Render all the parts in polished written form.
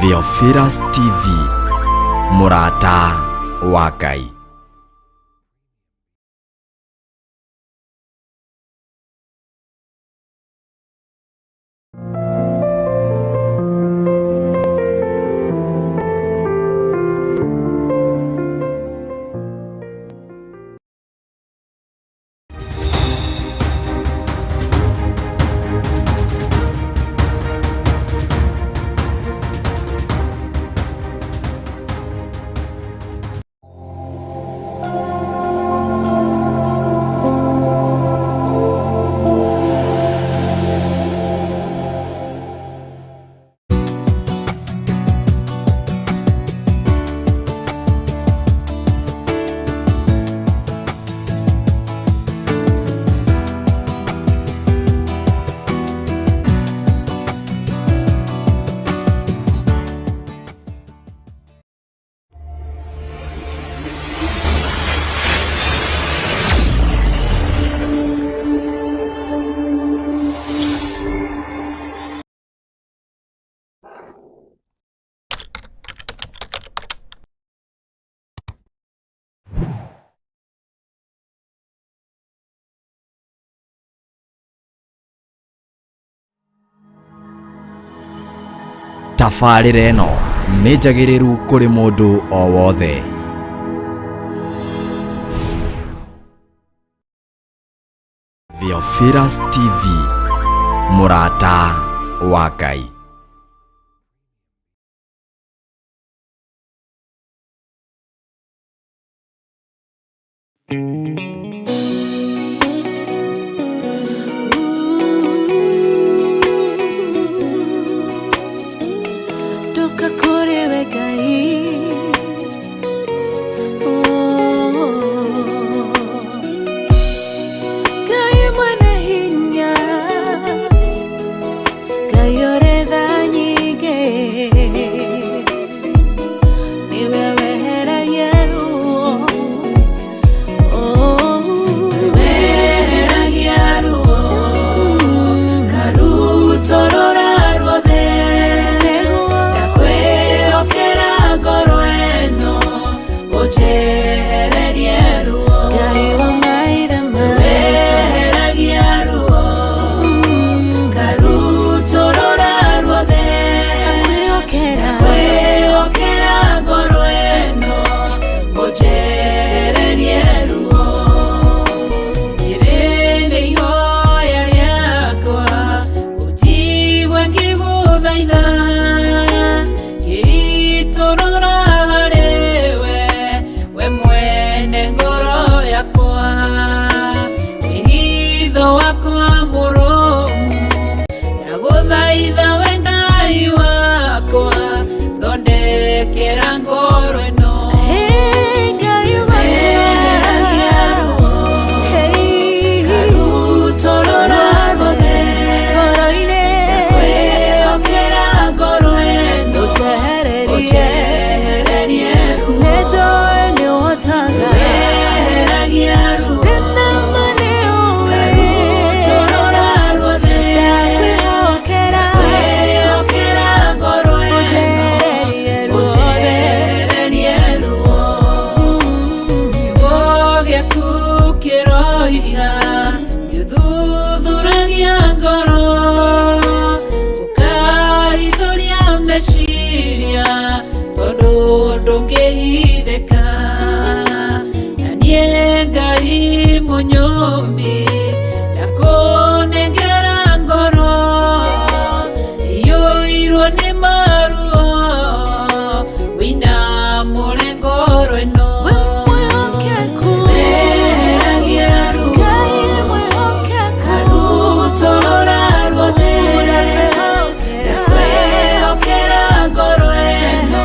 Theophilus TV, mũrata wa Ngai. Tabarĩra ĩno nĩ njagĩrĩru kũrĩ mũndũ o wothe. Theophilus TV, mũrata wa Ngai. Ndoka kũrĩ we Ngai. Oh. Ngai mwene hinya, Ngai ũrĩ tha nyingĩ, nĩwe weheragia ruo. Oh. Weheragia ruo, karutũrũra ruothe. Ndakwĩhokera ngoro ĩno, ũnjehererie ruo. Ngai wa maithe maitũ. Weheragia ruo, karutũrũra ruothe. Ndakwĩhokera ngoro ĩno, ũnjehererie ruo. Rĩrĩ nĩ ihoya rĩakwa, ũnjigue ngĩgũthaitha, ngĩitũrũra harĩ we, we mwene ngoro yakwa. Wĩhitho wakwa mũrũmu, ndagũthaitha we Ngai wakwa, thondekera ngoro ĩno. Weheragia ruo, karutũrũra ruothe. Ndakwĩhokera ngoro ĩno, ũnjehererie ruo. Weheragia ruo, karutũrũra ruothe. Ndakwĩhokera ngoro ĩno, ũnjehererie ruo. Kiugo gĩaku kĩroiga nĩũthuthuragia ngoro, ũkahithũria meciria, tondũ ndũngĩhithĩka. Na niĩ Ngai mũnyũmbi, ndakũnengera ngoro iyũirwo nĩ maruo, wĩinamũre ngoro ĩno. Weheragia ruo, karutũrũra ruothe. Ndakwĩhokera ngoro ĩno,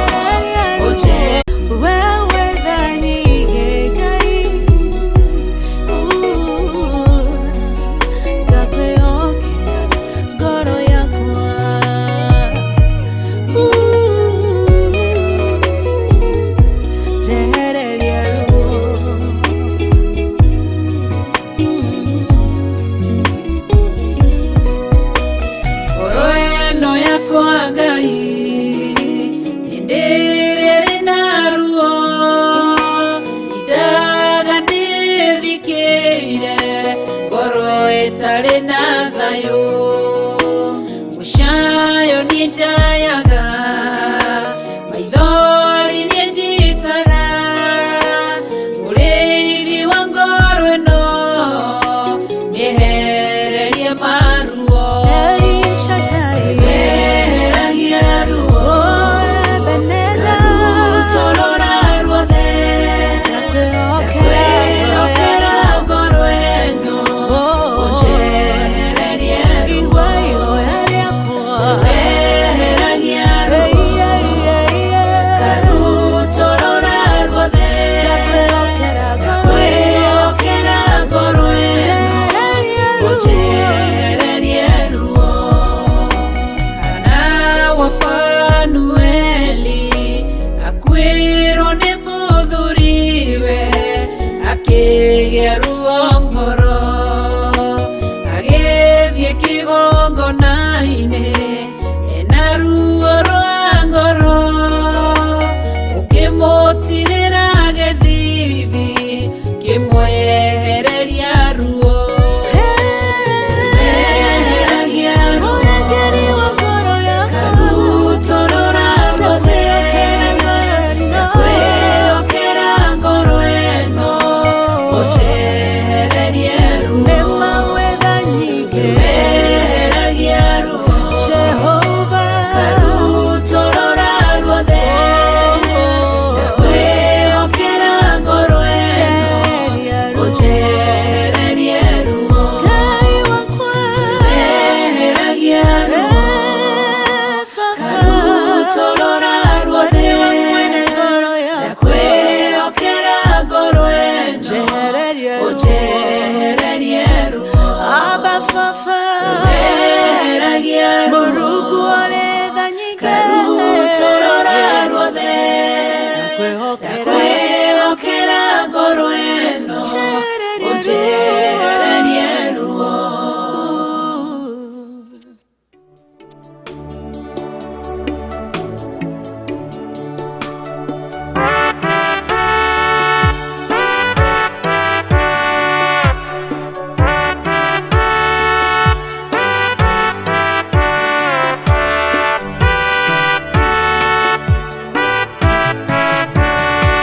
ũnje We thayũ mũcayo nĩnjayaga maithori nĩnjitaga mũrĩithi wa ngoro ĩno mĩehererie maruo El Shaddai, weheragia ruo oh Ebenezer, rutorora ruothe ndakwĩhokera kwĩhokera ngoro ĩno Oh, ũnjehererie ruo igua ihoya rĩakwa. weheragia Hey, ruo hey, hey, hey. karutorora ruothe Ndakwĩhokera ngoro ĩno. kwĩhokera ngoro ĩno Njehererie ruo. ũnjehererie ruo Hana wa Fanueli akuĩrwo nĩ mũthuriwe akĩgĩa ruo ngoro agĩthiĩ kĩgongona-inĩ ena ruo rwa ngoro ũkĩmũtirĩra gĩthithi kĩmwehereria ruo weheragia ruo Mũrangĩri wa ngoro yakwa. karutorora ruothe kwĩhokera ngoro ĩno ũnjehererie ruo Nĩ mawetha nyingĩ. weheragia ruo Jehova. karutorora ruothe kwĩhokera ngoro ĩno Njehereria ruo. ũnjehererie ruo Ngai wakwa. weheragia ruo Eh, Baba. karutorora ruothe Nĩwe mwene ngoro yakwa. kwĩhokera ngoro ĩno Njehererie ruo. ũnjehererie ruo Abba Baba. weheragia ruo Mũrungu ũrĩ tha nyingĩ. karutorora ruothe Ndakwĩhokera. kwĩhokera ngoro ĩno Njehererie ruo. ũnjehererie ruo Thank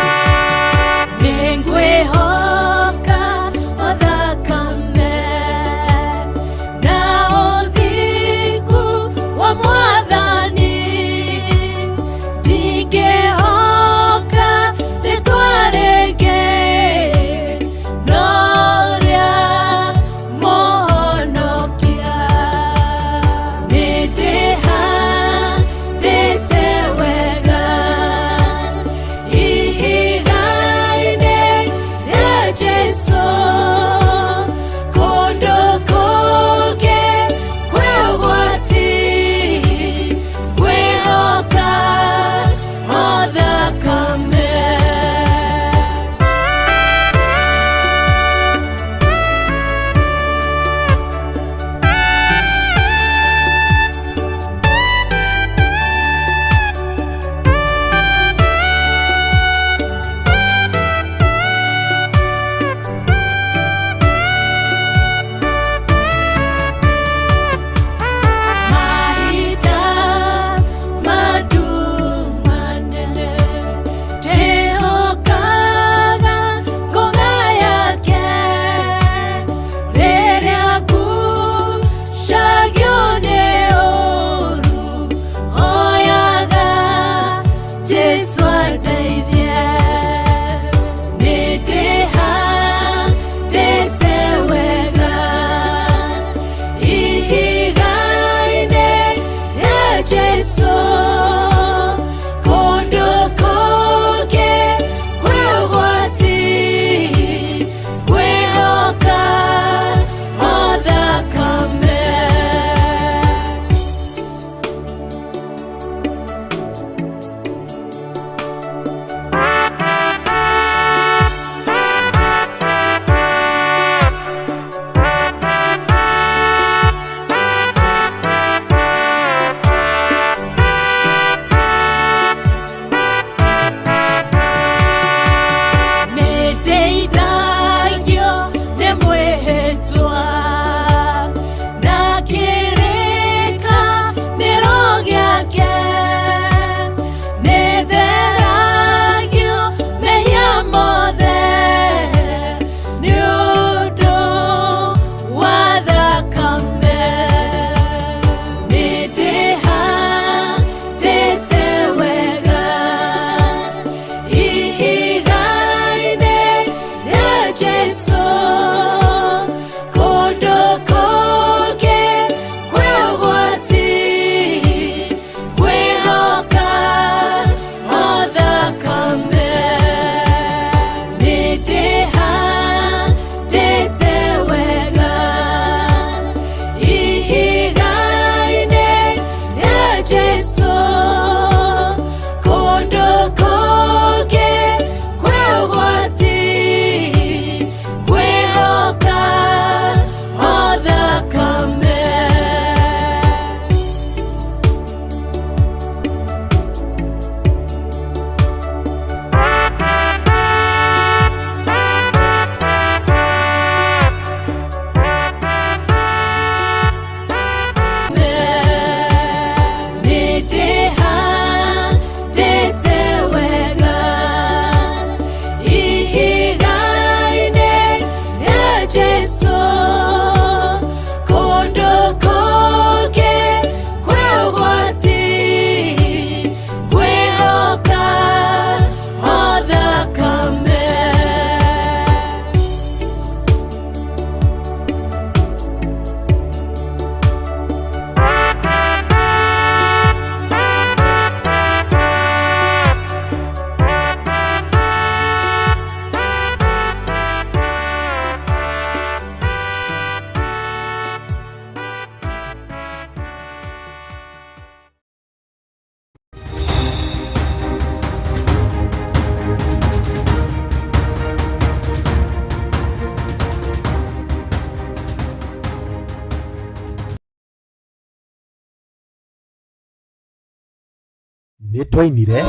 Nĩ twainire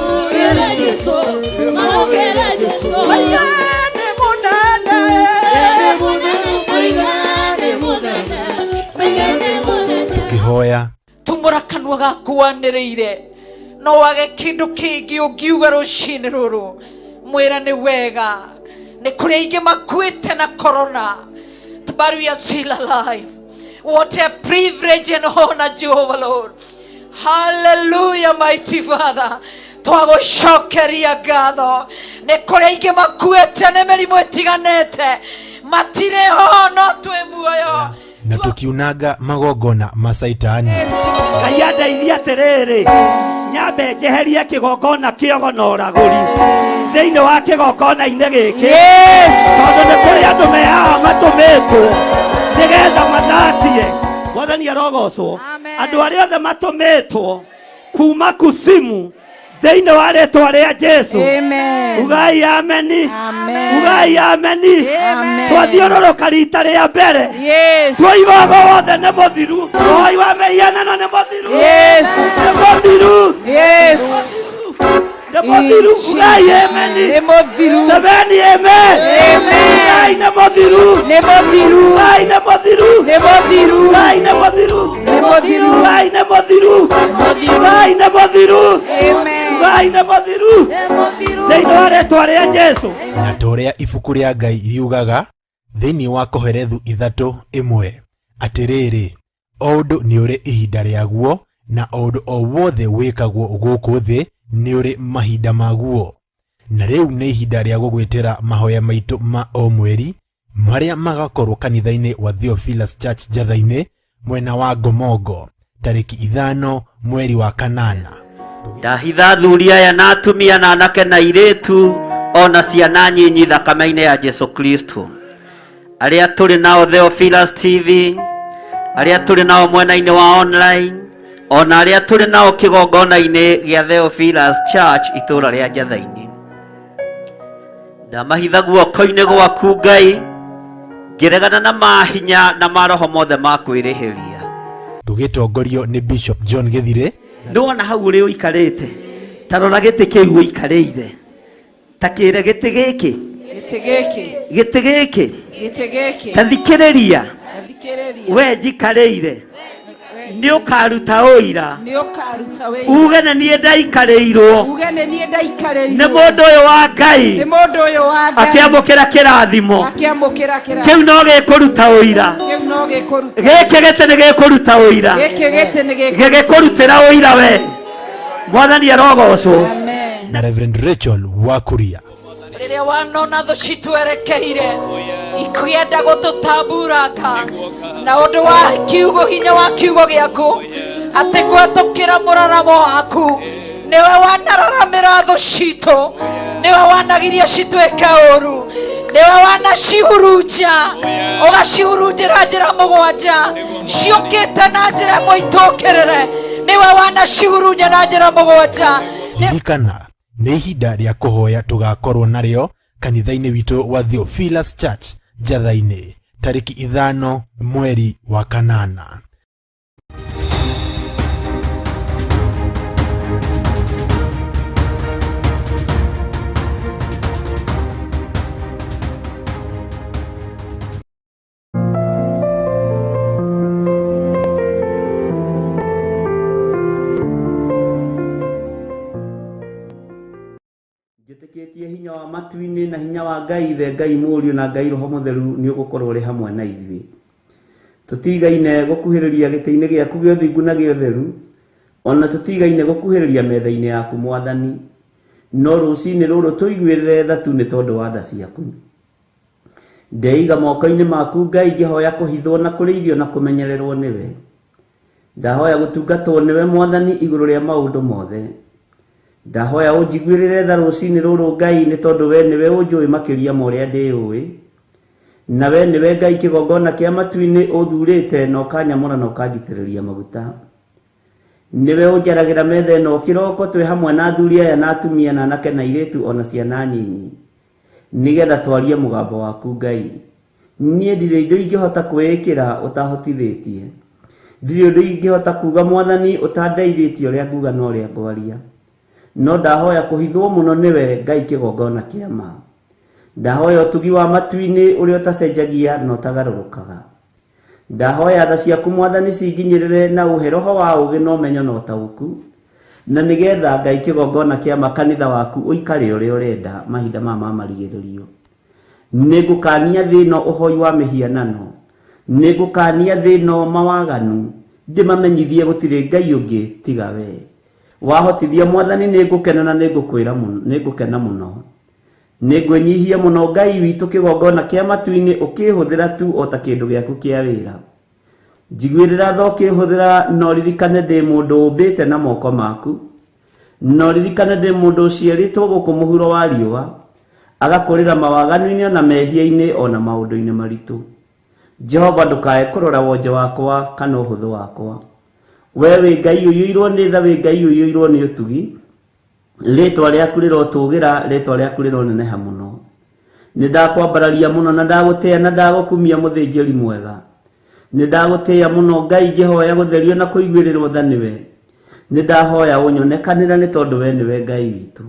tũkĩhoya tumũra kanua gaku wanĩrĩire no wage kĩndũ kĩngĩ ũngiuga rũcinĩ rũrũ mwĩra nĩ wega nĩ kũrĩ aingĩ makuĩte na corona, but we are still alive. What a privilege and honor, Jehovah Lord. Hallelujah, mighty Father. Twagũcokeria ngatho nĩ kũrĩ aingĩ makuĩte nĩ mĩrimũ ĩtiganĩte matirĩ ho no twĩ muoyo na tukiunaga magongona ma Saitani. Ngai andeithie atĩrĩrĩ, nyambe njeherie kĩgongona kĩogo na ũragũri thĩinĩ wa kĩgongona-inĩ gĩkĩ, tondũ nĩ kũrĩ andũ me haha matũmĩtwo nĩgetha mathatie. Mwathani arogocwo. Andũ arĩa othe matũmĩtwo kuma kusimu thĩinĩ wa rĩtwa rĩa Jesu, ugai ameni, ugai ameni. Twathiũrũrũka rita rĩa mbere, twoigaga wothe nĩ mũthiru, woi wa mĩhianano nĩ mũthiru, nĩ mũthiru, nĩ mũthiru. Ugai ameni, semeni amen. Ugai nĩ mũthiru, ugai nĩ mũthiru, ugai nĩ mũthiru, ugai nĩ mũthiru, ugai nĩ mũthiru, ugai nĩ mũthiru thĩinĩ wa rĩtwa rĩa Jesu. Na ta ũrĩa ibuku rĩa Ngai riugaga thĩinĩ wa Kohelethu 3:1, atĩrĩrĩ, o ũndũ nĩ ũrĩ ihinda rĩaguo na o ũndũ o wothe wĩkagwo gũkũ thĩ nĩ ũrĩ mahinda maguo. Na rĩu nĩ ihinda rĩa gũgwĩtĩra mahoya maitũ ma o mweri marĩa magakorwo kanitha-inĩ wa Theophilus Church Njatha-inĩ mwena wa Ngomongo tarĩki 5 mweri wa 8. Ndahitha athuri aya na atumia na anake na airĩtu ona ciana nyinyi thakame-inĩ ya Jesu Kristo, arĩa tũrĩ nao Theophilus TV, arĩa tũrĩ nao mwena-inĩ wa online, ona arĩa tũrĩ nao kĩgongona-inĩ gĩa Theophilus Church itũũra rĩa Njatha-inĩ. Ndamahitha guoko-inĩ gwaku Ngai, ngĩregana na mahinya na maroho mothe ma kwĩrĩhĩria. Tũgĩtongorio nĩ Bishop John Gĩthire. Nĩwona hau ũrĩ ũikarĩte, ta rora gĩtĩ kĩu ũikarĩire, ta kĩre gĩtĩ gĩkĩ, gĩtĩ gĩkĩ, ta thikĩrĩria, we njikarĩire, nĩ ũkaruta ũira uge nĩ niĩ ndaikarĩirwo nĩ mũndũ ũyũ wa Ngai akĩamũkĩra kĩrathimo kĩu no gĩkũruta ũira, gĩkĩ gĩtĩ nĩ gĩkũruta ũira, gĩgĩkũrutĩra ũira we. Mwathani arogocwo. Na Reverend Rachel Wakuria. Rĩrĩa wanona thũ citwerekeire ikĩenda gũtũtamburanga na ũndũ wa kiugo, hinya wa kiugo gĩaku, atĩ kũhetũkĩra mũraramo waku nĩwe wanararamĩra thũ citũ, nĩwe wanagiria cituĩke ũru, nĩwe wanacihurunja ũgacihurunjĩra njĩra 7 ciũkĩte na njĩra ĩmwe itũkĩrĩre, nĩwe wanacihurunja na njĩra 7. Ririkana nĩ ihinda rĩa kũhoya tũgakorwo narĩo kanitha-inĩ witũ wa Theophilus Church Njatha-inĩ tarĩki 5 mweri wa 8. Njĩtĩkĩtie hinya wa matu-inĩ na hinya wa Ngai Ithe, Ngai Mũriũ na Ngai Roho Mũtheru nĩ ũgũkorwo ũrĩ hamwe na ithuĩ. Tũtigaine gũkuhĩrĩria gĩtĩ-inĩ gĩaku gĩa ũthingu na gĩa ũtheru, ona tũtigaine gũkuhĩrĩria metha-inĩ yaku Mwathani, no rũcinĩ rũrũ tũiguĩrĩre tha tu nĩ tondũ wa tha ciaku. Ndeiga moko-inĩ maku Ngai, ngĩhoya kũhithwo na kũrĩithio na kũmenyererwo nĩwe. Ndahoya gũtungatwo nĩwe Mwathani igũrũ rĩa maũndũ mothe. Ndahoya ũnjiguĩrĩre tha rũcinĩ rũrũ Ngai, nĩ tondũ we nĩwe ũnjũĩ makĩria ma ũrĩa ndĩũĩ, na we nĩwe Ngai kĩgongona kĩa matu-inĩ ũthurĩte na ũkanyamũra na ũkanjitĩrĩria maguta. Nĩwe ũnjaragĩra metha ĩno kĩroko twĩ hamwe na athuri aya na atumia na anake na airĩtu ona ciana nyinyi, nĩgetha twarie mũgambo waku Ngai. Niĩ ndirĩ indo ingĩhota kwĩĩkĩra ũtahotithĩtie, ndirĩ ũndũ ingĩhota kuga Mwathani ũtandeithĩtie ũrĩa nguga na ũrĩa ngwaria. No ndahoya kũhithwo mũno nĩwe Ngai kĩgongona kĩa ma. Ndahoya ũtugi wa matu-inĩ ũrĩa ũtacenjagia na ũtagarũrũkaga. Ndahoya tha ciaku Mwathani cinginyĩrĩre na ũhe roho wa ũũgĩ na ũmenyo na ũtaũku, na nĩgetha Ngai kĩgongona kĩa ma kanitha waku ũikare ũrĩa ũrenda mahinda maya ma marigĩrĩrio. Nĩngũkania thĩ ĩno ũhoi wa mĩhianano, nĩngũkania thĩ ĩno mawaganu, ndĩmamenyithie gũtirĩ Ngai ũngĩ tiga we. Wahotithia Mwathani nĩngũkena na nĩngũkwĩra mũno, nĩngũkena mũno. Nĩngwĩnyihia mũno Ngai witũ kĩgongona kĩa matu-inĩ ũkĩhũthĩra tu o ta kĩndũ gĩaku kĩa wĩra. Njiguĩrĩra tha ũkĩhũthĩra no ririkane ndĩ mũndũ ũmbĩte na moko maku, no ririkane ndĩ mũndũ ũciarĩtwo gũkũ mũhuro wa riũa, agakũrĩra mawaganu-inĩ ona mehia-inĩ ona maũndũ-inĩ maritũ. Jehova ndũkae kũrora wonje wakwa kana ũhũthũ wakwa. We wĩ Ngai ũiyũirwo nĩ tha, wĩ Ngai ũiyũirwo nĩ ũtugi. Rĩtwa rĩaku rĩrotũgĩra, rĩtwa rĩaku rĩroneneha mũno. Nĩ ndakwambararia mũno na ndagũtĩĩa na ndagũkumia mũthĩnjĩri mwega. Nĩ ndagũtĩĩa mũno Ngai ngĩhoya gũtherio na kũiguĩrĩrwo tha nĩwe. Nĩ ndahoya ũnyonekanĩre nĩ tondũ we nĩwe Ngai witũ.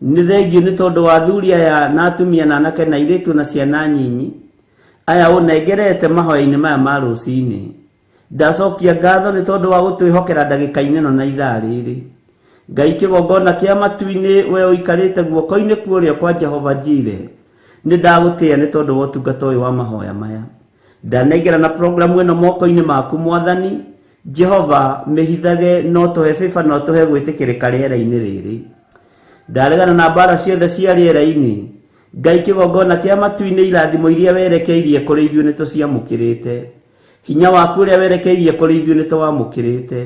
Nĩ thengio nĩ tondũ wa athuri aya na atumia na anake na airĩtu na ciana nyinyi aya ũnengerete mahoya-inĩ maya ma rũcinĩ. Ndacokia ngatho nĩ tondũ wa gũtwĩhokera ndagĩka-inĩ ĩno na ithaa rĩrĩ. Ngai kĩgongona kĩa matu-inĩ we ũikarĩte guoko-inĩ kwa ũrĩo kwa Jehova Jire, nĩ ndagũtĩĩa nĩ tondũ wa ũtungata ũyũ wa mahoya maya. Ndanengera na programu ĩno moko-inĩ maku Mwathani. Jehova mĩhithage no tũhe favor no tũhe gwĩtĩkĩrĩka rĩera-inĩ rĩrĩ. Ndaregana na mbara ciothe cia rĩera-inĩ. Ngai kĩgongona kĩa matu-inĩ irathimo iria werekeirie kũrĩ ithuĩ nĩ tũciamũkĩrĩte. Hinya waku ũrĩa werekeirie kũrĩ ithuĩ nĩ tũwamũkĩrĩte.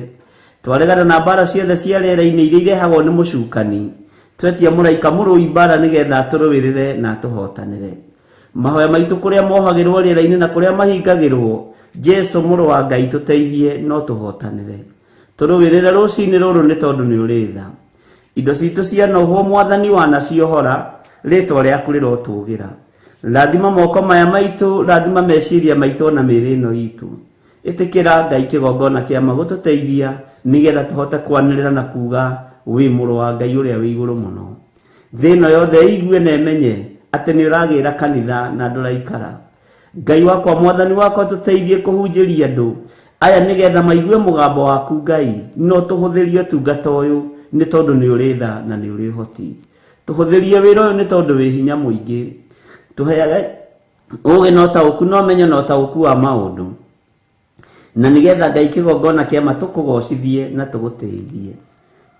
Twaregana na mbara ciothe cia rĩera-inĩ iria irehagwo nĩ mũcukani. Twetia mũraika mũrũi mbara nĩgetha atũrũĩrĩre na atũhotanĩre. Mahoya maitũ kũrĩa mohagĩrwo rĩera-inĩ na kũrĩa mahingagĩrwo, Jesu mũrũ wa Ngai tũteithie no tũhotanĩre. Tũrũĩrĩre rũcinĩ rũrũ nĩ tondũ nĩ ũrĩ tha. Indo citũ cianohwo Mwathani wanaciohora, rĩtwa rĩaku rĩrotũgĩra. Rathima moko maya maitũ, rathima meciria maitũ ona mĩĩrĩ ĩno itũ. Ĩtĩkĩra Ngai kĩgongona kĩa ma gũtũteithia nĩgetha tũhote kwanĩrĩra na kuga wĩ mũrũ wa Ngai ũrĩa wĩ igũrũ mũno. Thĩ ĩno yothe ĩigue na ĩmenye atĩ nĩ ũragĩra kanitha na ndũraikara. Ngai wakwa Mwathani wakwa tũteithie kũhunjĩria andũ aya nĩgetha maigue mũgambo waku Ngai, no tũhũthĩrie ũtungata ũyũ nĩ tondũ nĩ ũrĩ tha na nĩ ũrĩ ũhoti. Tũhũthĩrie wĩra ũyũ nĩ tondũ wĩ hinya mũingĩ. Tũheage ũũgĩ na ũtaũku na ũmenyo na ũtaũku wa maũndũ, na nĩgetha Ngai kĩgongona kĩa ma tũkũgocithie na tũgũtĩithie.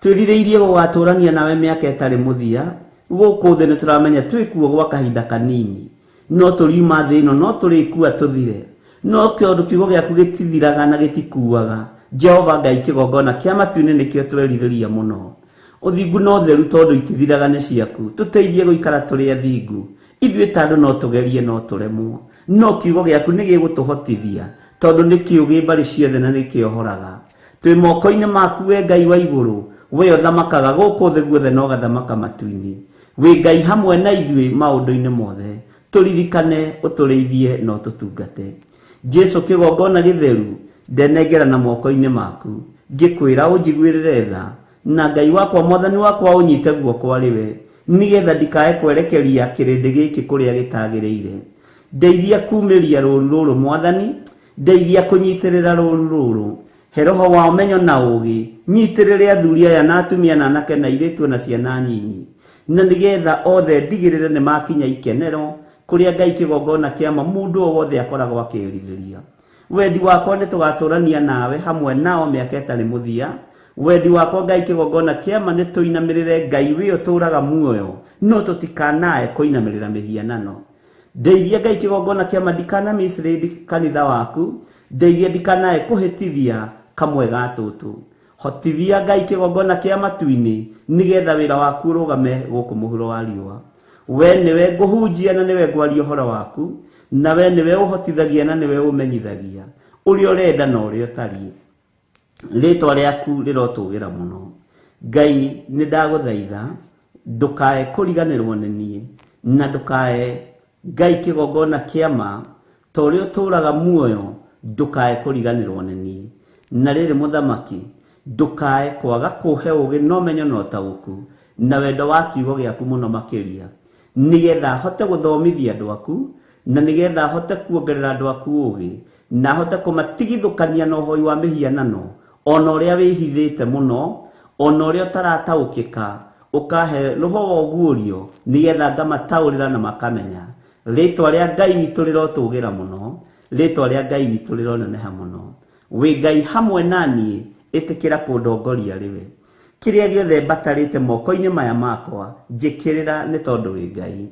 Twĩrirĩirie gũgatũrania nawe mĩaka ĩtarĩ mũthia. Gũkũ thĩ nĩ tũramenya twĩkuo gwa kahinda kanini, no tũriuma thĩ ĩno no tũrĩkua tũthire, no kĩũndũ kiugo gĩaku gĩtithiraga na gĩtikuaga. Jehova Ngai kĩgongona kĩa matu-inĩ nĩkĩo twerirĩria mũno. Ũthingu na ũtheru tondũ itithiraga nĩ ciaku. Tũteithie gũikara tũrĩ athingu. Ithuĩ ta andũ no tũgerie no tũremwo, no kiugo gĩaku nĩ gĩgũtũhotithia tondũ nĩ kĩũgĩ mbarĩ ciothe na nĩ kĩohoraga. Twĩ moko-inĩ maku we Ngai wa igũrũ, we ũthamakaga gũkũ thĩ guothe na ũgathamaka matu-inĩ. Wĩ Ngai hamwe na ithuĩ maũndũ-inĩ mothe. Tũririkane, ũtũrĩithie na ũtũtungate. Jesu kĩgongona gĩtheru, ndenengera na moko-inĩ maku. Ngĩkwĩra ũnjiguĩrĩre tha, na Ngai wakwa Mwathani wakwa ũnyite guoko arĩ we, nĩgetha ndikae kwerekeria kĩrĩndĩ gĩkĩ kũrĩa gĩtagĩrĩire. Ndeithia kumĩria rũũru rũrũ Mwathani, ndeithia kũnyitĩrĩra rũũru rũrũ. He roho wa ũmenyo na ũũgĩ, nyitĩrĩre athuri aya na atumia na anake na airĩtu na ciana nyinyi, na nĩgetha othe ndigĩrĩre nĩ makinya ikenero kũrĩa Ngai kĩgongona kĩa ma mũndũ o wothe akoragwo akĩrirĩria. Wendi wakwa nĩ tũgatũrania nawe hamwe nao mĩaka ĩtarĩ mũthia. Wendi wakwa Ngai kĩgongona kĩa ma nĩ tũinamĩrĩre Ngai wĩ ũtũũraga muoyo, no tũtikanae kũinamĩrĩra mĩhianano. Ndeithia Ngai kĩgongona kĩa ma ndikana mislead kanitha waku, ndeithia ndikanae kũhĩtithia kamwe ga tũtũ. Hotithia Ngai kĩgongona kĩa matu-inĩ nĩgetha wĩra waku ũrũgame gũkũ mũhuro wa riũa. We nĩwe ngũhunjia na nĩwe ngwaria ũhoro waku, na we nĩwe ũhotithagia na nĩwe ũmenyithagia ũrĩa ũrenda na ũrĩa ũtariĩ. Rĩtwa rĩaku rĩrotũgĩra mũno. Ngai nĩ ndagũthaitha ndũkae kũriganĩrwo nĩ niĩ, na ndũkae Ngai kĩgongona kĩa ma ta ũrĩa ũtũũraga muoyo, ndũkae kũriganĩrwo nĩ niĩ. Na rĩrĩ mũthamaki, Ndũkae kwaga kũhe ũũgĩ na ũmenyo na ũtaũku na wendo wa kiugo gĩaku mũno makĩria, nĩgetha hote gũthomithia andũ aku, na nĩgetha hote kuongerera andũ aku ũũgĩ, na hote kũmatigithũkania na ũhoi wa mĩhianano, ona ũrĩa wĩhithĩte mũno, ona ũrĩa ũtarataũkĩka, ũkahe roho wa ũguũrio nĩgetha ngamataũrĩra na makamenya. Rĩtwa rĩa Ngai witũ rĩrotũgĩra mũno, rĩtwa rĩa Ngai witũ rĩroneneha mũno. Wĩ Ngai hamwe na niĩ, ĩtĩkĩra kũndongoria rĩwe. Kĩrĩa gĩothe mbatarĩte moko-inĩ maya makwa, njĩkĩrĩra nĩ tondũ wĩ Ngai.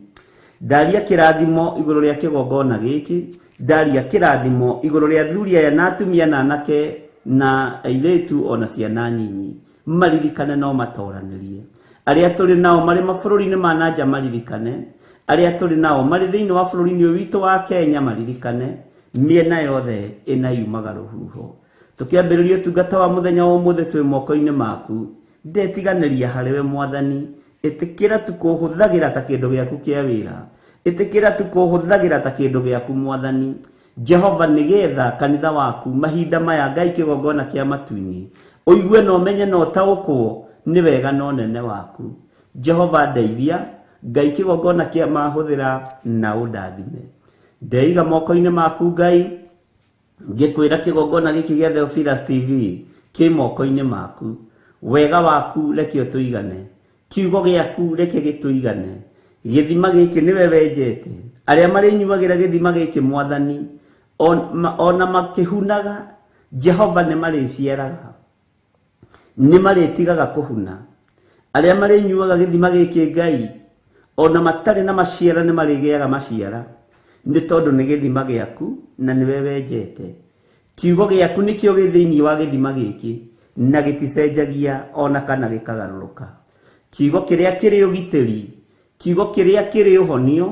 Ndaria kĩrathimo igũrũ rĩa kĩgongona gĩkĩ, ndaria kĩrathimo igũrũ rĩa athuri aya na atumia na anake na airĩtu ona ciana nyinyi, maririkane no matoranĩrie. Arĩa tũrĩ nao marĩ mabũrũri-inĩ ma na nja maririkane, arĩa tũrĩ nao marĩ thĩinĩ wa bũrũri-inĩ ũyũ witũ wa Kenya maririkane, mĩena yothe ĩna yumaga rũhuho. Tũkĩambĩrĩria ũtungata wa mũthenya wa ũmũthĩ twĩ moko-inĩ maku, ndetiganĩria harĩwe Mwathani, ĩtĩkĩra tu kũhũthagĩra ta kĩndũ gĩaku kĩa wĩra, ĩtĩkĩra tu kũhũthagĩra ta kĩndũ gĩaku Mwathani Jehova, nĩgetha kanitha waku mahinda maya Ngai kĩgongona kĩa matu-inĩ ũigue na ũmenye na ũtaũkwo nĩ wega na ũnene waku. Jehova ndeithia, Ngai kĩgongona kĩa mahũthĩra na ũndathime. Ndeiga moko-inĩ maku Ngai, ngĩkwĩra kĩgongona gĩkĩ gĩa Theophilus TV kĩ moko-inĩ maku. Wega waku reke ũtũigane, kiugo gĩaku reke gĩtũigane. Gĩthima gĩkĩ nĩwe wenjete, arĩa marĩnyuagĩra gĩthima gĩkĩ Mwathani ona makĩhunaga, Jehova nĩ marĩciaraga, nĩ marĩtigaga kũhuna. Arĩa marĩnyuaga gĩthima gĩkĩ Ngai ona matarĩ na maciara nĩ marĩgĩaga maciara, nĩ tondũ nĩ gĩthima gĩaku na nĩwe wenjete. Kiugo gĩaku nĩkĩo gĩ thĩinĩ wa gĩthima gĩkĩ na gĩticenjagia ona kana gĩkagarũrũka. Kiugo kĩrĩa kĩrĩ ũgitĩri, kiugo kĩrĩa kĩrĩ ũhonio,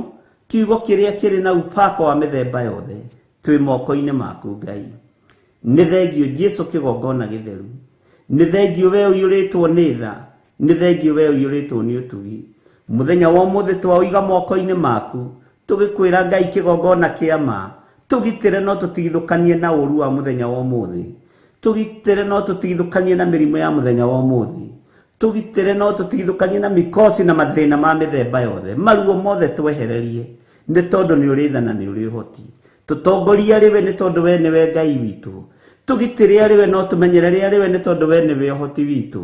kiugo kĩrĩa kĩrĩ na upako wa mĩthemba yothe, twĩ moko-inĩ maku Ngai. Nĩ thengio Jesu kĩgongona gĩtheru, nĩ thengio we ũiyũrĩtwo nĩ tha, nĩ thengio we ũiyũrĩtwo nĩ ũtugi. Mũthenya wa ũmũthĩ twaũiga moko-inĩ maku, tũgĩkwĩra Ngai kĩgongona kĩa ma, tũgitĩre no tũtigithũkanie na ũũru wa mũthenya wa ũmũthĩ, tũgitĩre no tũtigithũkanie na mĩrimũ ya mũthenya wa ũmũthĩ, tũgitĩre no tũtigithũkanie na mikosi na mathĩna ma mĩthemba yothe, maruo mothe twehererie, nĩ tondũ nĩ ũrĩ tha na nĩ ũrĩ ũhoti. Tũtongorie arĩ we nĩ tondũ we nĩwe Ngai witũ, tũgitĩre arĩ we no tũmenyerere arĩ we nĩ tondũ we nĩwe ũhoti witũ.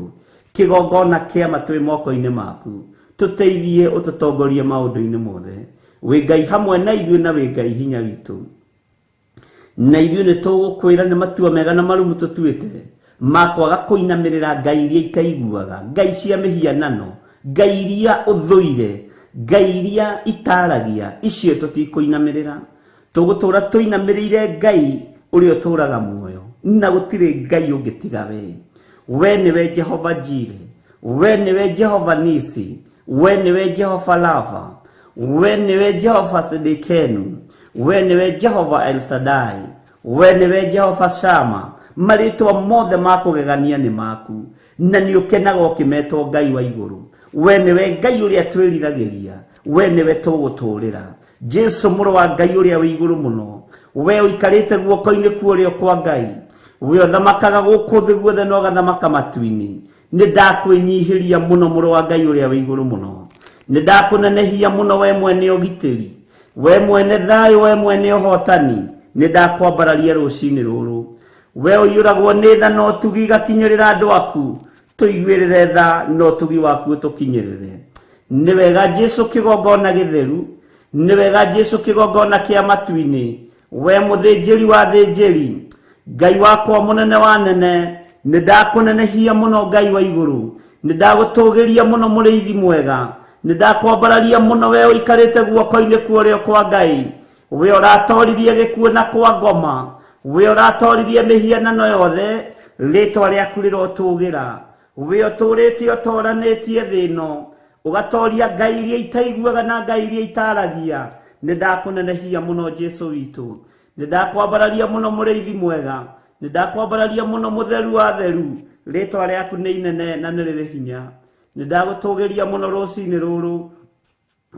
Kĩgongona kĩa ma twĩ moko-inĩ maku, tũteithie ũtũtongorie maũndũ-inĩ mothe. Wĩ Ngai hamwe na ithuĩ na wĩ Ngai hinya witũ, na ithuĩ nĩ tũgũkwĩra nĩ matua mega na marumu tũtuĩte ma kwaga kũinamĩrĩra ngai iria itaiguaga, ngai cia mĩhianano, ngai iria ũthũire, ngai iria itaragia, icio tũtikũinamĩrĩra. Tũgũtũra tũinamĩrĩire Ngai ũrĩa ũtũraga muoyo, na gũtirĩ Ngai ũngĩ tiga we. We nĩwe Jehova Jire, we nĩwe Jehova Nisi, we nĩwe Jehova Lava, we nĩwe Jehova Sidikenu, we nĩwe Jehova El Shaddai, we nĩwe Jehova Shama. Marĩtwa mothe ma kũgegania nĩ maku, na nĩ ũkenaga ũkĩmetwo Ngai wa igũrũ. We nĩwe Ngai ũrĩa twĩriragĩria, we nĩwe tũgũtũũrĩra. Jesu mũrũ wa Ngai ũrĩa wĩ igũrũ mũno, we ũikarĩte guoko-inĩ kwa ũrĩo kwa Ngai, we ũthamakaga gũkũ thĩ guothe na ũgathamaka matu-inĩ, nĩ ndakwĩnyihĩria mũno mũrũ wa Ngai ũrĩa wĩ igũrũ mũno, nĩ ndakũnenehia mũno we mwene ũgitĩri, we mwene thayũ, we mwene ũhotani, nĩ ndakwambararia rũcinĩ rũrũ. We ũiyũragwo nĩ tha na ũtugi igakinyĩrĩra andũ aku, tũiguĩrĩre tha na ũtugi waku ũtũkinyĩrĩre. Nĩ wega Jesu kĩgongona gĩtheru, nĩ wega Jesu kĩgongona kĩa matu-inĩ, we mũthĩnjĩri wa thĩnjĩri, Ngai wakwa mũnene wa nene, nĩ ndakũnenehia mũno Ngai wa igũrũ, nĩ ndagũtũgĩria mũno mũrĩithi mwega, nĩ ndakwambararia mũno we ũikarĩte guoko-inĩ kwa ũrĩo kwa Ngai, we ũratoririe gĩkuũ na kwa ngoma, we ũratoririe mĩhianano yothe, rĩtwa rĩaku rĩrotũgĩra. We ũtũrĩte ũtoranĩtie thĩ ĩno, ũgatoria ngai iria itaiguaga na ngai iria itaragia, nĩ ndakũnenehia mũno Jesu witũ, nĩ ndakwambararia mũno mũrĩithi mwega, nĩ ndakwambararia mũno mũtheru wa theru, rĩtwa rĩaku nĩ inene na nĩ rĩrĩ hinya. Nĩ ndagũtũgĩria mũno rũcinĩ rũrũ,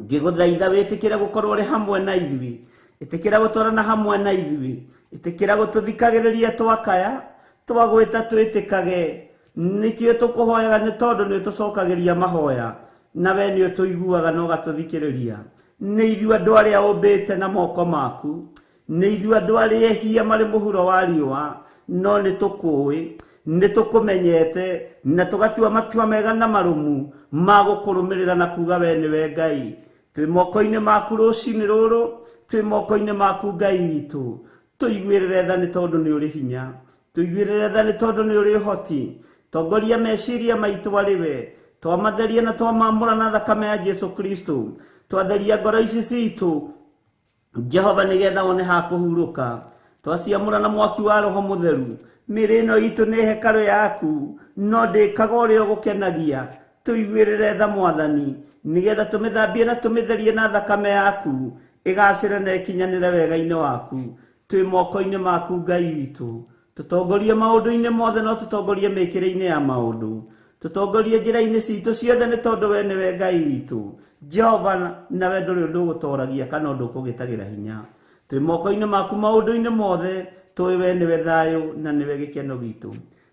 ngĩgũthaitha wĩtĩkĩre gũkorwo ũrĩ hamwe na ithuĩ, ĩtĩkĩra gũtwarana hamwe na ithuĩ, ĩtĩkĩra gũtũthikagĩrĩria twakaya, twagwĩta twĩtĩkage, Nĩkĩo tũkũhoyaga nĩ tondũ nĩ ũtũcokagĩria mahoya, na we nĩ ũtũiguaga na ũgatũthikĩrĩria. Nĩ ithuĩ andũ arĩa ũmbĩte na moko maku, nĩ ithuĩ andũ arĩa ehia marĩ mũhuro wa riũa, no nĩ tũkũĩ, nĩ tũkũmenyete, na tũgatua matua mega na marũmu ma gũkũrũmĩrĩra na kuga we nĩwe Ngai. Twĩ moko-inĩ maku rũcinĩ rũrũ, twĩ moko-inĩ maku Ngai witũ. Tũiguĩrĩre tha nĩ tondũ nĩ ũrĩ hinya, tũiguĩrĩre tha nĩ tondũ nĩ ũrĩ ũhoti. Tongoria meciria maitũ arĩ we, twamatheria na twamamũra na thakame ya Jesu Kristo. Twatheria ngoro ici citũ Jehova nĩgetha wone ha kũhurũka. Twaciamũra na mwaki wa Roho Mũtheru. Mĩĩrĩ ĩno itũ nĩ hekarũ yaku, no ndĩkaga ũrĩa ũgũkenagia. Tũiguĩrĩre tha Mwathani, nĩgetha tũmĩthambie na tũmĩtherie na thakame yaku, ĩgacĩre na ĩkinyanĩre wega-inĩ waku. Twĩ moko-inĩ maku Ngai witũ. Tũtongorie maũndũ-inĩ mothe, no tũtongorie mĩkĩre-inĩ ya maũndũ. Tũtongorie njĩra-inĩ citũ ciothe nĩ tondũ we nĩwe Ngai witũ. Jehova, nawe ndũrĩ ũndũ ũgũtoragia kana ũndũ ũkũgĩtagĩra hinya. Twĩ moko-inĩ maku maũndũ-inĩ mothe, tũĩ we nĩwe thayũ na nĩwe gĩkeno gitũ.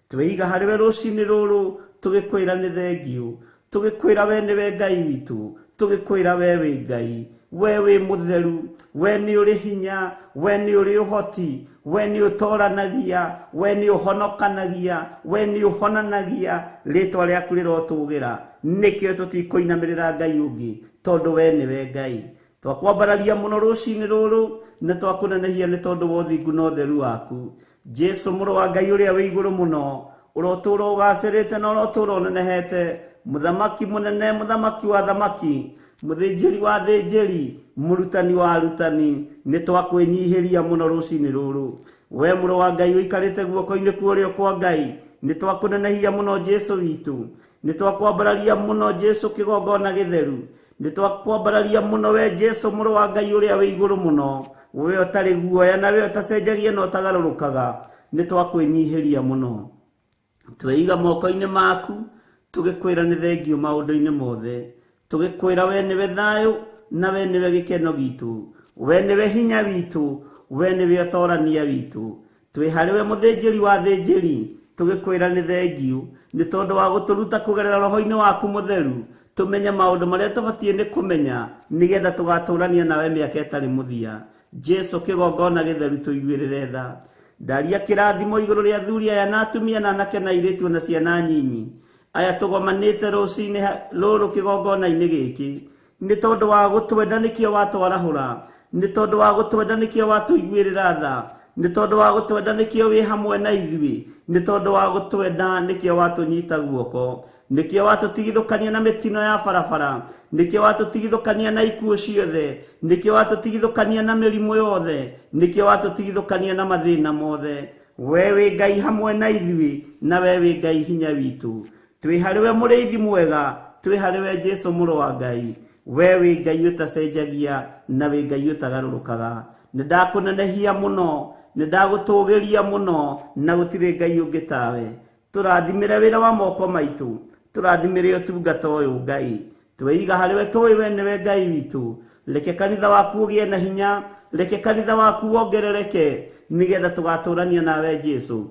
Twĩiga harĩ we rũcinĩ rũrũ, tũgĩkwĩra nĩ thengiũ, tũgĩkwĩra we nĩwe Ngai witũ, tũgĩkwĩra we wĩ Ngai, we wĩ mũtheru, we nĩ ũrĩ hinya, we nĩ ũrĩ ũhoti, we nĩ ũtoranagia, we nĩ ũhonokanagia, we nĩ ũhonanagia. Rĩtwa rĩaku rĩrotũgĩra. Nĩkĩo tũtikũinamĩrĩra Ngai ũngĩ, tondũ we nĩwe Ngai. Twakwambararia mũno rũcinĩ rũrũ, na twakũnenehia nĩ tondũ wa ũthingu na ũtheru waku. Jesu mũrũ wa Ngai ũrĩa wĩ igũrũ mũno, ũrotũũra ũgacĩrĩte na ũrotũũra ũnenehete, mũthamaki mũnene, mũthamaki wa thamaki, mũthĩnjĩri wa thĩnjĩri, mũrutani wa arutani, nĩ twakwĩnyihĩria mũno rũcinĩ rũrũ. We mũrũ wa Ngai ũikarĩte guoko-inĩ kwa ũrĩo kwa Ngai, nĩ twakũnenehia mũno Jesu witũ, nĩ twakwambararia mũno Jesu kĩgongona gĩtheru, nĩ twakwambararia mũno we Jesu mũrũ wa Ngai ũrĩa wĩ igũrũ mũno, we ũtarĩ guoya na we ũtacenjagia na ũtagarũrũkaga, nĩ twakwĩnyihĩria mũno. Tweiga moko-inĩ maku, tũgĩkwĩra nĩ thengiũ maũndũ-inĩ mothe, tũgĩkwĩra we nĩwe thayũ na we nĩwe gĩkeno gitũ, we nĩwe hinya witũ, we nĩwe ũtorania witũ. Twĩ harĩ we mũthĩnjĩri wa thĩnjĩri, tũgĩkwĩra nĩ thengiũ nĩ tondũ wa gũtũruta kũgerera roho-inĩ waku mũtheru, tũmenye maũndũ marĩa tũbatiĩ nĩ kũmenya nĩgetha tũgatũrania nawe mĩaka ĩtarĩ mũthia. Jesu kĩgongona gĩtheru, tũiguĩrĩre tha. Ndaria kĩrathimo igũrũ rĩa athuri aya na atumia na anake na airĩtu na ciana nyinyi aya tũgomanĩte rũcinĩ rũrũ kĩgongona-inĩ gĩkĩ, nĩ tondũ wa gũtwenda nĩkĩo watwarahũra, nĩ tondũ wa gũtwenda nĩkĩo watũiguĩrĩra tha, nĩ tondũ wa gũtwenda nĩkĩo wĩ hamwe na ithuĩ, nĩ tondũ wa gũtwenda nĩkĩo watũnyita guoko, nĩkĩo watũtigithũkania na mĩtino ya barabara, nĩkĩo watũtigithũkania na ikuũ ciothe, nĩkĩo watũtigithũkania na mĩrimũ yothe, nĩkĩo watũtigithũkania na mathĩna mothe. We wĩ Ngai hamwe na ithuĩ, na we wĩ Ngai hinya witũ. Twĩ harĩ we mũrĩithi mwega, twĩ harĩ we Jesu mũrũ wa Ngai. We wĩ Ngai ũtacenjagia na wĩ Ngai ũtagarũrũkaga. Nĩ ndakũnenehia mũno, nĩ ndagũtũgĩria mũno, na gũtirĩ Ngai ũngĩ tawe. Tũrathimĩre wĩra wa moko maitũ, tũrathimĩre ũtungata ũyũ Ngai. Tweiga harĩ we, tũĩ we nĩwe Ngai witũ. Reke kanitha waku ũgĩe na hinya, reke kanitha waku wongerereke, nĩgetha tũgatũrania nawe Jesu.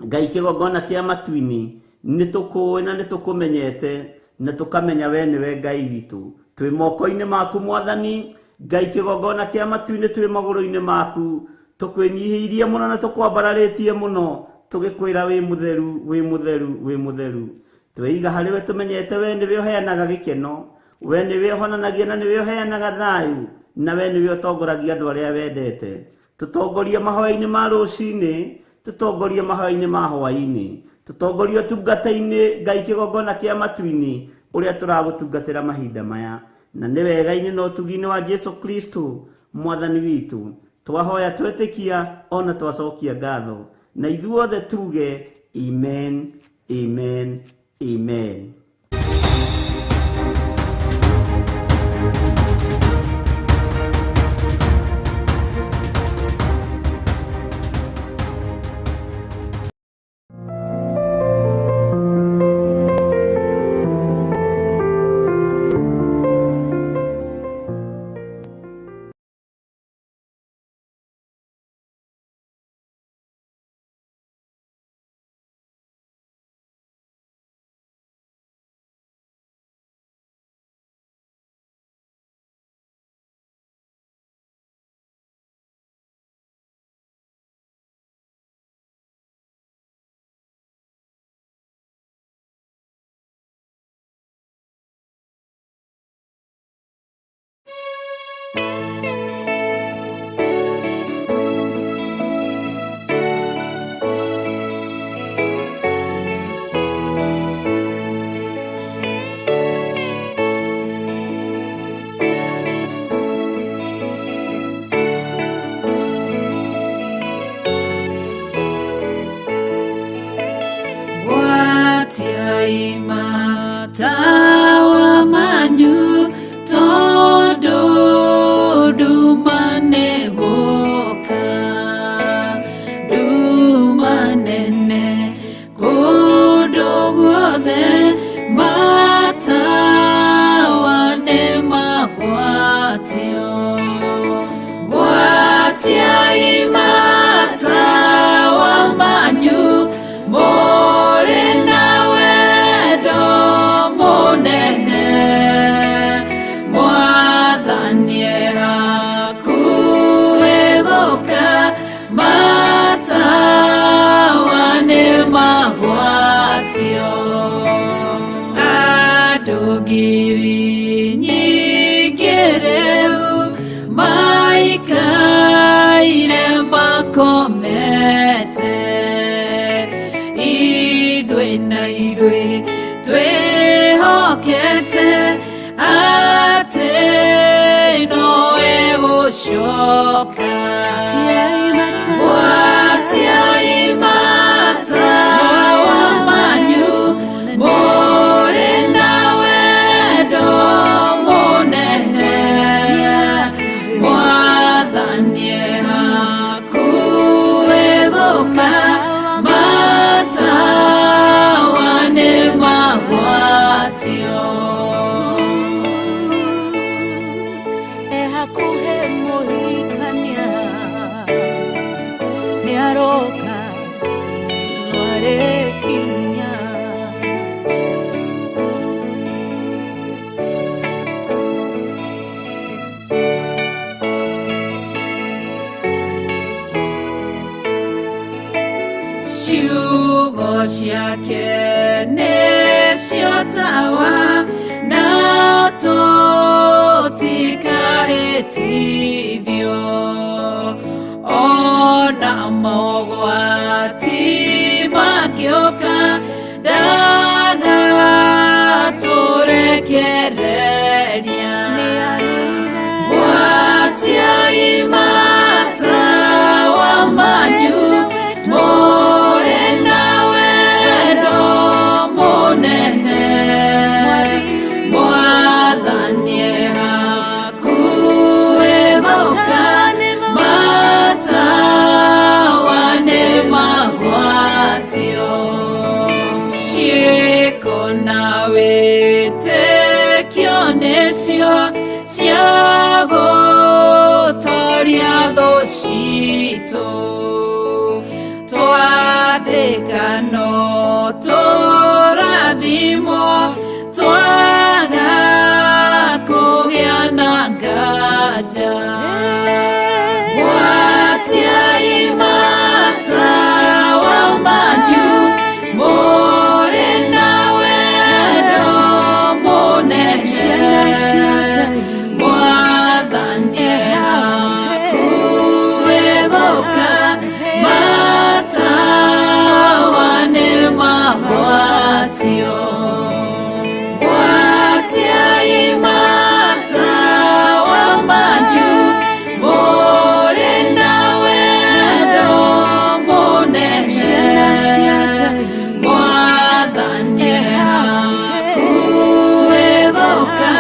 Ngai kĩgongona kĩa matu-inĩ, nĩ tũkũĩ na nĩ tũkũmenyete, na tũkamenya we nĩwe Ngai witũ. Twĩ moko-inĩ maku Mwathani Ngai kĩgongona kĩa matu-inĩ, twĩ magũrũ-inĩ maku, tũkwĩnyihĩirie mũno na tũkwambararĩtie mũno, tũgĩkwĩra wĩ mũtheru, wĩ mũtheru, wĩ mũtheru. Tweiga harĩ we, tũmenyete we nĩwe ũheanaga gĩkeno, we nĩwe ũhonanagia na nĩwe ũheanaga thayũ, na we nĩwe ũtongoragia andũ arĩa wendete. Tũtongorie mahoya-inĩ ma rũcinĩ, tũtongorie mahoya-inĩ ma hwaĩ-inĩ, tũtongorie ũtungata-inĩ Ngai kĩgongona kĩa matu-inĩ ũrĩa tũragũtungatĩra mahinda maya, na nĩ wega-inĩ na ũtugi-inĩ wa Jesu Kristo Mwathani witũ. Twahoya twetĩkia ona twacokia ngatho, na ithuothe tuge amen, amen, amen. Mwathani hakuhĩ gũka, matawa nĩ magwatio. Andũ ngiri nyingĩ rĩu maikaire makomete. Ithuĩ na ithuĩ twĩhokete atĩ nowe gũcoka. Gwatiai matawa manyu, mũrĩ na wendo mũnene. Mwathani hakuhĩ gũka, matawa nĩ magwatio. Ehakuhe mũhikania nĩ aroka no arekinya. Ciugo ciake nĩcio tawa, na tũtikahĩtithio. Ona mogwati mangĩũka, ndagatũrekereria. Gwatiai matawa manyu, mũrĩ na wendo mũnene. Mwathani hakuhĩ gũka, matawa nĩ magwatio. Ciĩko na wĩtĩkio nĩcio cia gũtoria thũ citũ. Twathĩka no tũrathimwo, twaga kũgĩa na nganja. Gwatiai matawa manyu, mũrĩ na wendo mũnene. Mwathani hakuhĩ gũka, matawa nĩ magwatio. Gwatiai matawa manyu, mũrĩ na wendo mũnene. Mwathani hakuhĩ gũka,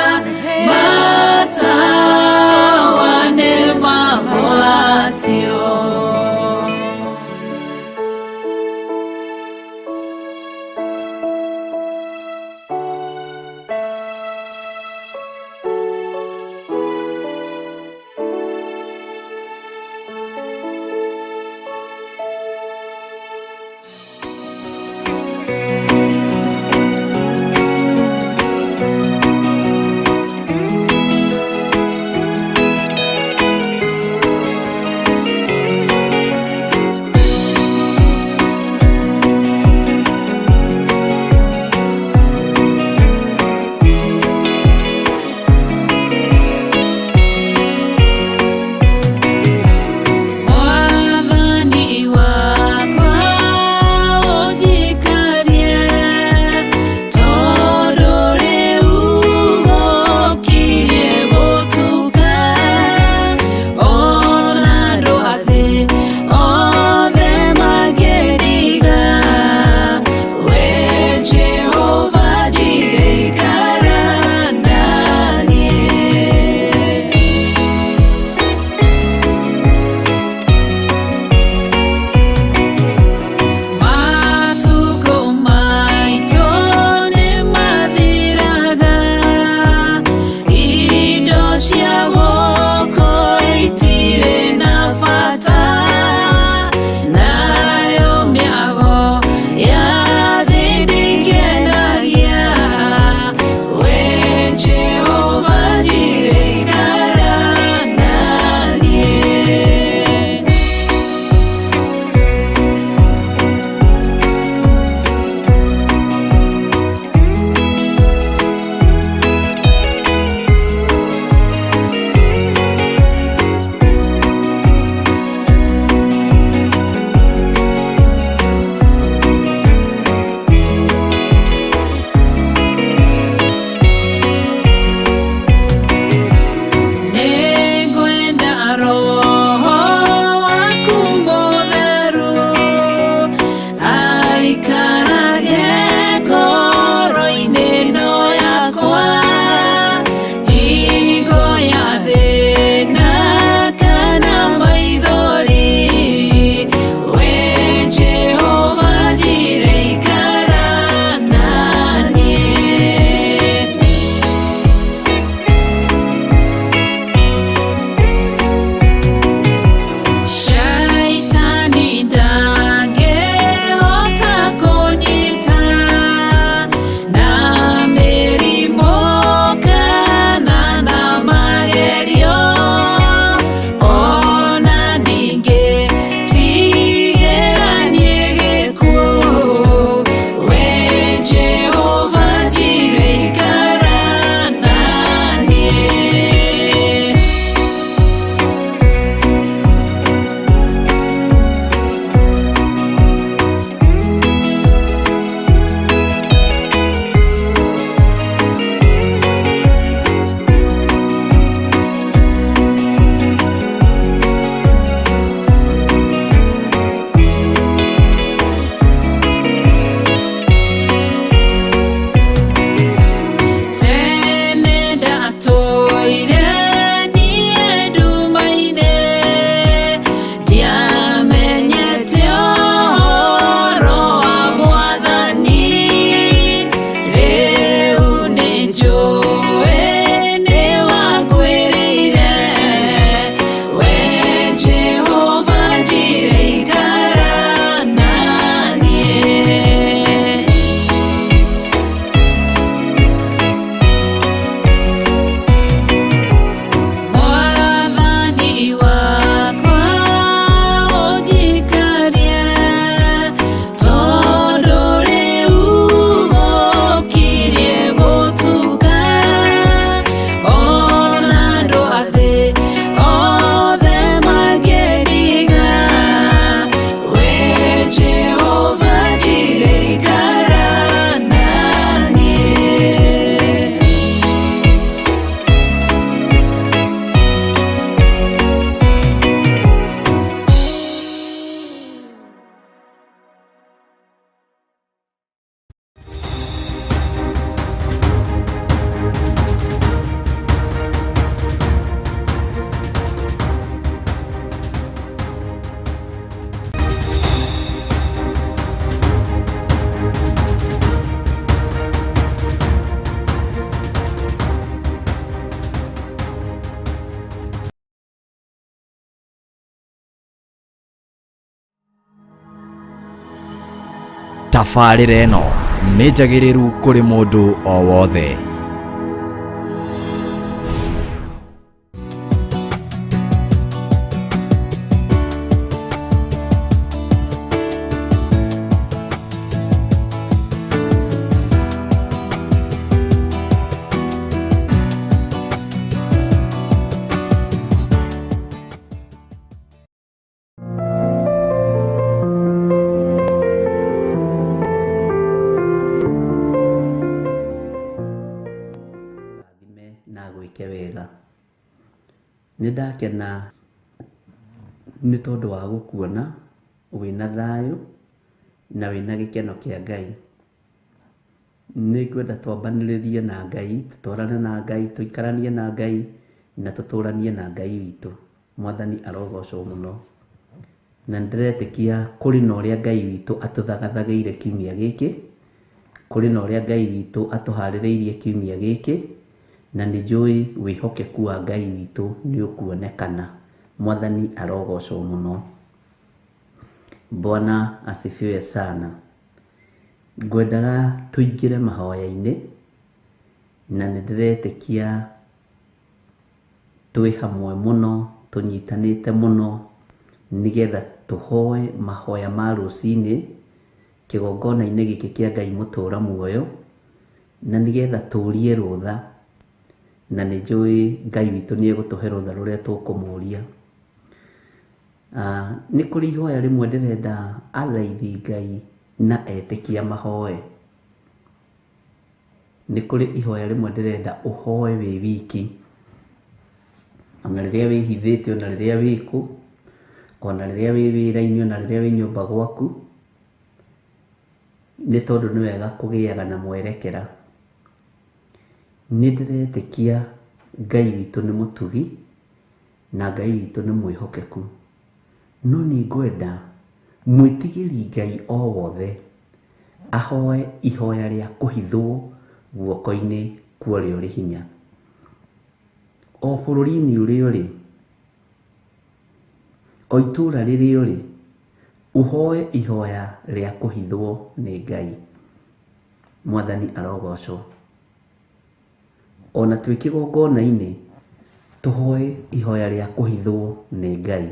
Tabarĩra ĩno nĩ njagĩrĩru kũrĩ mũndũ o wothe. Rathime na gwĩke wega. Nĩ ndakena nĩ tondũ wa gũkuona wĩna thayũ na wĩna gĩkeno kĩa Ngai. Nĩ ngwenda twambanĩrĩrie na Ngai, tũtwarane na Ngai, tũikaranie na Ngai na tũtũranie na Ngai witũ. Mwathani arogocwo mũno. Na nĩ ndĩretĩkia kũrĩ na ũrĩa Ngai witũ atũthagathagĩire kiumia gĩkĩ, kũrĩ na ũrĩa Ngai witũ atũharĩrĩirie kiumia gĩkĩ, na nĩ njũĩ wĩhokeku wa Ngai witũ nĩ ũkuonekana. Mwathani arogocwo mũno. Bwana asifiwe sana. Ngwendaga tũingĩre mahoya-inĩ, na nĩ ndĩretĩkia twĩ hamwe mũno, tũnyitanĩte mũno, nĩgetha tũhoe mahoya ma rũcinĩ kĩgongona-inĩ gĩkĩ kĩa Ngai mũtũra muoyo, na nĩgetha tũrie rũtha, na nĩ njũĩ Ngai witũ nĩ egũtũhe rũtha rũrĩa tũkũmũria. Nĩ kũrĩ ihoya rĩmwe ndĩrenda athaithi Ngai na etĩkia mahoe. Nĩ kũrĩ ihoya rĩmwe ndĩrenda ũhoe wĩ wiki, ona rĩrĩa wĩhithĩte, ona rĩrĩa wĩkũ, ona rĩrĩa wĩ wĩra-inĩ, ona rĩrĩa wĩ nyũmba gwaku, nĩ tondũ nĩ wega kũgĩaga na mwerekera. Nĩ ndĩretĩkia Ngai witũ nĩ mũtugi na Ngai witũ nĩ mwĩhokeku, no nĩ ngwenda mwĩtigĩri Ngai o wothe ahoe ihoya rĩa kũhithwo guoko-inĩ kwa ũrĩa ũrĩ hinya. O bũrũri-inĩ ũrĩa ũrĩ, o itũũra rĩrĩa ũrĩ, ũhoe ihoya rĩa kũhithwo nĩ Ngai. Mwathani arogocwo. Ona twĩ kĩgongona-inĩ tũhoe ihoya rĩa kũhithwo nĩ Ngai.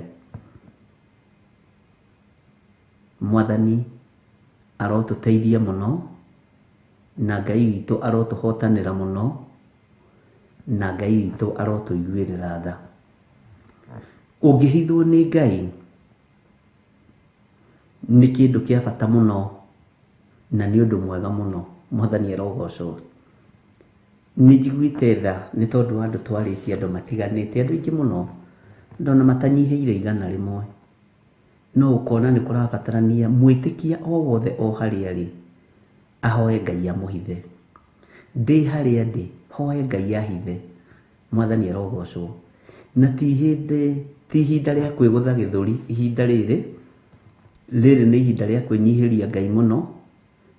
Mwathani arotũteithia mũno, na Ngai witũ arotũhotanĩra mũno, na Ngai witũ arotũiguĩrĩra tha. Ũngĩhithwo nĩ Ngai nĩ kĩndũ kĩa bata mũno na nĩ ũndũ mwega mũno. Mwathani arogocwo. Nĩ njiguĩte tha nĩ tondũ wa andũ twarĩtie, andũ matiganĩte, andũ aingĩ mũno, ndona matanyihĩire 100. No ũkona nĩ kũrabatarania mwĩtĩkia o wothe o harĩa arĩ ahoe Ngai amũhithe. Ndĩ harĩa ndĩ, hoe Ngai ahithe. Mwathani arogocwo. Na ti hĩndĩ, ti ihinda rĩa kwĩgũtha gĩthũri, ihinda rĩrĩ, rĩrĩ nĩ ihinda rĩa kwĩnyihĩria Ngai mũno,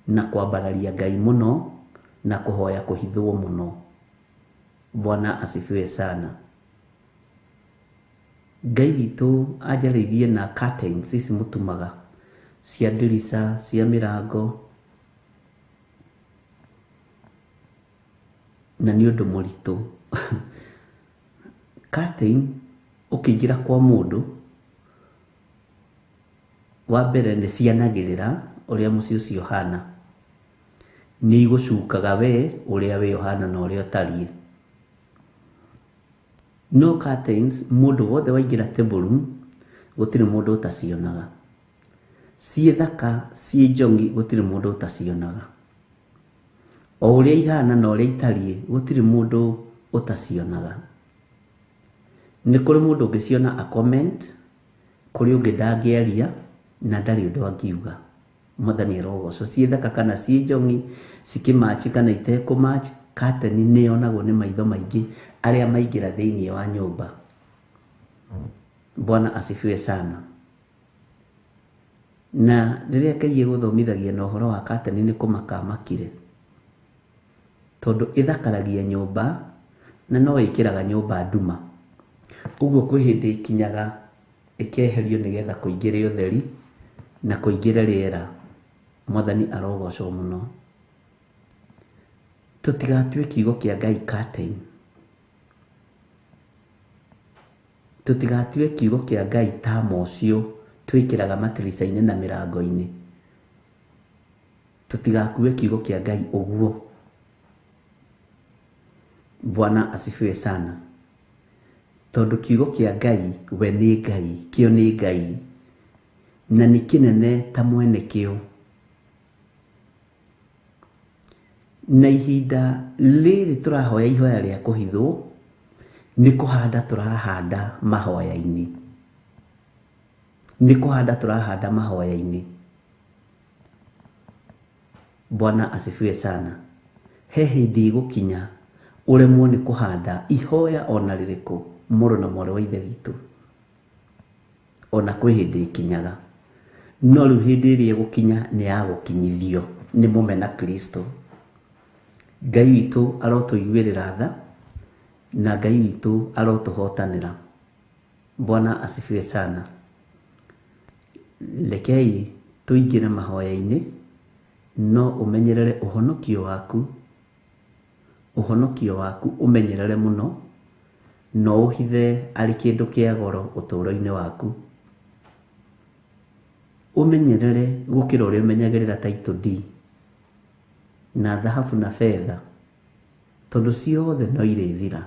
na kwambararia Ngai mũno, na kũhoya kũhithwo mũno. Bwana asifiwe sana. Ngai witũ anjarĩirie na curtains ici mũtumaga cia ndirica, cia mĩrango, na nĩ ũndũ mũritũ. Curtain ũkĩingĩra kwa mũndũ, wa mbere nĩ cianagĩrĩra ũrĩa mũciĩ ũcio ũhana. Nĩ igũcukaga we ũrĩa we ũhana na ũrĩa ũtariĩ. No curtains mũndũ wothe waingĩra table room gũtirĩ mũndũ ũtacionaga. Ciĩ thaka, ciĩ njongi, gũtirĩ mũndũ ũtacionaga. O ũrĩa ihana na ũrĩa itariĩ, gũtirĩ mũndũ ũtacionaga. Nĩ kũrĩ mũndũ ũngĩciona a comment, kũrĩ ũngĩ ndangĩaria na ndarĩ ũndũ angiuga. Mwathani arogocwo. Ciĩ thaka kana ciĩ njongi, cikĩmatch kana itekũmatch, curtain nĩ yonagwo nĩ maitho maingĩ arĩa maingĩra thĩinĩ wa nyũmba. Bwana asifiwe sana. Na rĩrĩa Ngai egũthomithagia na ũhoro wa curtain nĩ kũmaka amakire, tondũ ĩthakaragia nyũmba na no ĩkĩraga nyũmba nduma. Ũguo kwĩ hĩndĩ ĩkinyaga ĩkeherio nĩgetha kũingĩre ũtheri na kũingĩre rĩera. Mwathani arogocwo mũno. Tũtigatue kiugo kĩa Ngai curtain. Tũtigatue kiugo kĩa Ngai ta mocio twĩkĩraga matirica-inĩ na mĩrango-inĩ. Tũtigakue kiugo kĩa Ngai ũguo. Bwana asifiwe sana. Tondũ kiugo kĩa Ngai we nĩ Ngai, kĩo nĩ Ngai, na nĩ kĩnene ta mwene kĩo. Na ihinda rĩrĩ tũrahoya ihoya rĩa kũhithwo, nĩ kũhanda tũrahanda mahoya-inĩ. Nĩ kũhanda tũrahanda mahoya-inĩ. Bwana asifiwe sana. He hĩndĩ ĩgũkinya ũremwo nĩ kũhanda ihoya ona rĩrĩkũ mũrũ na mwarĩ wa ithe witũ. Ona kwĩ hĩndĩ ĩkinyaga. No rĩu hĩndĩ ĩrĩa ĩgũkinya nĩ ya gũkinyithio nĩ mũmena Kristo. Ngai witũ arotũiguĩrĩra tha na Ngai witũ arotũhotanĩra. Bwana asifiwe sana. Rekei tũingĩre mahoya-inĩ, no ũmenyerere ũhonokio waku. Ũhonokio waku ũmenyerere mũno, no ũhithe arĩ kĩndũ kĩa goro ũtũũro-inĩ waku. Ũmenyerere gũkĩra ũrĩa ũmenyagĩrĩra title deed na thahabu na betha, tondũ ciothe no irĩthira.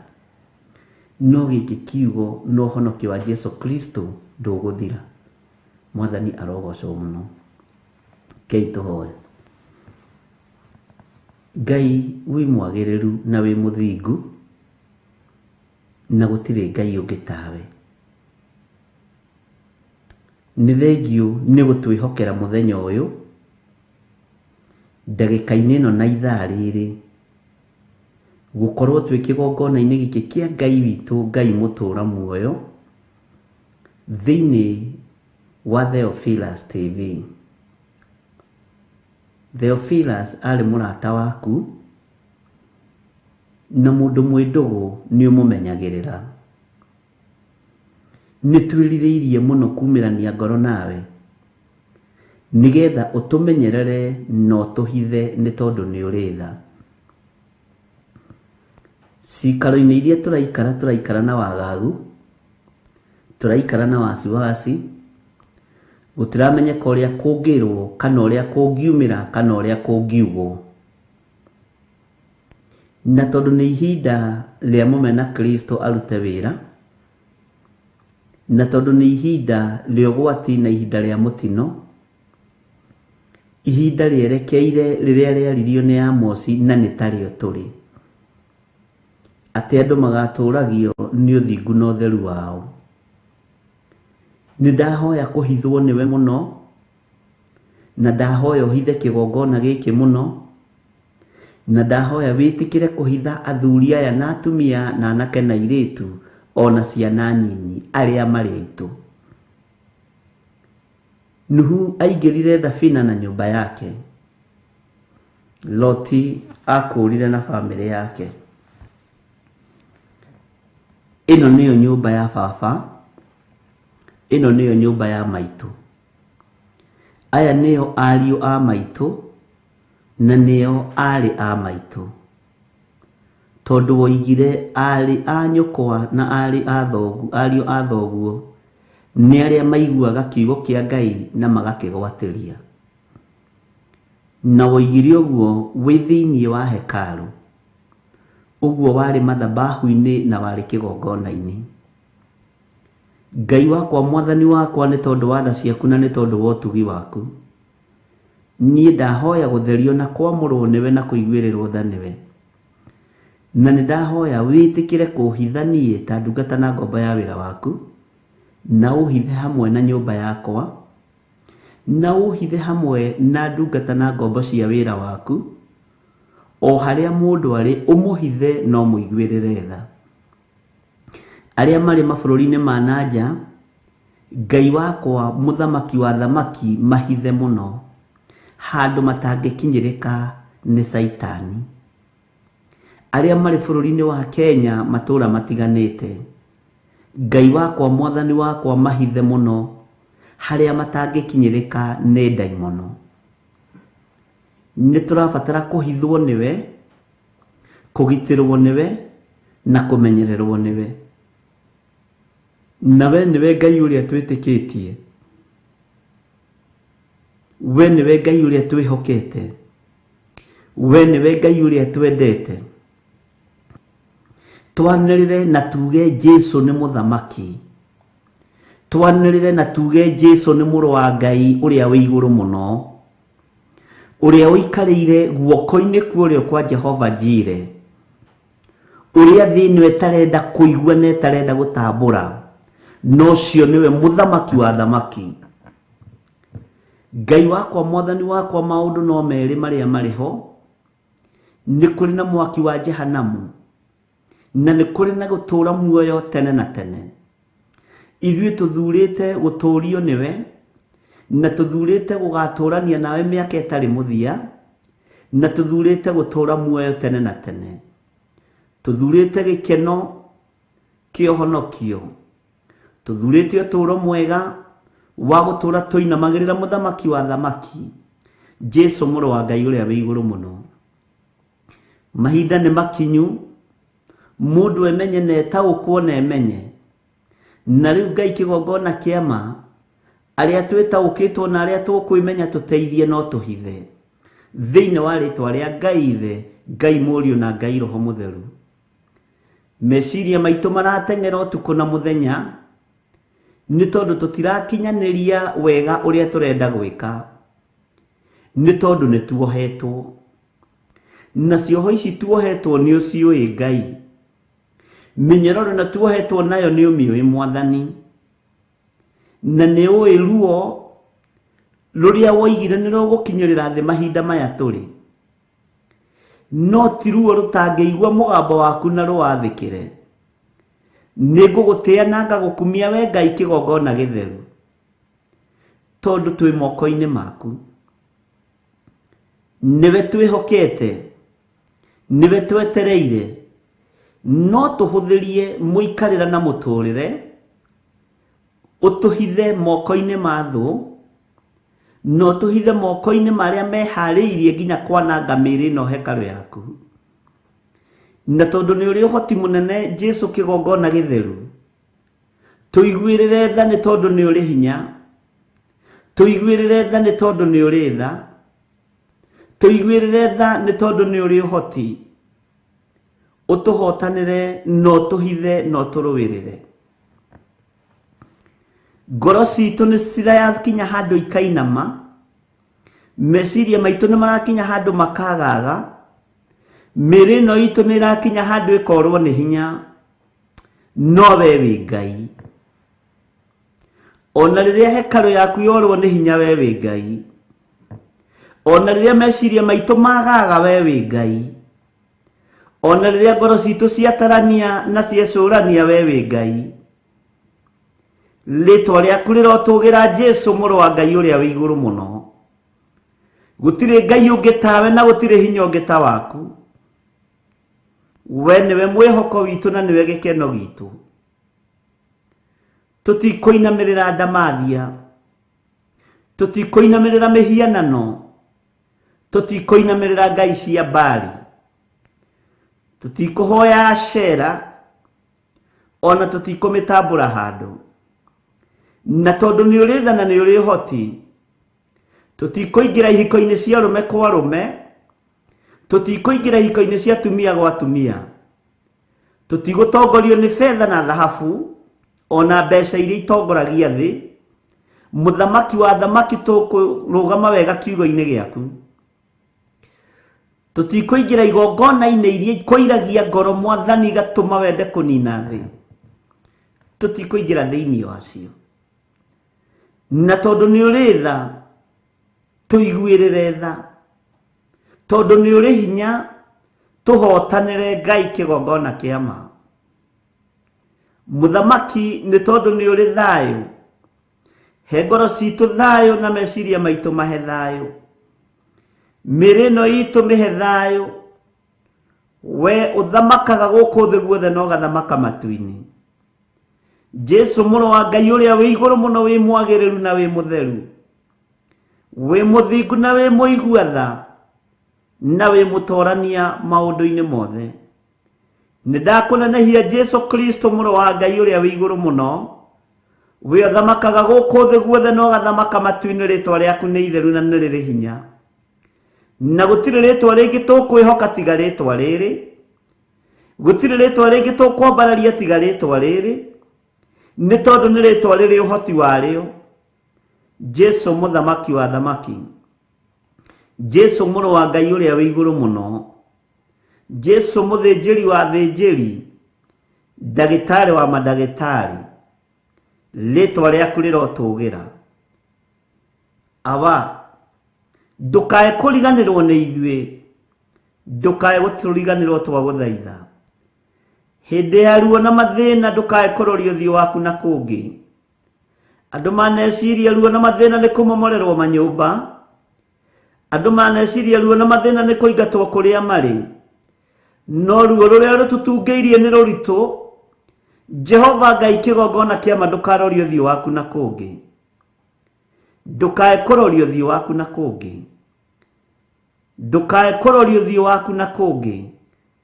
No gĩkĩ kiugo na ũhonokio wa Jesu Kristo ndũgũthira. Mwathani arogocwo mũno. Rekei tũhoe. Ngai wĩ mwagĩrĩru na wĩ mũthingu, na gũtirĩ Ngai ũngĩ tawe. Nĩ thengiũ nĩ gũtwĩhokera mũthenya ũyũ, ndagĩka-inĩ ĩno na ithaa rĩrĩ, gũkorwo twĩ kĩgongona-inĩ gĩkĩ kĩa Ngai witũ, Ngai mũtũũra muoyo, thĩinĩ wa Theophilus TV. Theophilus arĩ mũrata waku, na mũndũ mwĩ ndũgũ nĩ ũmũmenyagĩrĩra. Nĩ twĩrirĩirie mũno kumĩrania ngoro nawe, nĩgetha ũtũmenyerere na ũtũhithe nĩ tondũ nĩ ũrĩ tha. Cikaro-inĩ iria tũraikara, tũraikara na wagagu, tũraikara na wasiwasi, gũtiramenyeka ũrĩa kũngĩrwo, kana ũrĩa kũngiumĩra, kana ũrĩa kũngiugwo. Na tondũ nĩ ihinda rĩa mũmena Kristo arute wĩra, na tondũ nĩ ihinda rĩa ũgwati na ihinda rĩa mũtino, ihinda rĩerekeire rĩrĩa rĩaririo nĩ Amosi na nĩ tarĩo tũrĩ, atĩ andũ magatũragio nĩ ũthingu na ũtheru wao. Nĩ ndahoya kũhithwo nĩwe mũno, na ndahoya ũhithe kĩgongona gĩkĩ mũno, na ndahoya wĩtĩkĩre kũhitha athuri aya na atumia na anake na airĩtu ona ciana nyinyi arĩa marĩ aitũ. Nuhu aingĩrire thabina na nyũmba yake. Loti akũrire na bamĩrĩ yake. Ĩno nĩyo nyũmba ya baba, ĩno nĩyo nyũmba ya maitũ. Aya nĩo ariũ a maitũ na nĩo aarĩ a maitũ. Tondũ woigire aarĩ a nyũkwa na aarĩ a thoguo, ariũ a thoguo nĩ arĩa maiguaga kiugo kĩa Ngai na magakĩgwatĩria. Na woigire ũguo wĩ thĩinĩ wa hekarũ, ũguo warĩ mathabahu-inĩ na warĩ kĩgongona-inĩ. Ngai wakwa, mwathani wakwa, nĩ tondũ wa tha ciaku na nĩ tondũ wa ũtugi waku, niĩ ndahoya gũtherio na kwamũrwo nĩwe na kũiguĩrĩrwo tha nĩwe. Na nĩ ndahoya wĩtĩkĩre kũhitha niĩ ta ndungata na ngombo ya wĩra waku, na ũhithe hamwe na nyũmba yakwa, na ũhithe hamwe na ndungata na ngombo cia wĩra waku, o harĩa mũndũ arĩ ũmũhithe na ũmũiguĩrĩre tha. Arĩa marĩ mabũrũri-inĩ ma na nja, Ngai wakwa, mũthamaki wa thamaki, mahithe mũno handũ matangĩkinyĩrĩka nĩ Caitani. Arĩa marĩ bũrũri-inĩ wa Kenya matũũra matiganĩte, Ngai wakwa, mwathani wakwa, mahithe mũno harĩa matangĩkinyĩrĩka nĩ ndaimono. Nĩ tũrabatara kũhithwo nĩwe, kũgitĩrwo nĩwe, na kũmenyererwo nĩwe. Na we nĩwe Ngai ũrĩa twĩtĩkĩtie, we nĩwe Ngai ũrĩa twĩhokete, we nĩwe Ngai ũrĩa twendete. Twanĩrĩre na tuge Jesu nĩ mũthamaki. Twanĩrĩre na tuge Jesu nĩ mũrũ wa Ngai ũrĩa wĩ igũrũ mũno, ũrĩa ũikarĩire guoko-inĩ kwa ũrĩo kwa Jehova Jire, ũrĩa thĩ ĩno ĩtarenda kũigua na ĩtarenda gũtambũra, no ũcio nĩwe mũthamaki wa thamaki. Ngai wakwa, mwathani wakwa, maũndũ no merĩ marĩa marĩ ho, nĩ kũrĩ na mwaki wa Jehanamu, na nĩ kũrĩ na gũtũũra muoyo tene na tene. Ithuĩ tũthurĩte gũtũũrio nĩwe, na tũthurĩte gũgatũũrania nawe mĩaka ĩtarĩ mũthia, na tũthurĩte gũtũũra muoyo tene na tene. Tũthurĩte gĩkeno kĩa ũhonokio, tũthurĩte ũtũũro mwega wa gũtũũra tũinamagĩrĩra mũthamaki wa thamaki, Jesu mũrũ wa Ngai ũrĩa wĩ igũrũ mũno. Mahinda nĩ makinyu mũndũ emenye na etaũkwo na emenye. Na rĩu Ngai kĩgongona kĩa ma, arĩa twĩtaũkĩtwo na arĩa tũkwĩmenya tũteithie no tũhithe thĩinĩ wa rĩtwa rĩa Ngai Ithe, Ngai Mũriũ na Ngai Roho Mũtheru. Meciria maitũ marateng'era ũtukũ na mũthenya nĩ tondũ tũtirakinyanĩria wega ũrĩa tũrenda gwĩka, nĩ tondũ nĩ tuohetwo. Na cioho ici tuohetwo nĩ ũciũĩ Ngai, mĩnyororo ĩno tuohetwo nayo nĩ ũmĩũĩ Mwathani, na nĩ ũĩ ruo rũrĩa woigire nĩ rũgũkinyĩrĩra thĩ mahinda maya tũrĩ. No ti ruo rũtangĩigua mũgambo waku na rũwathĩkĩre. Nĩ ngũgũtĩa na ngagũkumia we Ngai kĩgongona gĩtheru, tondũ twĩ moko-inĩ maku. Nĩwe twĩhokete, nĩwe twetereire, no tũhũthĩrie mũikarĩra na mũtũrĩre, ũtũhithe moko-inĩ ma thũ, na ũtũhithe moko-inĩ marĩa meharĩirie nginya kwananga mĩĩrĩ ĩno hekarũ yaku. Na tondũ nĩ ũrĩ ũhoti mũnene Jesu kĩgongona gĩtheru, tũiguĩrĩre tha nĩ tondũ nĩ ũrĩ hinya, tũiguĩrĩre tha nĩ tondũ nĩ ũrĩ tha, tũiguĩrĩre tha nĩ tondũ nĩ ũrĩ ũhoti, ũtũhotanĩre na ũtũhithe na ũtũrũĩrĩre. Ngoro citũ nĩ cirakinya handũ ikainama, meciria maitũ nĩ marakinya handũ makagaga, mĩĩrĩ ĩno itũ nĩ ĩrakinya handũ ĩkorwo nĩ hinya, no we wĩ Ngai. Ona rĩrĩa hekarũ yaku yorwo nĩ hinya, we wĩ Ngai. Ona rĩrĩa meciria maitũ magaga, we wĩ Ngai. Ona rĩrĩa ngoro citũ ciatarania na ciecũrania, we wĩ Ngai. Rĩtwa rĩaku rĩrotũgĩra Jesu mũrũ wa Ngai ũrĩa wĩ igũrũ mũno. Gũtirĩ Ngai ũngĩ tawe na gũtirĩ hinya ũngĩ ta waku. We nĩwe mwĩhoko witũ na nĩwe gĩkeno gitũ. Tũtikũinamĩrĩra ndamathia, tũtikũinamĩrĩra mĩhianano, tũtikũinamĩrĩra ngai cia Baali, tũtikũhoya Ashera, ona tũtikũmĩtambũra handũ. Na tondũ nĩ ũrĩ tha na nĩ ũrĩ ũhoti, tũtikũingĩra ihiko-inĩ cia arũme kwa arũme, tũtikũingĩra ihiko-inĩ cia atumia gwa atumia, tũtigũtongorio nĩ betha na thahabu ona mbeca iria itongoragia thĩ. Mũthamaki wa thamaki, tũkũrũgama wega kiugo-inĩ gĩaku. Tũtikũingĩra igongona-inĩ iria ikũiragia ngoro Mwathani igatũma wende kũnina thĩ, tũtikũingĩra thĩinĩ wacio. Na tondũ nĩ ũrĩ tha, tũiguĩrĩre tha. Tondũ nĩ ũrĩ hinya, tũhotanĩre Ngai kĩgongona kĩa ma. Mũthamaki, nĩ tondũ nĩ ũrĩ thayũ, he ngoro citũ thayũ na meciria maitũ mahe thayũ, mĩĩrĩ ĩno itũ mĩhe thayũ. We ũthamakaga gũkũ thĩ guothe na ũgathamaka matu-inĩ. Jesu mũrũ wa Ngai ũrĩa wĩ igũrũ mũno, wĩ mwagĩrĩru na wĩ mũtheru, wĩ mũthingu na wĩ mũigua tha, Na wĩ mũtorania maũndũ-inĩ mothe. Nĩ ndakũnenehia Jesu Kristo mũrũ wa Ngai ũrĩa wĩ igũrũ mũno. Wĩ ũthamakaga gũkũ thĩ guothe na ũgathamaka matu-inĩ, rĩtwa rĩaku nĩ itheru na nĩ rĩrĩ hinya. Na gũtirĩ rĩtwa rĩngĩ tũkwĩhoka tiga rĩtwa rĩrĩ. Gũtirĩ rĩtwa rĩngĩ tũkwambararia tiga rĩtwa rĩrĩ. Nĩ tondũ nĩ rĩtwa rĩrĩ ũhoti warĩo. Jesu mũthamaki wa thamaki. Jesu mũrũ wa Ngai ũrĩa wĩ igũrũ mũno. Jesu mũthĩnjĩri wa thĩnjĩri, ndagĩtarĩ wa mandagĩtarĩ, rĩtwa rĩaku rĩrotũgĩra. Awa, ndũkae kũriganĩrwo nĩ ithuĩ, ndũkae gũtũriganĩrwo twagũthaitha. Hĩndĩ ya ruo na mathĩna ndũkae kũroria ũthiũ waku na kũngĩ. Andũ maneciria ruo na mathĩna nĩ kũmomorerwo manyũmba. Andũ maneciria ruo na mathĩna nĩ kũingatwo kũrĩa marĩ. No ruo rũrĩa rũtũtungĩirie nĩ rũritũ. Jehova Ngai kĩgongona kĩama ndũkarorie ũthiũ waku na kũngĩ. Ndũkae kũroria ũthiũ waku na kũngĩ. Ndũkae kũroria ũthiũ waku na kũngĩ.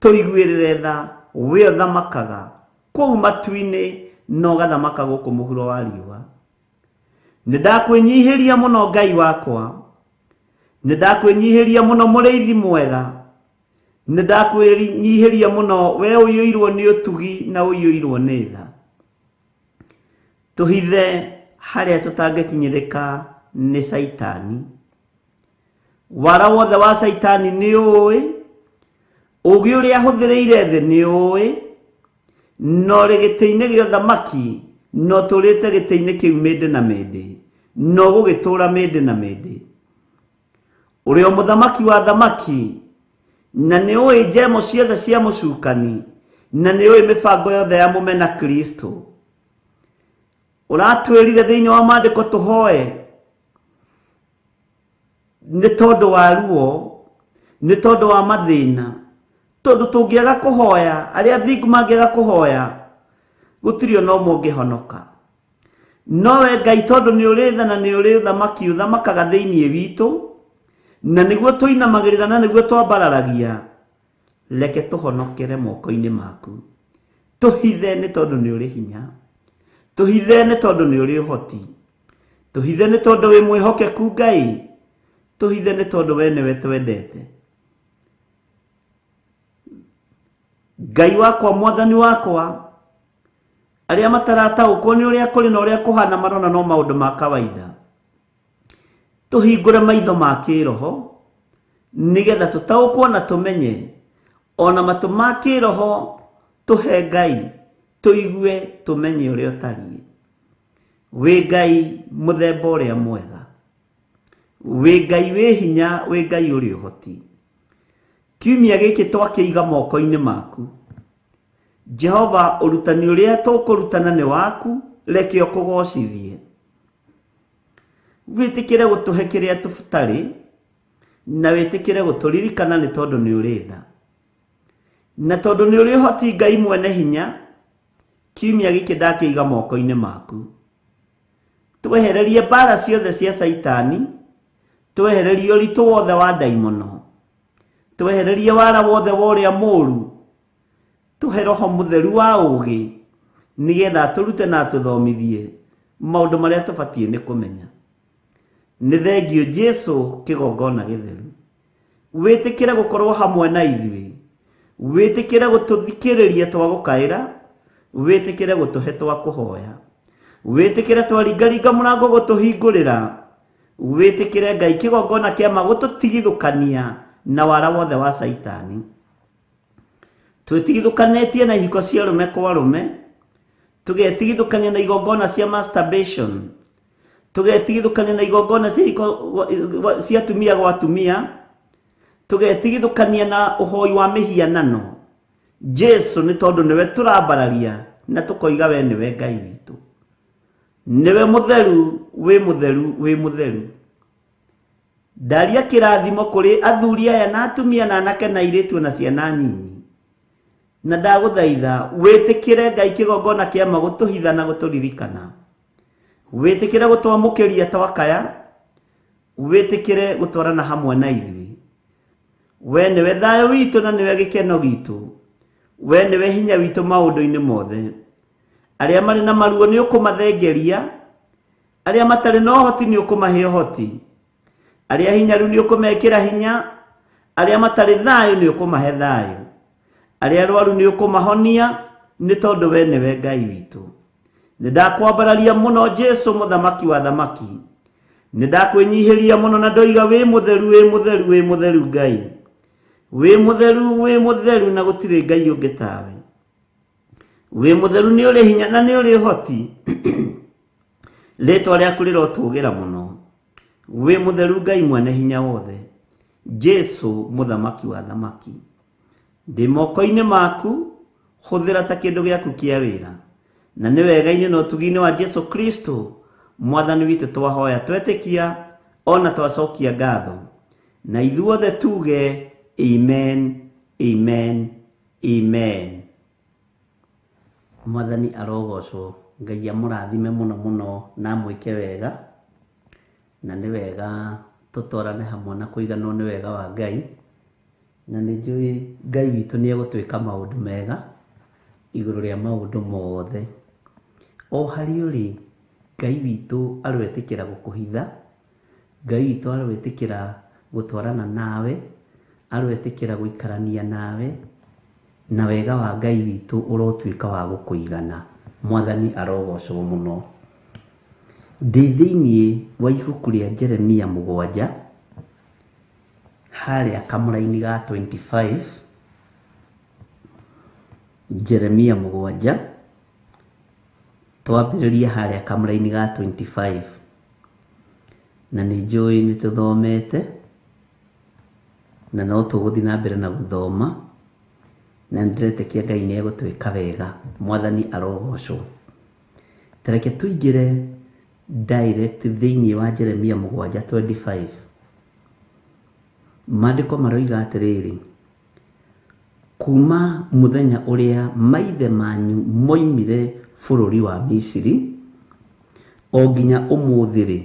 Tũiguĩrĩre tha, wĩ ũthamakaga kũu matu-inĩ na ũgathamaka gũkũ mũhuro wa riũa. Nĩ ndakwĩnyihĩria mũno Ngai wakwa. Nĩ ndakwĩnyihĩria mũno mũrĩithi mwega. Nĩ ndakwĩnyihĩria mũno we ũiyũirwo nĩ ũtugi na ũiyũirwo nĩ tha. Tũhithe harĩa tũtangĩkinyĩrĩka nĩ Caitani. Wara wothe wa Caitani nĩ ũĩ, ũũgĩ ũrĩa ahũthĩrĩire thĩ nĩ ũĩ, no ũrĩ gĩtĩ-inĩ gĩa ũthamaki no ũtũũrĩte gĩtĩ-inĩ kĩu mĩndĩ na mĩndĩ, no ũgũgĩtũũra mĩndĩ na mĩndĩ. Ũrĩ o mũthamaki wa thamaki, na nĩ ũĩ njemo ciothe cia mũcukani, na nĩ ũĩ mĩbango yothe ya mũmena Kristo. Ũratwĩrire thĩinĩ wa maandĩko tũhoe nĩ tondũ wa ruo, nĩ tondũ wa mathĩna, tondũ tũngĩaga kũhoya, arĩa athingu mangĩaga kũhoya, gũtirĩ ona ũmwe ũngĩhonoka. No we Ngai tondũ nĩ ũrĩ tha na nĩ ũrĩ ũthamaki ũthamakaga thĩinĩ witũ, na nĩguo tũinamagĩrĩra na nĩguo twambararagia, reke tũhonokere moko-inĩ maku. Tũhithe nĩ tondũ nĩ ũrĩ hinya. Tũhithe nĩ tondũ nĩ ũrĩ ũhoti. Tũhithe nĩ tondũ wĩ mwĩhokeku Ngai. Tũhithe nĩ tondũ we nĩwe twendete. Ngai wakwa, mwathani wakwa, arĩa matarataũkwo nĩ ũrĩa kũrĩ na ũrĩa kũhana marona no maũndũ ma kawaida. Tũhingũre maitho ma kĩroho nĩgetha tũtaũkwo na tũmenye, ona matũ ma kĩroho tũhe Ngai tũigue tũmenye ũrĩa ũtariĩ. Wĩ Ngai mũthemba ũrĩa mwega, wĩ Ngai wĩ hinya, wĩ Ngai ũrĩ ũhoti. Kiumia gĩkĩ twakĩiga moko-inĩ maku. Jehova, ũrutani ũrĩa tũkũrutana nĩ waku, reke ũkũgocithie. Wĩtĩkĩre gũtũhe kĩrĩa tũtarĩ, na wĩtĩkĩre gũtũririkana nĩ tondũ nĩ ũrĩ tha. Na tondũ nĩ ũrĩ ũhoti Ngai mwene hinya, kiumia gĩkĩ ndakĩiga moko-inĩ maku. Twehererie mbara ciothe cia Caitani, twehererie ũritũ wothe wa ndaimono, twehererie wara wothe wa ũrĩa mũũru, tũhe roho mũtheru wa ũũgĩ, nĩgetha atũrute na atũthomithie maũndũ marĩa tũbatiĩ nĩ kũmenya. Nĩ thengio Jesu kĩgongona gĩtheru. Wĩtĩkĩre gũkorwo hamwe na ithuĩ, wĩtĩkĩre gũtũthikĩrĩria twagũkaĩra, wĩtĩkĩre gũtũhe twakũhoya, wĩtĩkĩre twaringaringa mũrango gũtũhingũrĩra, wĩtĩkĩre Ngai kĩgongona kĩama gũtũtigithũkania na wara wothe wa Caitani. Twĩtigithũkanĩtie na ihiko cia arũme kwa arũme, tũgetigithũkania na igongona cia masturbation, tũgetigithũkania na igongona cia ihiko cia atumia gwa atumia, tũgetigithũkania na ũhoi wa mĩhianano. Jesu nĩ tondũ nĩwe tũrambararia na tũkoiga we nĩwe Ngai witũ, nĩwe mũtheru, wĩ mũtheru, wĩ mũtheru. Ndaria kĩrathimo kũrĩ athuri aya na atumia na anake na airĩtu na ciana nyinyi, na ndagũthaitha wĩtĩkĩre Ngai kĩgongona kĩama gũtũhitha na gũtũririkana, wĩtĩkĩre gũtwamũkĩria twakaya, wĩtĩkĩre gũtwarana hamwe na ithuĩ. We nĩwe thayũ witũ na nĩwe gĩkeno gitũ. We nĩwe hinya witũ maũndũ-inĩ mothe. Arĩa marĩ na maruo nĩ ũkũmathengeria, arĩa matarĩ na ũhoti nĩ ũkũmahe ũhoti, arĩa hinyaru nĩ ũkũmekĩra hinya, arĩa matarĩ thayũ nĩ ũkũmahe thayũ, arĩa arwaru nĩ ũkũmahonia, nĩ tondũ we nĩwe Ngai witũ. Nĩ ndakwambararia mũno Jesũ mũthamaki wa thamaki. Nĩ ndakwĩnyihĩria mũno na ndoiga wĩ mũtheru, wĩ mũtheru, wĩ mũtheru Ngai. Wĩ mũtheru, wĩ mũtheru na gũtirĩ Ngai ũngĩ tawe. Wĩ mũtheru nĩ ũrĩ hinya na nĩ ũrĩ ũhoti. Rĩtwa rĩaku rĩrotũgĩra mũno. Wĩ mũtheru Ngai mwene hinya wothe. Jesũ mũthamaki wa thamaki. Ndĩ moko-inĩ maku, hũthĩra ta kĩndũ gĩaku kĩa wĩra. Na nĩ wega-inĩ na ũtugi-inĩ wa Jesũ Kristo mwathani witũ twahoya twetĩkia ona twacokia ngatho. Na ithuothe tuge amen, amen, amen. Mwathani arogocwo. Ngai amũrathime mũno mũno na amwĩke wega. Na nĩ wega tũtwarane hamwe na kũiganwo nĩ wega wa Ngai. Na nĩ njũĩ Ngai witũ nĩ egũtwĩka maũndũ mega igũrũ rĩa maũndũ mothe. O harĩ ũrĩ, Ngai witũ aroetĩkĩra gũkũhitha, Ngai witũ aroetĩkĩra gũtwarana nawe, aroetĩkĩra gũikarania nawe, na wega wa Ngai witũ ũrotuĩka wa gũkũigana. Mwathani arogocwo mũno. Ndĩ thĩinĩ wa ibuku rĩa Jeremia 7, harĩa kamũraini ga 25, Jeremia 7, twambĩrĩria harĩa kamũraini ga 25. Na nĩ njũĩ nĩ tũthomete, na no tũgũthiĩ na mbere na gũthoma, na nĩ ndĩretĩkia Ngai nĩ egũtwĩka wega. Mwathani arogocwo. Ta reke tũingĩre direct thĩinĩ wa Jeremia 7:25. Maandĩko maroiga atĩrĩrĩ, kuma mũthenya ũrĩa maithe manyu moimire bũrũri wa Misiri o nginya ũmũthĩ rĩ,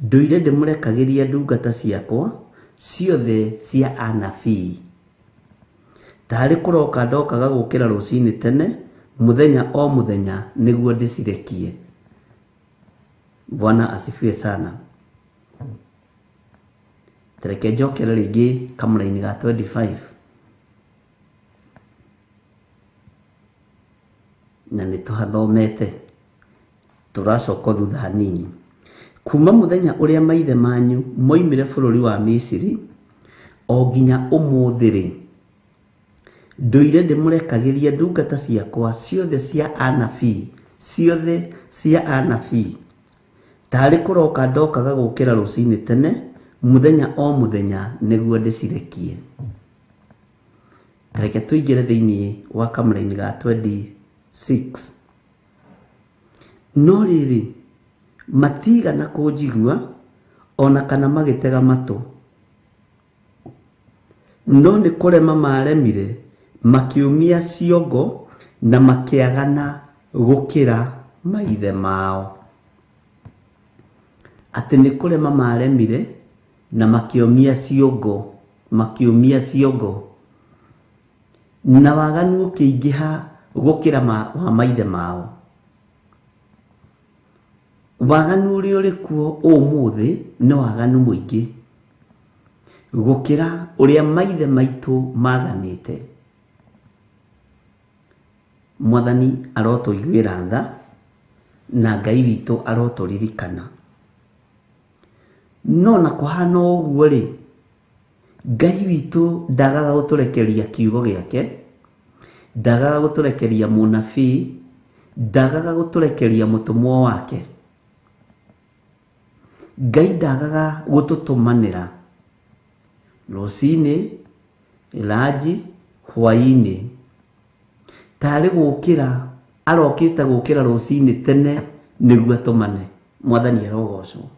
ndũire ndĩmũrekagĩria ndungata ciakwa ciothe cia anabii. Tarĩ kũroka ndokaga gũkĩra rũcinĩ tene mũthenya o mũthenya nĩguo ndĩcirekie. Bwana asifiwe sana. Tareke njokere rĩngĩ kamũraini ga 25. Na nĩ tũhathomete, tũracoka thutha hanini. Kuma mũthenya ũrĩa maithe manyu moimire bũrũri wa Misiri o nginya ũmũthĩ rĩ, ndũire ndĩmũrekagĩria ndungata ciakwa ciothe cia anabii, ciothe cia anabii. Tarĩ kũroka ndokaga gũkĩra rũcinĩ tene mũthenya o mũthenya nĩguo ndĩcirekie. Reke tũingĩre thĩinĩ wa kamũraini ga 26. No rĩrĩ, matigana kũnjigua ona kana magĩtega matũ. No nĩ kũrema maremire, makĩũmia ciongo na makĩagana gũkĩra maithe mao. Atĩ nĩ kũrema maremire na makĩũmia ciongo, makĩũmia ciongo. Na waganu ũkĩingĩha gũkĩra wa maithe mao. Waganu ũrĩa ũrĩ kuo ũmũthĩ nĩ waganu mũingĩ gũkĩra ũrĩa maithe maitũ maganĩte. Mwathani arotũiguĩra tha na Ngai witũ arotũririkana. No na kũhana ũguo rĩ, Ngai witũ ndagaga gũtũrekeria kiugo gĩake, ndagaga gũtũrekeria mũnabii, ndagaga gũtũrekeria mũtũmwo wake. Ngai ndagaga gũtũtũmanĩra rũcinĩ, ranji, hwaĩ-inĩ. Tarĩ gũkĩra arokĩte gũkĩra rũcinĩ tene nĩguo atũmane. Mwathani arogocwo.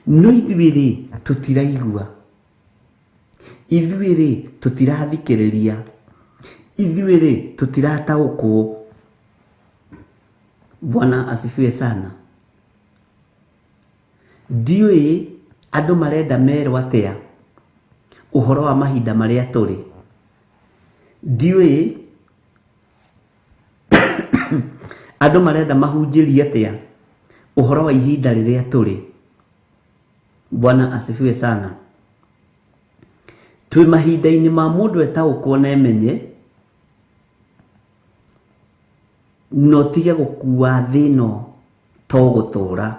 No ithuĩ rĩ, tũtiraigua. Ithuĩ rĩ, tũtirathikĩrĩria. Ithuĩ rĩ, tũtirataũkwo. Bwana asifiwe sana. Ndiũĩ andũ marenda merwo atĩa. Ũhoro wa mahinda marĩa tũrĩ. Ndiũĩ andũ marenda mahunjĩrie atĩa ũhoro wa ihinda rĩrĩa tũrĩ. Bwana asifiwe sana. Twĩ mahinda-inĩ ma mũndũ etaũkwo na emenye na ũtige gũkua thĩ ĩno to gũtũra.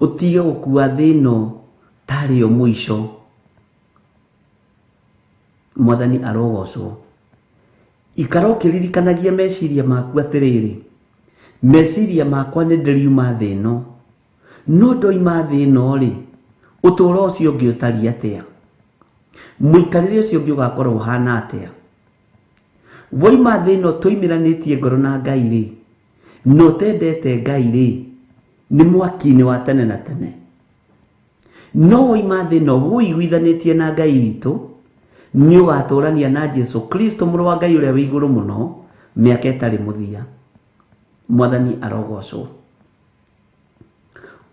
Ũtige gũkua thĩ ĩno tarĩ yo mũico. Mwathani arogocwo. Ikara ũkĩririkanagia meciria maku atĩrĩrĩ, meciria makwa nĩ ndĩriuma thĩ ĩno, no ndoima thĩ ĩno rĩ, ũtũũro ũcio ũngĩ ũtariĩ atĩa? Mũikarĩre ũcio ũngĩ ũgakorwo ũhana atĩa? Waima thĩ ĩno tũimĩranĩtie ngoro na Ngai rĩ, na ũtendete Ngai rĩ, nĩ mwaki-inĩ wa tene na tene. No waima thĩ ĩno wũiguithanĩtie na Ngai witũ, nĩ ũgatũrania na Jesu Kristo mũrũ wa Ngai ũrĩa wĩ igũrũ mũno mĩaka ĩtarĩ mũthia. Mwathani arogocwo.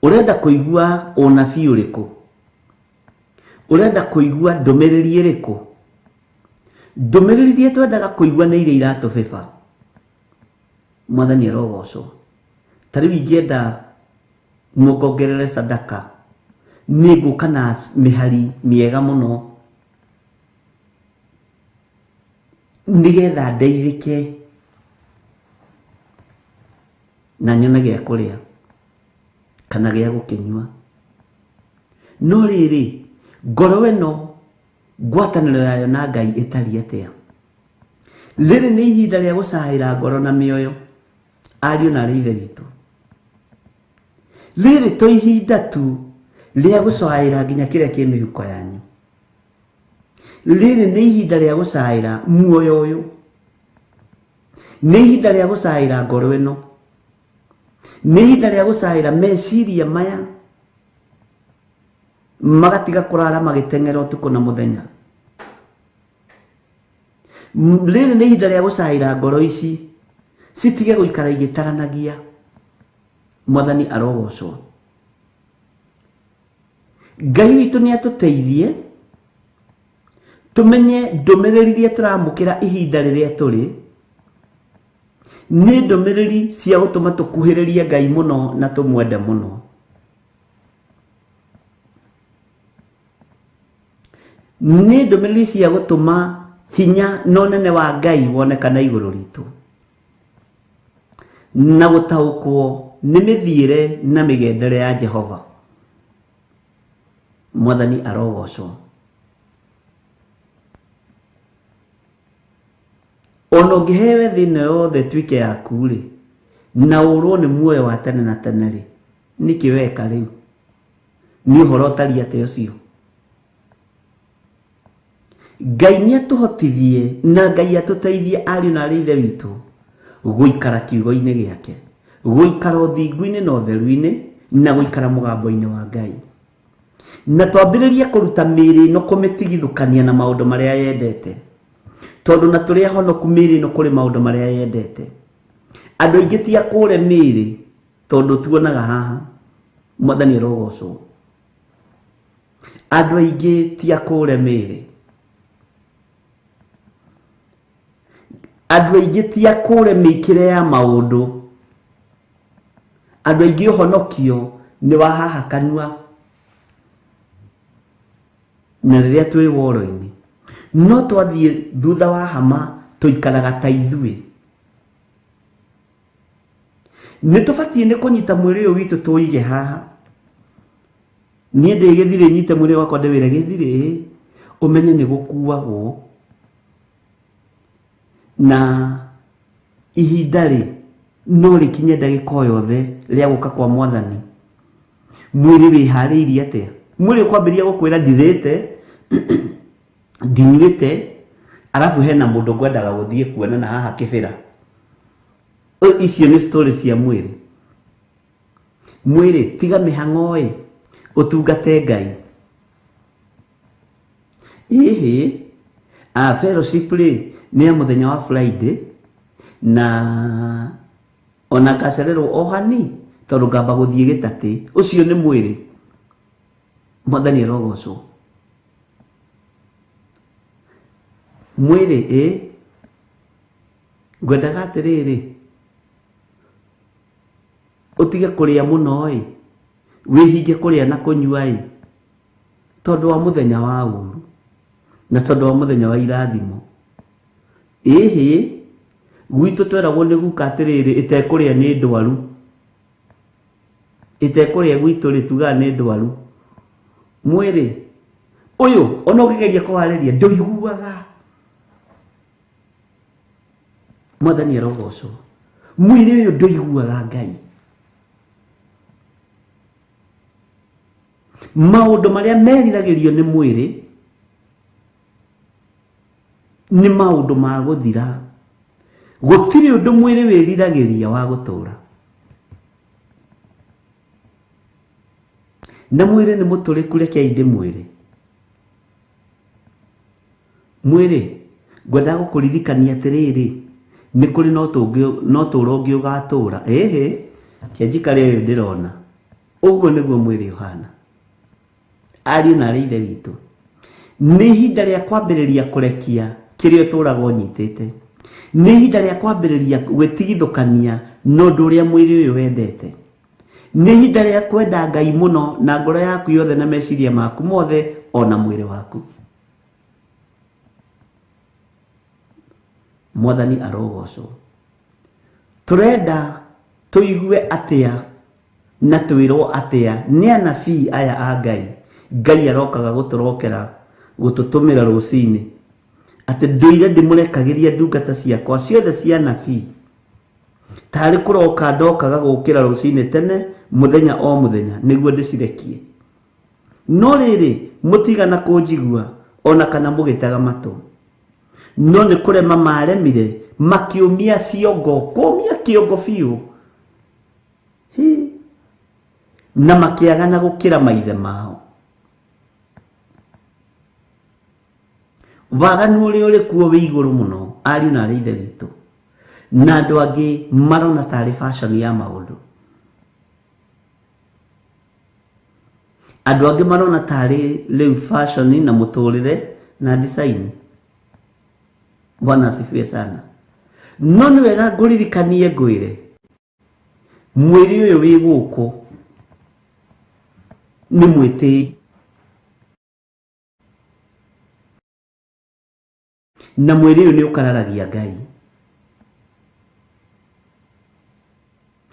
Ũrenda kũigua ũnabii ũrĩkũ? Ũrenda kũigua ndũmĩrĩri ĩrĩkũ? Ndũmĩrĩri iria twendaga kũigua nĩ iria iratũbĩba. Mwathani arogocwo. Ta rĩu ingĩenda mũngongerere sadaka, nĩ ngũka na mĩhari mĩega mũno nĩgetha ndeithĩke na nyone gĩa kũrĩa kana gĩa gũkĩnyua. No rĩrĩ, ngoro ĩno ngwatanĩro yayo na Ngai ĩtariĩ atĩa? Rĩrĩ nĩ ihinda rĩa gũcaĩra ngoro na mĩoyo, ariũ na arĩ ithe witũ. Rĩrĩ to ihinda tu rĩa gũcaĩra nginya kĩrĩa kĩ mĩhuko yanyu. Rĩrĩ nĩ ihinda rĩa gũcaĩra muoyo ũyũ. Nĩ ihinda rĩa gũcaĩra ngoro ĩno. Nĩ ihinda rĩa gũcaĩra meciria maya magatiga kũrara magĩteng'era ũtukũ na mũthenya. Rĩrĩ nĩ ihinda rĩa gũcaĩra ngoro ici citige gũikara igĩtaranagia. Mwathani arogocwo. Ngai witũ nĩ atũteithie tũmenye ndũmĩrĩri iria tũramũkĩra ihinda rĩrĩa tũrĩ nĩ ndũmĩrĩri cia gũtũma tũkuhĩrĩrie Ngai mũno na tũmwende mũno. Nĩ ndũmĩrĩri cia gũtũma hinya na ũnene wa Ngai wonekane igũrũ ritũ na gũtaũkwo nĩ mĩthiĩre na mĩgendere ya Jehova. Mwathani arogocwo. Ona ũngĩheo thĩ ĩno yothe ĩtuĩke yaku rĩ, na ũrwo nĩ muoyo wa tene na tene rĩ, nĩkĩ weka rĩu? Nĩ ũhoro ũtariĩ atĩa ũcio? Ngai nĩ atũhotithie na Ngai atũteithie ariũ na arĩ ithe witũ gũikara kiugo-inĩ gĩake, gũikara ũthingu-inĩ na ũtheru-inĩ, na gũikara mũgambo-inĩ wa Ngai. Na twambĩrĩrie kũruta mĩĩrĩ ĩno kũmĩtigithũkania na maũndũ marĩa yendete. Tondũ na tũrĩ ahonoku mĩĩrĩ ĩno kũrĩ maũndũ marĩa yendete. Andũ aingĩ ti akũre mĩĩrĩ tondũ tuonaga haha. Mwathani arogocwo. Andũ aingĩ ti akũre mĩĩrĩ. Andũ aingĩ ti akũre mĩikĩre ya maũndũ. Andũ aingĩ ũhonokio nĩ wa haha kanua na rĩrĩa twĩ woro-inĩ. No twathiĩ thutha wa hama tũikaraga ta ithuĩ. Nĩ tũbatiĩ nĩ kũnyita mwĩrĩ ũyũ witũ tũige haha. Niĩ ndĩ gĩthirĩ nyite mwĩrĩ wakwa ndĩwĩre gĩthirĩ, ũmenye nĩ gũkuagwo. Na ihinda rĩ, no rĩkinye ndagĩka o yothe rĩa gũka kwa Mwathani. Mwĩrĩ wĩharĩirie atĩa? Mwĩrĩ ũkwambĩrĩria gũkwĩra ndirĩte, ndinyuĩte, arabu hena mũndũ ngwendaga gũthiĩ kuona na haha kĩbĩra. Icio nĩ story cia mwĩrĩ. Mwĩrĩ tiga mĩhang'o ĩ, ũtungate Ngai. Ĩhĩ, fellowship rĩ nĩ ya mũthenya wa Friday na ona ngacererwo o hani tondũ ngamba gũthiĩ gĩtatĩ. Ũcio nĩ mwĩrĩ. Mwathani arogocwo. Mwĩrĩ ĩ ngwendaga atĩrĩrĩ ũtige kũrĩa mũno ĩ wĩhinge kũrĩa na kũnyua ĩ tondũ wa mũthenya wa ũru na tondũ wa mũthenya wa irathimo. Ĩhĩ gwitũ tweragwo nĩ guka atĩrĩrĩ ĩtekũrĩa nĩ ndwaru. Ĩtekũrĩa gwitũ rĩ tugaga nĩ ndwaru. Mwĩrĩ ũyũ ona ũngĩgeria kũwarĩria ndũiguaga. Mwathani arogocwo. Mwĩrĩ ũyũ ndũiguaga Ngai. Maũndũ marĩa meriragĩrio nĩ mwĩrĩ nĩ maũndũ ma gũthira. Gũtirĩ ũndũ mwĩrĩ wĩriragĩria wa gũtũra. Na mwĩrĩ nĩ mũtũrĩku, rekei ndĩmwĩre. Mwĩrĩ ngwendaga gũkũririkania atĩrĩrĩ nĩ kũrĩ no tũũro ũngĩ ũgatũra. Ĩhĩ kĩanjikare ũyũ ndĩrona. Ũguo nĩguo mwĩrĩ ũhana. Ariũ na arĩ ithe witũ, nĩ ihinda rĩa kwambĩrĩria kũrekia kĩrĩa ũtũraga ũnyitĩte. Nĩ ihinda rĩa kwambĩrĩria gwĩtigithũkania na ũndũ ũrĩa mwĩrĩ ũyũ wendete. Nĩ ihinda rĩa kwenda Ngai mũno na ngoro yaku yothe na meciria maku mothe ona mwĩrĩ waku. Mwathani arogocwo. Tũrenda tũigue atĩa na twĩrwo atĩa nĩ anabii aya a Ngai. Ngai arokaga gũtũrokera gũtũtũmĩra rũcinĩ atĩ ndũire ndĩmũrekagĩria ndungata ciakwa ciothe cia anabii tarĩ kũroka ndokaga gũkĩra rũcinĩ tene mũthenya o mũthenya nĩguo ndĩcirekie. No rĩrĩ mũtigana kũnjigua ona kana mũgĩtega matũ. No nĩ kũrema maremire makĩũmia ciongo, kũũmia kĩongo biũ na makĩagana gũkĩra maithe mao. Waganu ũrĩa ũrĩ kuo wĩ igũrũ mũno ariũ na arĩ ithe witũ, na andũ angĩ marona tarĩ fashion ya maũndũ. Andũ angĩ marona tarĩ rĩu fashion na mũtũrĩre na design. Bwana asifiwe sana. No nĩ wega ngũririkanie ngwĩre mwĩrĩ ũyũ wĩ gũkũ nĩ mwĩtĩi na mwĩrĩ ũyũ nĩ ũkararagia Ngai.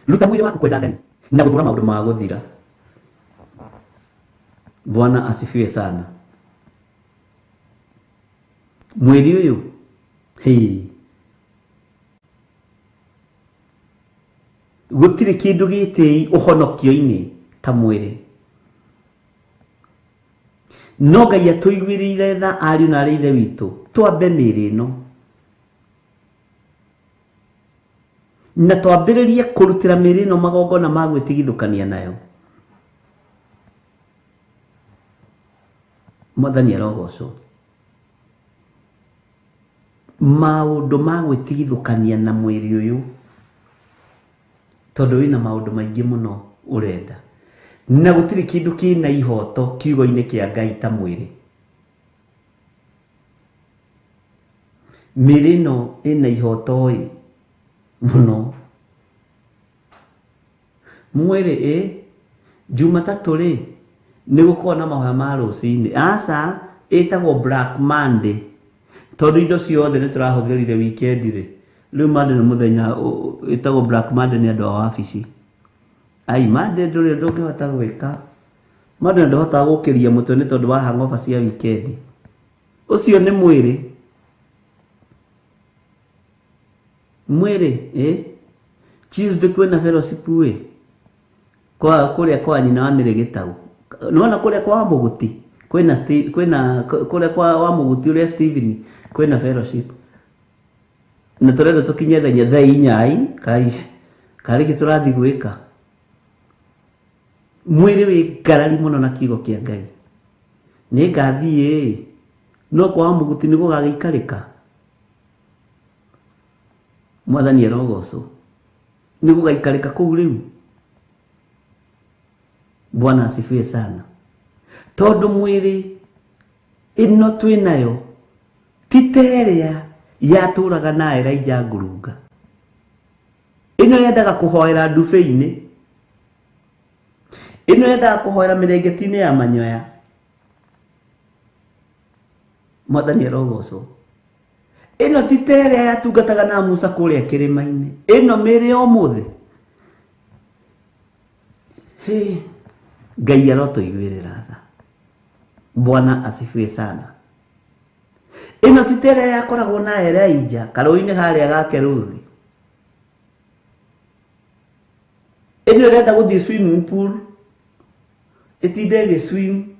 Ruta mwĩrĩ waku kwenda Ngai na gũthũra maũndũ ma gũthira. Bwana asifiwe sana. Mwĩrĩ ũyũ hĩ gũtirĩ kĩndũ gĩtĩi ũhonokio-inĩ ta mwĩrĩ. No Ngai atũiguĩrĩire tha ariũ na arĩ ithe witũ twambe mĩĩrĩ ĩno na twambĩrĩrie kũrutĩra mĩĩrĩ ĩno magongona ma gwĩtigithũkania nayo. Mwathani arogocwo. Maũndũ ma gwĩtigithũkania na mwĩrĩ ũyũ tondũ wĩna maũndũ maingĩ mũno ũrenda na gũtirĩ kĩndũ kĩna ihoto kiugo-inĩ kĩa Ngai ta mwĩrĩ. Mĩĩrĩ ĩno ĩna ihoto ĩ mũno. Mwĩrĩ ĩ Jumatatũ rĩ nĩ gũkorwo na mahoya ma rũcinĩ. Aca ĩtagwo Black Monday tondũ indo ciothe nĩ tũrahũthĩrire weekend rĩ. Rĩu Monday nĩ mũthenya ĩtagwo Black Monday nĩ andũ a wabici. Ai Monday ndũrĩ ũndũ ũngĩhota gwĩka. Monday ndũhotaga gũkĩria mũtwe nĩ tondũ wa hangover cia weekend. Ũcio nĩ mwĩrĩ. Mwĩrĩ ĩ Tuesday kwĩna fellowship ĩ kwa kũrĩa kwa nyina wa Mĩrĩ Gĩtau. Nĩwona kũrĩa kwa Mũguti kwĩna kwĩna kũrĩa kwa wa Mũguti ũrĩa Steven kwĩna fellowship. Na tũrenda tũkinye thaa inya ai kai karĩ kĩ tũrathiĩ gwĩka. Mwĩrĩ wĩ ngarari mũno na kiugo kĩa Ngai. Nĩ ngathiĩ no kwa Mũguti nĩ gũgagĩikarĩka. Mwathani arogocwo. Nĩ gũgaikarĩka kũu rĩu. Bwana asifiwe sana. Tondũ mwĩrĩ ĩno twĩ nayo Ti ta ĩrĩa yatũraga na Elijah ngurunga. Ĩno yendaga kũhoera ndubĩ-inĩ. Ĩno yendaga kũhoera mĩrengeti-inĩ ya manyoya. Mwathani arogocwo. Ĩno ti ta ĩrĩa yatungataga na Musa kũrĩa kĩrĩma-inĩ. Ĩno mĩĩrĩ ya ũmũthĩ. Hĩ, Ngai arotũiguĩrĩra tha. Bwana asifiwe sana. Ĩno ti ta ĩrĩa yakoragwo na Elijah karũĩ-inĩ harĩa ga Keruthi. Ĩno ĩrenda gũthiĩ swimming pool. Ĩtinde ĩgĩ swim.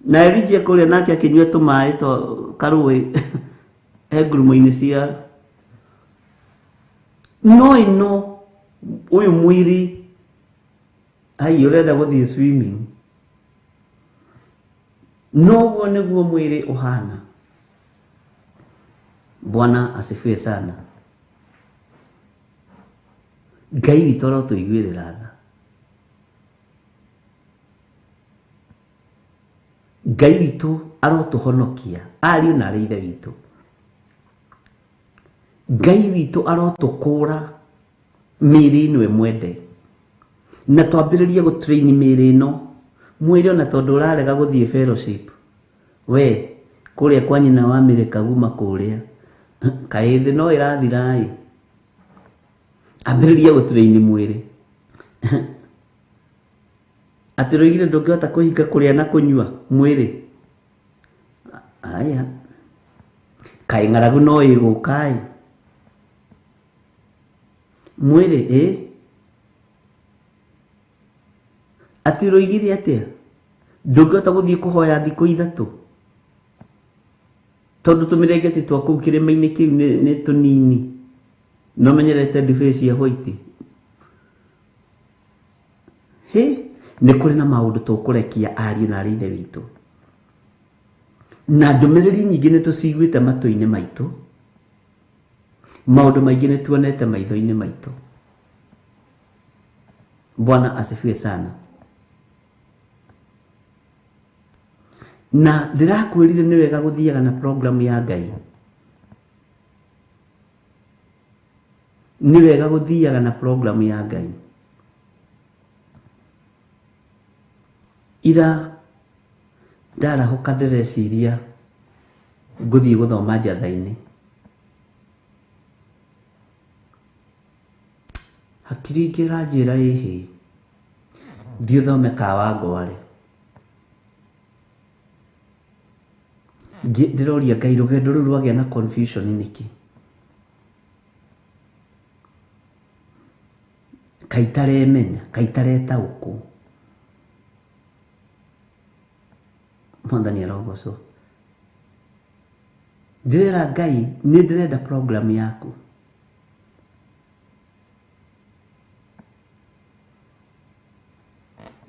Na Elijah kũrĩa nake akĩnyua tũmaĩ twa karũĩ he ngurumo-inĩ cia. No ĩno ũyũ mwĩrĩ ai ũrenda gũthiĩ swimming. Noguo nĩguo mwĩrĩ ũhana. Bwana asifiwe sana. Ngai witũ arotũiguĩrĩra tha. Ngai witũ arotũhonokia ariũ na arĩ ithe witũ. Ngai witũ arotũkũra mĩĩrĩ ĩno ĩmwende. Na twambĩrĩrie gũtrain mĩĩrĩ ĩno. Mwĩrĩ ona tondũ ũrarega gũthiĩ fellowship. We kũrĩa kwa nyina wa Mĩrĩ Kaguma kũrĩa. Kaĩ thĩ no ĩrathira ĩ. Ambĩrĩria gũtrain mwĩrĩ. Atĩ rũigire ndũngĩhota kwĩhinga kũrĩa na kũnyua mwĩrĩ. Aya. Kaĩ ng'aragu no ĩgũka ĩ. Mwĩrĩ ĩ. Atĩ rũigire atĩa? Ndũngĩhota gũthiĩ kũhoya thikũ ithatũ. Tondũ tũmĩrengeti twa kũu kĩrĩma-inĩ kĩu nĩ tũnini. No menyerete ndibei cia white. Hĩ, nĩ kũrĩ na maũndũ tũkũrekia ariũ na arĩ ithe witũ. Na ndũmĩrĩri nyingĩ nĩ tũciguĩte matũ-inĩ maitũ. Maũndũ maingĩ nĩ tuonete maitho-inĩ maitũ. Bwana asifiwe sana. Na ndĩrakwĩrire nĩ wega gũthiaga na program ya Ngai. Nĩ wega gũthiaga na program ya Ngai. Ira ndarahũka ndĩreciria ngũthiĩ gũthoma njatha-inĩ. Hakiri ingĩ ĩranjĩra ĩhĩ, thiĩ ũthome Kawangware. Ndĩroria Ngai rũgendo rũu rwagĩa na confusion nĩkĩ? Kaĩ itaremenya, kaĩ itaretaũkwo. Mwathani arogocwo. Ndĩrera Ngai nĩ ndĩrenda program yaku.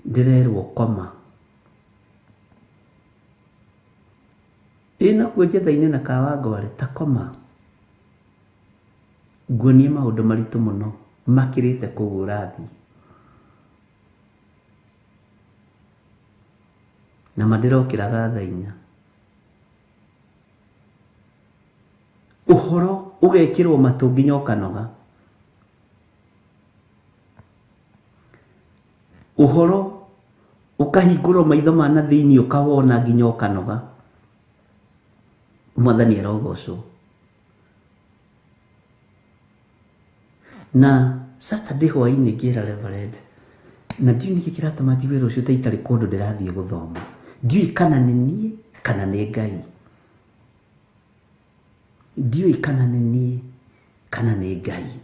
Ndĩrerwo koma. Ĩ nakuo njetha-inĩ na Kawangware ta koma. Nguonie maũndũ maritũ mũno makĩrĩte kũu ũrathiĩ. Na ma ndĩrokĩraga thaa inya. Ũhoro ũgekĩrwo matũ nginya ũkanoga. Ũhoro ũkahingũrwo maitho ma na thĩinĩ ũkawona nginya ũkanoga. Mwathani arogocwo. Na Saturday hwaĩ-inĩ ngĩra Reverend, na ndiũĩ nĩkĩ kĩratũma njigue rũciũ ta itarĩ kũndũ ndĩrathiĩ gũthoma. Ndiũĩ kana nĩ niĩ kana nĩ Ngai. Ndiũĩ kana nĩ niĩ kana nĩ Ngai.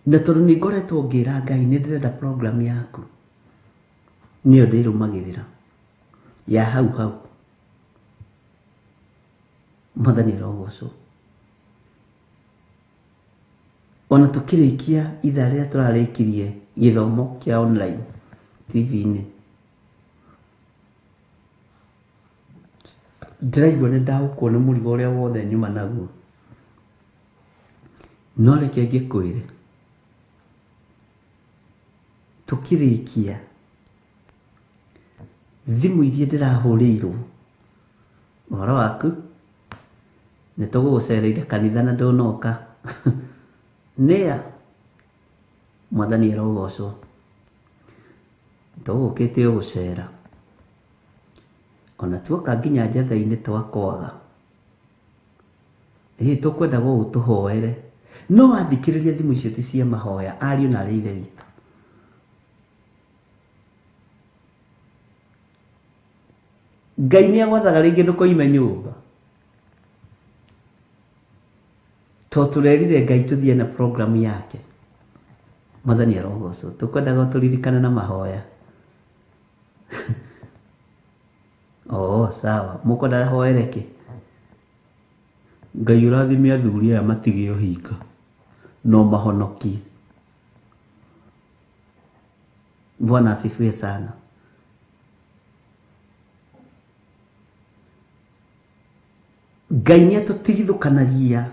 Na tondũ nĩ ngoretwo ngĩra Ngai nĩ ndĩrenda program yaku, nĩyo ndĩrũmagĩrĩra ya hau hau. Mwathani arogocwo. Ona tũkĩrĩkia ithaa rĩrĩa tũrarĩkirie gĩthomo kĩa online TV-inĩ, ndĩraigua nĩ ndaũkwo nĩ mũrigo ũrĩa wothe nyuma naguo. No reke ngĩkwĩre, tũkĩrĩkia Thimũ iria ndĩrahũrĩirwo ũhoro waku nĩ tũgũgũcereire kanitha na ndũnoka. Nĩa Mwathani arogocwo, tũgũkĩte o gũcera ona tuoka nginya njatha-inĩ twakwaga. Ĩ tũkwenda gũgũtũhoere, no wathikĩrĩria thimũ icio ti cia mahoya, ariũ na arĩ ithe witũ. Ngai nĩ agwathaga rĩngĩ ndũkoime nyũmba, to tũrerire Ngai tũthiĩ na programu yake. Mwathani arogocwo, tũkwendaga tũririkane na mahoya. Oh, sawa, mũkwenda hoere kĩ? Ngai ũrathime athuri aya matige ũhinga no mahonokie. Bwana asifiwe sana. Ngai nĩ atũtigithũkanagia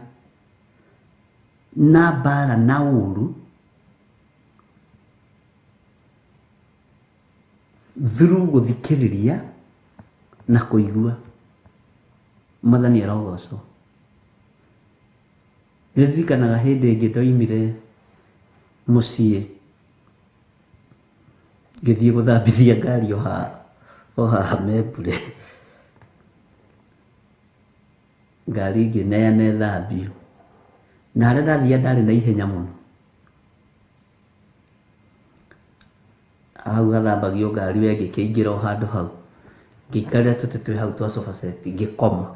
na mbara na ũru through gũthikĩrĩria na kũigua. Mwathani arogocwo. Nĩndirikanaga hĩndĩ ĩngĩ ndoimire mũciĩ ngĩthiĩ gũthambithia ngari o haha Membure, ngari ngĩneana ĩthambio, na harĩa ndathiaga ndarĩ na ihenya mũno. Hau hathambagio ngari we ngĩkĩingĩra o handũ hau, ngĩikarĩra tũtĩ twĩ hau twa sofa set ngĩkoma.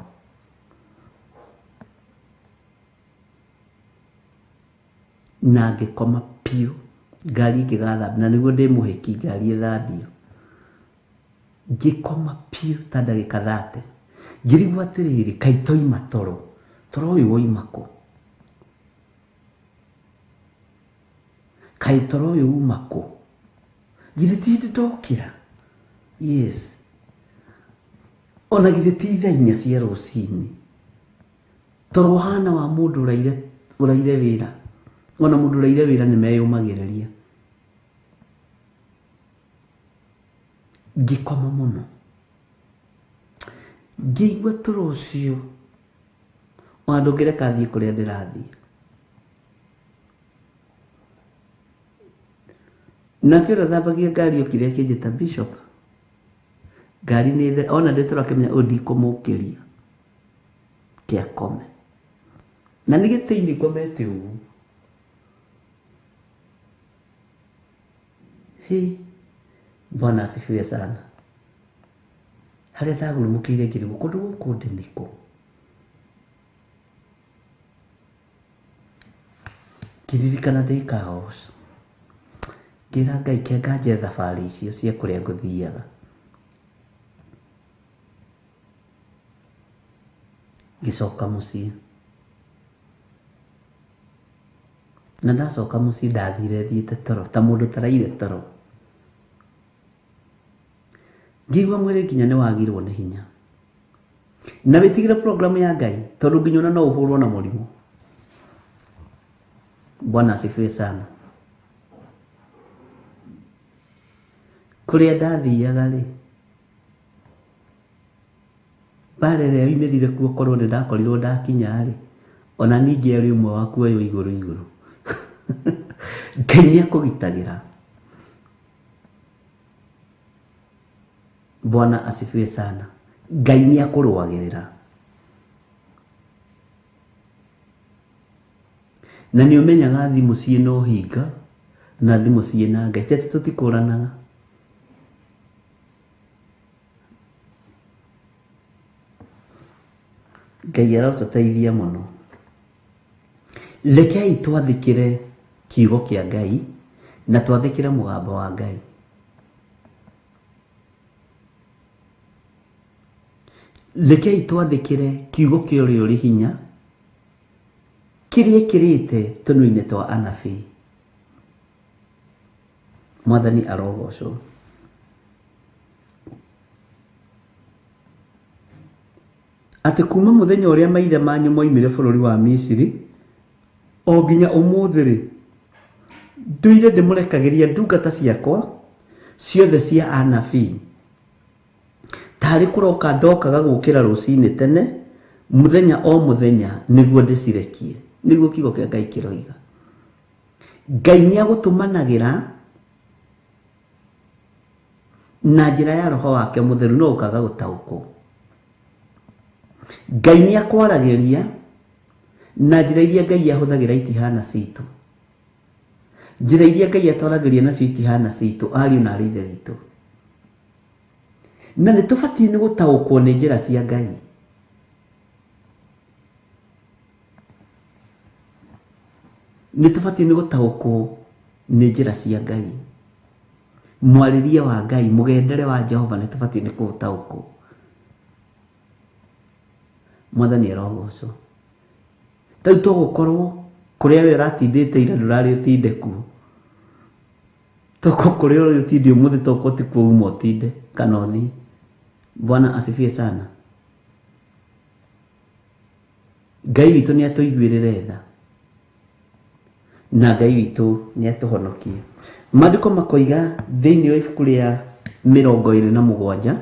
Na ngĩkoma biũ, ngari ĩngĩgathambio, na nĩguo ndĩ mũhĩki ngari ĩthambio. Ngĩkoma biũ ta ndagĩka 30. Ngĩrigwo atĩrĩrĩ, kaĩ toima toro, toro ũyũ woima kũ? Kaĩ toro ũyũ uma kũ? Githĩ ti hĩndĩ ndokĩra? Yes. Ona githĩ ti thaa 4 cia rũcinĩ? Toro ũhana wa mũndũ ũraire wĩra. Ona mũndũ ũraire wĩra nĩ meyũmagĩrĩria. Ngĩkoma mũno. Ngĩigua toro ũcio ona ndũngĩreka thiĩ kũrĩa ndĩrathiĩ. Nake ũrĩa ũthambagia ngari okire akĩnjĩta Bishop. Ngari nĩ there, ona ndĩ toro akĩmenya ũyũ ndikũmũkĩria. Kĩakome. Na nĩ gĩtĩ-inĩ ngomete ũguo. Hĩ, Bwana asifiwe sana. Harĩa ndagurumũkĩire ngĩrigwo kũndũ gũkũ ndĩ nĩkũ? Ngĩririkana ndĩ Kaos. Ngĩra Ngai kĩanga nje thabarĩ icio cia kũrĩa ngũthiaga. Ngĩcoka mũciĩ. Na ndacoka mũciĩ ndathire thiĩte toro ta mũndũ ũtaraire toro. Ngĩigua mwĩrĩ nginya nĩ wagirwo nĩ hinya. Na wĩtigĩre programu ya Ngai tondũ nginya ona no ũhũrwo na mũrimũ. Bwana asifiwe sana. Kũrĩa ndathiaga rĩ, mbara ĩrĩa yoimĩrire kuo korwo nĩ ndakorirwo ndakinya rĩ, ona ningĩ arĩ ũmwe wa kuoywo igũrũ igũrũ. Ngai nĩ akũgitagĩra. Bwana asifiwe sana. Ngai nĩ akũrũagĩrĩra. Na nĩ ũmenyaga thimũ ciĩna ũhinga na thimũ ciĩna Ngai. Ti atĩ tũtikũranaga. Ngai arotũteithia mũno. Rekei twathĩkĩre kiugo kĩa Ngai na twathĩkĩre mũgambo wa Ngai. Rekei twathĩkĩre kiugo kĩa ũrĩa ũrĩ hinya kĩrĩa kĩrĩte tũnua-inĩ twa anabii. Mwathani arogocwo. Atĩ kuma mũthenya ũrĩa maithe manyu moimire bũrũri wa Misiri o nginya ũmũthĩ rĩ, ndũire ndĩmũrekagĩria ndungata ciakwa ciothe cia anabii. Tarĩ kũroka ndokaga gũkĩra rũcinĩ tene mũthenya o mũthenya nĩguo ndĩcirekie. Nĩguo kiugo kĩa Ngai kĩroiga. Ngai nĩagũtũmanagĩra na njĩra ya roho wake mũtheru no ũkaga gũtaũkwo. Ngai nĩakwaragĩria na njĩra iria Ngai ahũthagĩra itihana citũ. Njĩra iria Ngai atwaragĩria nacio itihana citũ ariũ na arĩ ithe witũ. Na nĩ tũbatiĩ nĩ gũtaũkwo nĩ njĩra cia Ngai. Nĩ tũbatiĩ nĩ gũtaũkwo nĩ njĩra cia Ngai. Mwarĩrie wa Ngai, mũgendere wa Jehova nĩ tũbatiĩ nĩ kũũtaũkwo. Mwathani arogocwo. Rĩu tũgũkorwo kũrĩa we ũratindĩte ira ndũrarĩ ũtinde kuo. Toko kũrĩa ũrĩ ũtinde ũmũthĩ toko ti kuo uma ũtinde kana ũthiĩ. Bwana asifiwe sana. Ngai witũ nĩ atũiguĩrĩre tha. Na Ngai witũ nĩ atũhonokie. Maandĩko makoiga thĩinĩ wa ibuku rĩa 27,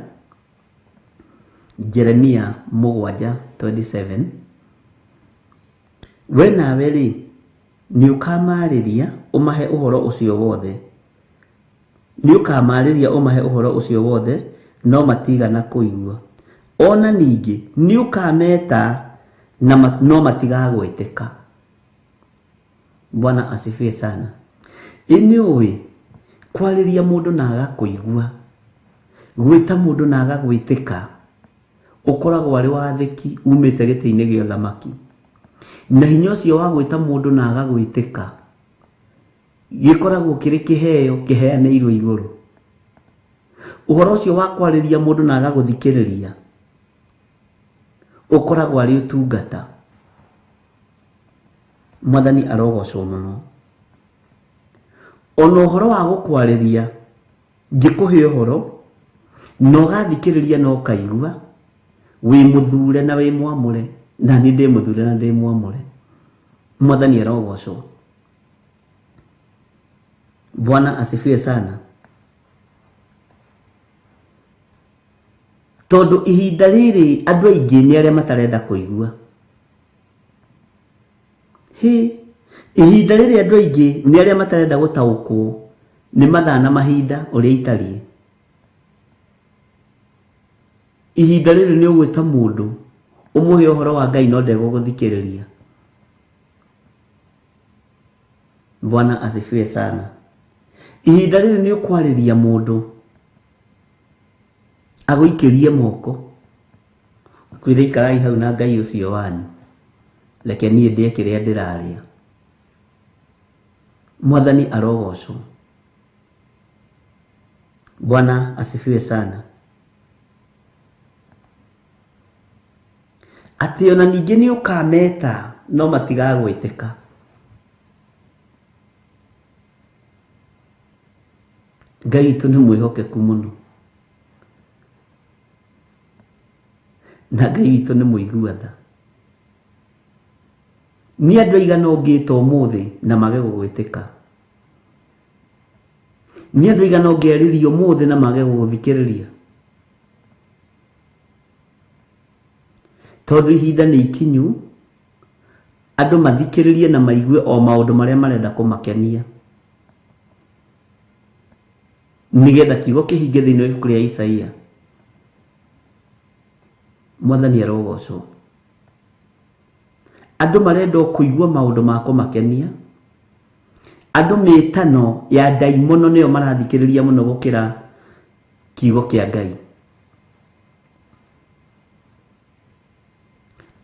Jeremia 7:27, we nawe rĩ nĩ ũkamarĩria ũmahe ũhoro ũcio wothe. Nĩ ũkamarĩria ũmahe ũhoro ũcio wothe no matigana kũigua. Ona ningĩ nĩ ũkameta na no matigagwĩtĩka. Bwana asifiwe sana. Ĩ nĩ ũĩ kwarĩria mũndũ na agakũigua, gwĩta mũndũ na agagwĩtĩka, ũkoragwo arĩ wathĩki umĩte gĩtĩ-inĩ gĩa ũthamaki. Na hinya ũcio wa gwĩta mũndũ na agagwĩtĩka gĩkoragwo kĩrĩ kĩheo kĩheanĩirwo igũrũ. Ũhoro ũcio wa kwarĩria mũndũ na agagũthikĩrĩria ũkoragwo arĩ ũtungata. Mwathani arogocwo mũno. Ona ũhoro wa gũkwarĩria ngĩkũhe ũhoro na ũgathikĩrĩria na ũkaigua wĩ mũthure na wĩ mwamũre, na niĩ ndĩ mũthure na ndĩ mwamũre. Mwathani arogocwo. Bwana asifiwe sana. Tondũ ihinda rĩrĩ andũ aingĩ nĩ arĩa matarenda kũigua. Hĩ, ihinda rĩrĩ andũ aingĩ nĩ arĩa matarenda gũtaũkwo nĩ mathaa na mahinda ũrĩa itariĩ. Ihinda rĩrĩ nĩ ũgwĩta mũndũ ũmũhe ũhoro wa Ngai no ndegũgũthikĩrĩria. Bwana asifiwe sana. Ihinda rĩrĩ nĩ ũkwarĩria mũndũ agũikĩrie moko akwĩre ikarai hau na Ngai ũcio wanyu, reke niĩ ndĩe kĩrĩa ndĩrarĩa. Mwathani arogocwo. Bwana asifiwe sana. Atĩ ona ningĩ nĩ ũkameta no matigagwĩtĩka. Ngai witũ nĩ mwĩhokeku mũno. Na Ngai witũ nĩ mũigua tha. Nĩ andũ aigana ũngĩta ũmũthĩ na mage gũgwĩtĩka. Nĩ andũ aigana ũngĩarĩria ũmũthĩ na mage gũgũthikĩrĩria. Tondũ ihinda nĩ ikinyu andũ mathikĩrĩrie na maigue o maũndũ marĩa marenda kũmakenia, nĩgetha kiugo kĩhinge thĩinĩ wa ibuku rĩa Isaia. Mwathani arogocwo. Andũ marenda o kũigua maũndũ ma kũmakenia. Andũ mĩtano ya ndaimono nĩyo marathikĩrĩria mũno gũkĩra kiugo kĩa Ngai.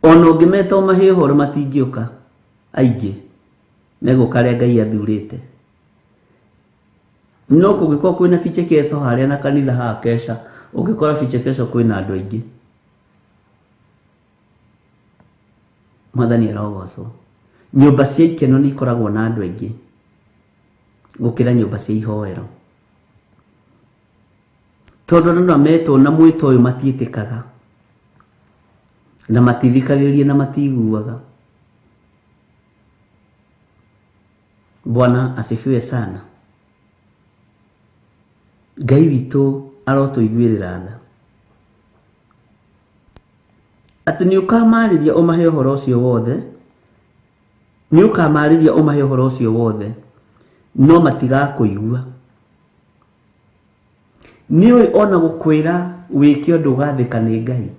Ona ũngĩmeta ũmahe ũhoro matingĩũka, aingĩ megũka arĩa Ngai athurĩte. No kũngĩkorwo kwĩna vichekesho harĩa na kanitha haha kesha, ũngĩkora vichekesho kwĩna andũ aingĩ. Mwathani arogocwo. Nyũmba cia ikeno nĩ ikoragwo na andũ aingĩ gũkĩra nyũmba cia ihoero. Tondũ andũ no metwo na mwĩto ũyũ matiĩtĩkaga na matithikagĩrĩria na matiguaga. Bwana asifiwe sana. Ngai witũ arotũiguĩrĩra tha. Atĩ nĩ ũkamarĩria ũmahe ũhoro ũcio wothe, nĩ ũkamarĩria ũmahe ũhoro ũcio wothe, no matigakũigua. Nĩ ũĩ ona gũkwĩra wĩke ũndũ ũgathĩka nĩ Ngai.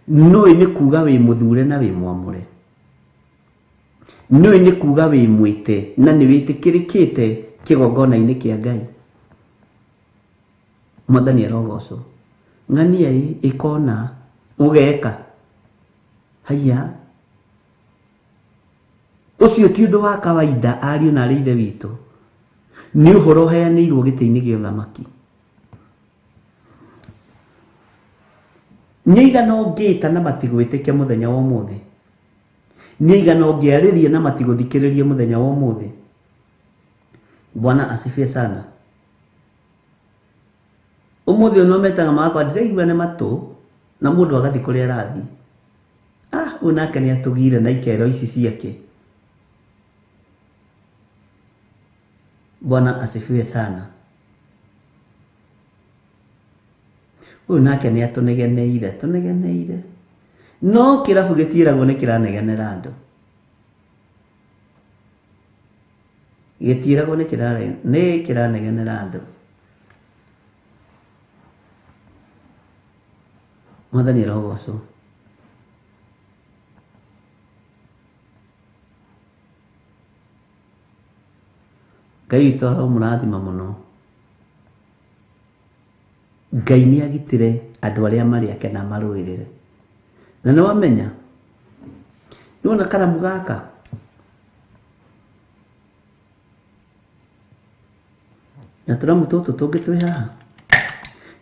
Nũĩ nĩ kuga wĩ mũthure na wĩ mwamũre. Nũĩ nĩ kuga wĩ mwĩte na nĩ wĩtĩkĩrĩkĩte kĩgongona-inĩ kĩa Ngai. Mwathani arogocwo. Ng'ania ĩ ĩkona ũgeka. Haiya. Ũcio ti ũndũ wa kawaida ariũ na arĩ ithe witũ. Nĩ ũhoro ũheanĩirwo gĩtĩ-inĩ gĩa ũthamaki. Nĩ aigana ũngĩta na matigwĩtĩkia mũthenya wa ũmũthĩ. Nĩ aigana ũngĩarĩria na matigũthikĩrĩria mũthenya wa ũmũthĩ. Bwana asifiwe sana. Ũmũthĩ ũyũ no metaga magakwa ndĩraigua nĩ matũ na mũndũ agathiĩ kũrĩa arathiĩ. Ah, ũyũ nake nĩ atũgire na ikero ici ciake. Bwana asifiwe sana. Ũyũ nake nĩ atũnegeneire, tũnegeneire. No kĩrabu gĩtiĩragwo nĩ kĩranegenera andũ. Gĩtiĩragwo nĩ kĩranegenera andũ. Mwathani arogocwo. Ngai witũ aromũrathima mũno. Ngai nĩ agitĩre andũ arĩa marĩ ake na amarũĩrĩre. Na nĩ wamenya, nĩ wona karamu gaka? Na tũramu tũtũ tũngĩ twĩ haha,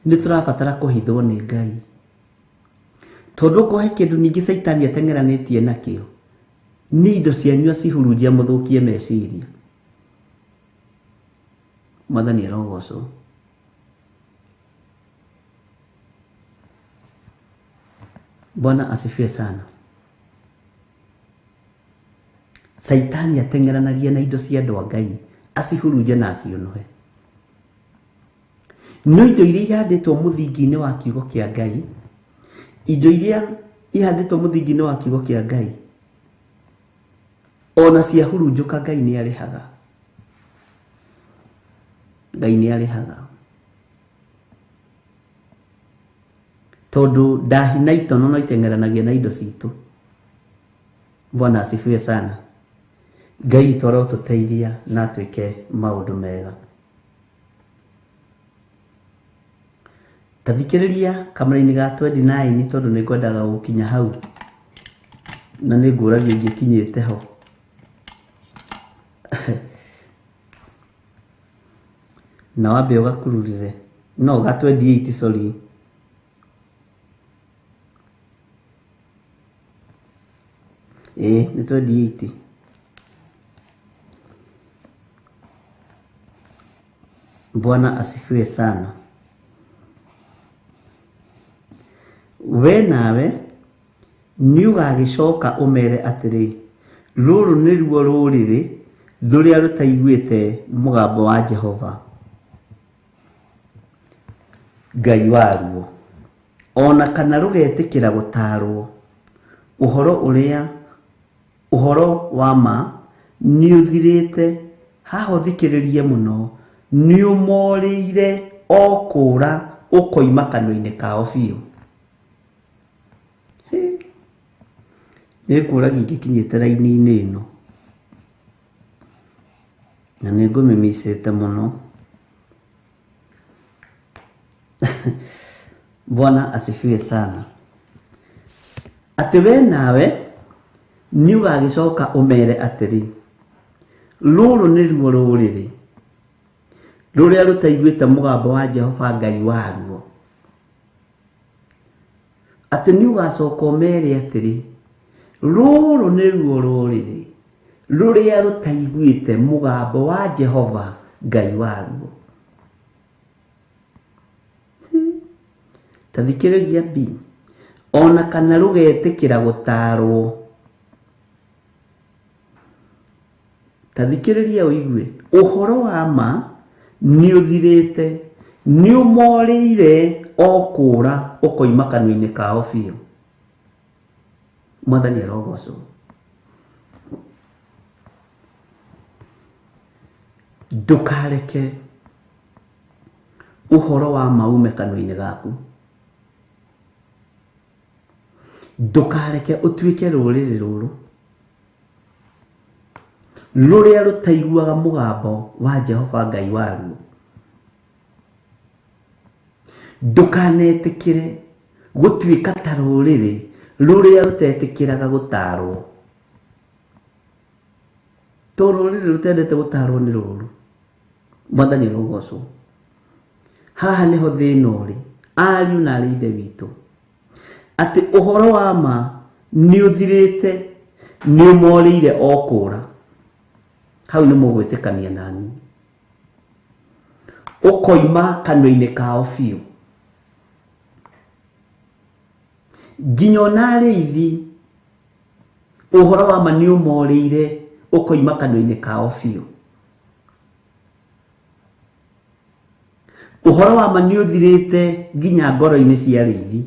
nĩ tũrabatara kũhithwo nĩ Ngai. Tondũ okorwo he kĩndũ ningĩ caitani ateng'eranĩtie nakĩo, nĩ indo cianyu acihurunjia mũthũkie meciria. Mwathani arogocwo. Bwana asifiwe sana. Caitani ateng'eranagia na indo cia andũ a Ngai, acihurunje na aciũnũhe. No indo iria ihandĩtwo mũthingi-inĩ wa kiugo kĩa Ngai, indo iria ihandĩtwo mũthingi-inĩ wa kiugo kĩa Ngai, ona ciahurunjũka Ngai nĩ arĩhaga. Ngai nĩ arĩhaga. Tondũ ndahi na itono no iteng'eranagia na indo citũ. Bwana asifiwe sana. Ngai witũ arotũteithia na atwĩke maũndũ mega. Ta thikĩrĩria kamera-inĩ ga 29 tondũ nĩ ngwendaga gũkinya hau. Na nĩ ngũragia ingĩkinyĩte ho. Na wambe ũgakururĩre. No, ga 28, sorry. Ĩĩ, nĩ 28. Bwana asifiwe sana. We nawe nĩ ũgagĩcoka ũmere atĩrĩ, rũrũ nĩruo rũrĩrĩ rũrĩa rũtaiguĩte mũgambo wa Jehova Ngai waruo, ona kana rũgetĩkĩra gũtaarwo. Ũhoro wa ma nĩ ũthirĩte, haha ũthikĩrĩrie mũno, nĩ ũmorĩire o kũũra ũkoima kanua-inĩ kao biũ. Nĩ ngũragia ingĩkinyĩte raini-inĩ ĩno. Na nĩ ngũmĩmicĩte mũno. Bwana asifiwe sana. Atĩ we nawe nĩ ũgagĩcoka ũmere atĩrĩ, rũrũ nĩruo rũrĩrĩ rũrĩa rũtaiguĩte mũgambo wa Jehova Ngai waruo. Atĩ nĩ ũgacoka ũmere atĩrĩ, rũrũ nĩruo rũrĩrĩ rũrĩa rũtaiguĩte mũgambo wa Jehova Ngai waruo. Ta thikĩrĩria B, ona kana rũgetĩkĩra gũtaarwo. Ta thikĩrĩria ũigue, ũhoro wa ma nĩ ũthirĩte, Nĩ ũmorĩire o kũũra ũkoima kanua-inĩ kao biũ. Mwathani arogocwo. Ndũkareke ũhoro wa ma ume kanua-inĩ gaku. Ndũkareke ũtuĩke rũrĩrĩ rũrũ rũrĩa rũtaiguaga mũgambo wa Jehova Ngai waruo. Ndũkanetĩkĩre gũtuĩka ta rũrĩrĩ rũrĩa rũtetĩkĩraga gũtarwo. To rũrĩrĩ rũtendete gũtarwo nĩ rũru. Mwathani arogocwo. Haha nĩho thĩna ũrĩ, ariũ na arĩ ithe witũ, atĩ ũhoro wa ma nĩ ũthirĩte, nĩ ũmorĩire o kũũra. Hau nĩ mũgwĩtĩkania nani. Ũkoima kanua-inĩ kao biũ. Nginya ona arĩithi ũhoro wa ma nĩ ũmorĩire ũkoima kanua-inĩ kao biũ. Ũhoro wa ma nĩ ũthirĩte nginya ngoro-inĩ cia arĩithi.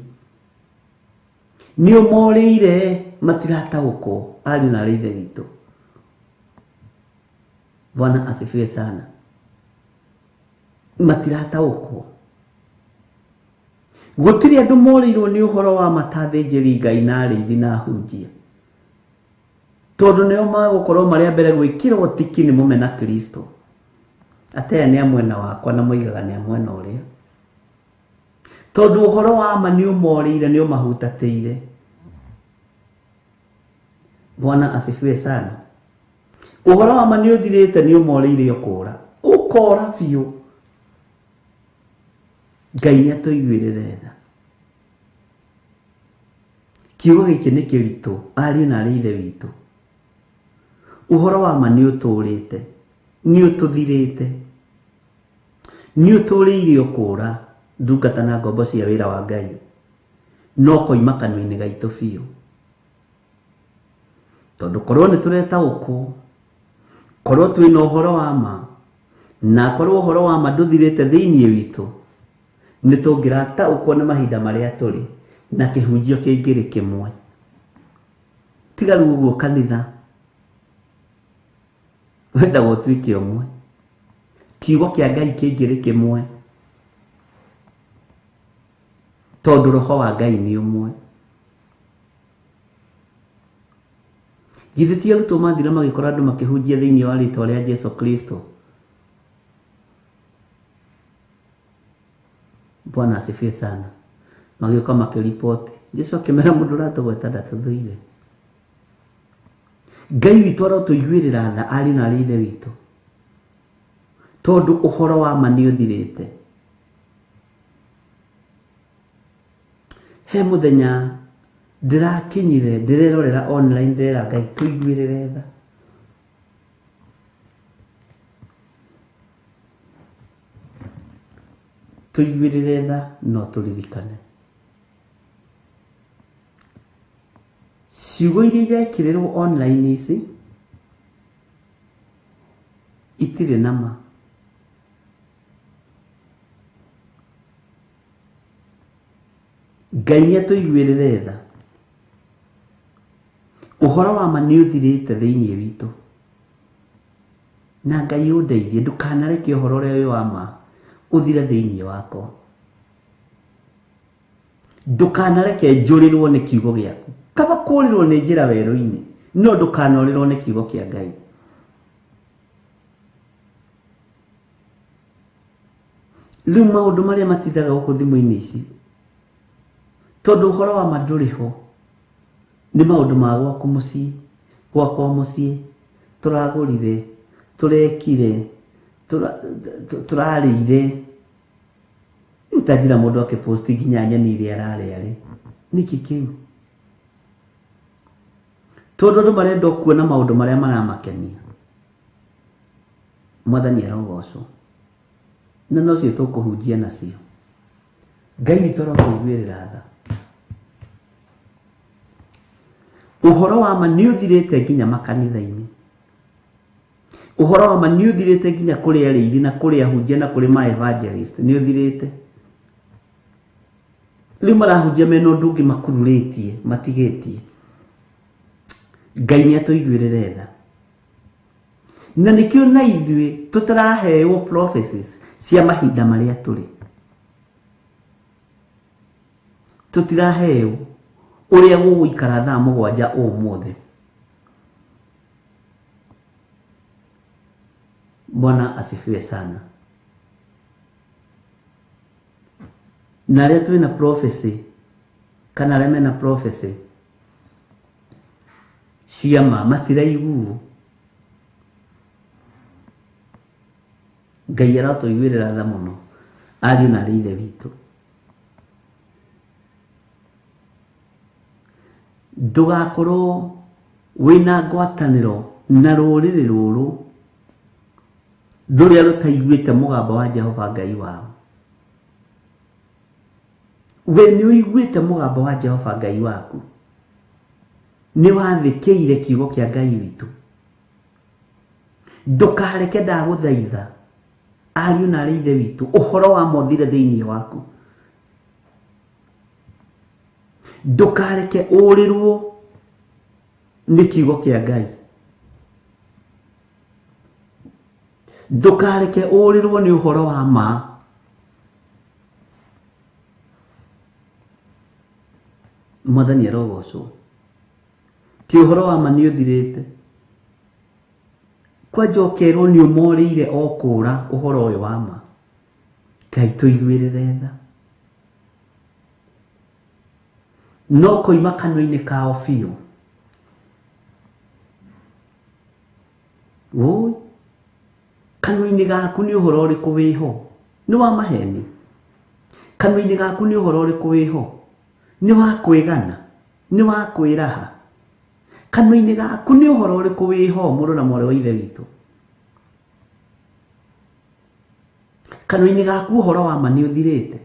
Nĩ ũmorĩire matirataũkwo, ariũ na arĩ ithe witũ. Bwana asifiwe sana. Matirataũkwo. Gũtirĩ andũ morĩirwo nĩ ũhoro wa ma ta athĩnjĩri Ngai na arĩithi na ahunjia. Tondũ nĩo magũkorwo marĩ a mbere gwĩkĩrwo tiki nĩ mũmena Kristo. Atĩ aya nĩ a mwena wakwa na moigaga nĩ a mwena ũrĩa. Tondũ ũhoro wa ma nĩ ũmorĩire, nĩ ũmahutatĩire. Bwana asifiwe sana. Ũhoro wa ma nĩ ũthirĩte, nĩ ũmorĩire ũkũra. Ũkora biũ. Ngai nĩ atũiguĩrĩre tha. Kiugo gĩkĩ nĩ kĩritũ, ariũ na arĩ ithe witũ. Ũhoro wa ma nĩ ũtũrĩte, nĩ ũtũthirĩte, nĩ ũtũrĩire ũkũra ndungata na ngombo cia wĩra wa Ngai, no koima kanua-inĩ gaitũ biũ. Tondũ korwo nĩ tũretaũkwo, korwo twĩna ũhoro wa ma, na korwo ũhoro wa ma ndũthirĩte thĩinĩ witũ, nĩ tũngĩrataũkwo nĩ mahinda marĩa tũrĩ na kĩhunjio kĩngĩrĩ kĩmwe. Tiga rĩu ũguo kanitha wendaga ũtuĩke ũmwe, kiugo kĩa Ngai kĩngĩrĩ kĩmwe, tondũ roho wa Ngai nĩ ũmwe. Githĩ ti arutwo mathire magĩkora andũ makĩhunjia thĩinĩ wa rĩtwa rĩa Jesu Kristo? Bwana asifiwe sana. Magĩũka makĩriboti. Jesu akĩmera mũndũ ũratũgweta ndatũthũire. Ngai witũ arotũiguĩrĩra tha ariũ na arĩ ithe witũ, tondũ ũhoro wa ma nĩ ũthirĩte. He mũthenya ndĩrakinyire ndĩrerorera online, ndĩrera Ngai tũiguĩrĩre tha. Tũiguĩrĩre tha no tũririkane. Ciugo iria irekĩrĩrwo online ici itirĩ na ma. Ngai nĩ atũiguĩrĩre tha. Ũhoro wa ma nĩ ũthirĩte thĩinĩ witũ. Na Ngai ũndeithie ndũkanareke ũhoro ũrĩa wĩ wa ma ũthire thĩinĩ wakwa. Ndũkanareke njũrĩrwo nĩ kiugo gĩaku. Kaba kũũrĩrwo nĩ njĩra werũ-inĩ, no ndũkanorĩrwo nĩ kiugo kĩa Ngai. Rĩu maũndũ marĩa matindaga gũkũ thimũ-inĩ ici, tondũ ũhoro wa ma ndũrĩ ho, nĩ maũndũ ma gwaku mũciĩ, gwakwa mũciĩ, tũragũrire, tũrekire, tũrarĩire. Rĩu ta njĩra mũndũ akĩposti nginya nyeni iria ararĩa rĩ, nĩkĩ kĩu? Tondũ andũ marenda o kuona maũndũ marĩa maramakenia. Mwathani arogocwo. Na nocio tũkũhunjia nacio. Ngai witũ arotũiguĩrĩra tha. Ũhoro wa ma nĩ ũthirĩte nginya makanitha-inĩ. Ũhoro wa ma nĩ ũthirĩte nginya kũrĩ arĩithi na kũrĩ ahunjia na kũrĩ ma evangelist, nĩ ũthirĩte. Rĩu marahunjia mena ũndũ ũngĩ makururĩtie, matigĩtie. Ngai nĩ atũiguĩrĩre tha. Na nĩkĩo na ithuĩ tũtaraheo prophecies cia mahinda marĩa tũrĩ. Tũtiraheo ũrĩa gũgũikara thaa 7 ũmũthĩ. Bwana asifiwe sana. Na arĩa twĩna prophecy kana arĩa mena prophecy cia ma matiraiguo. Ngai aratũiguĩrĩra tha mũno ariũ na arĩ ithe witũ. Ndũgakorwo wĩna ngwatanĩro na rũrĩrĩ rũrũ rũrĩa rũtaiguĩte mũgambo wa Jehova Ngai wao. We nĩ ũiguĩte mũgambo wa Jehova Ngai waku, nĩ wathĩkĩire kiugo kĩa Ngai witũ. Ndũkareke ndagũthaitha ariũ na arĩ ithe witũ ũhoro wa mothire thĩinĩ waku. Ndũkareke ũrĩrwo nĩ kiugo kĩa Ngai. Ndũkareke ũrĩrwo nĩ ũhoro wa ma. Mwathani arogocwo. Ti ũhoro wa ma nĩ ũthirĩte. Kwanja ũkerwo nĩ ũmorĩire o kũra ũhoro ũyũ wa ma. Ngai tũiguĩrĩre tha. No koima kanua-inĩ kao biũ. Woi, kanua-inĩ gaku nĩ ũhoro ũrĩkũ wĩho? Nĩ wa maheni. Kanua-inĩ gaku nĩ ũhoro ũrĩkũ wĩho? Nĩ wa kwĩgana, nĩ wa kwĩraha. Kanua-inĩ gaku nĩ ũhoro ũrĩkũ wĩho, mũrũ na mwarĩ wa ithe witũ? Kanua-inĩ gaku ũhoro wa ma nĩ ũthirĩte.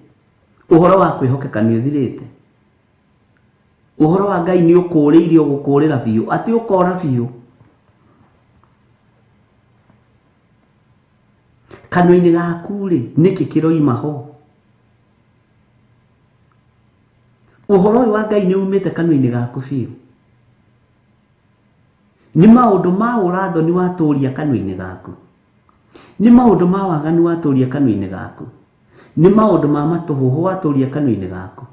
Ũhoro wa kwĩhokeka nĩ ũthirĩte. Ũhoro wa Ngai nĩ ũkũrĩire ũgũkũrĩra biũ, atĩ ũkora biũ. Kanua-inĩ gaku rĩ, nĩkĩ kĩroima ho? Ũhoro ũyũ wa Ngai nĩ umĩte kanua-inĩ gaku biũ. Nĩ maũndũ ma ũrathoni watũria kanua-inĩ gaku. Nĩ maũndũ ma waganu watũria kanua-inĩ gaku. Nĩ maũndũ ma matũhũhũ watũria kanua-inĩ gaku.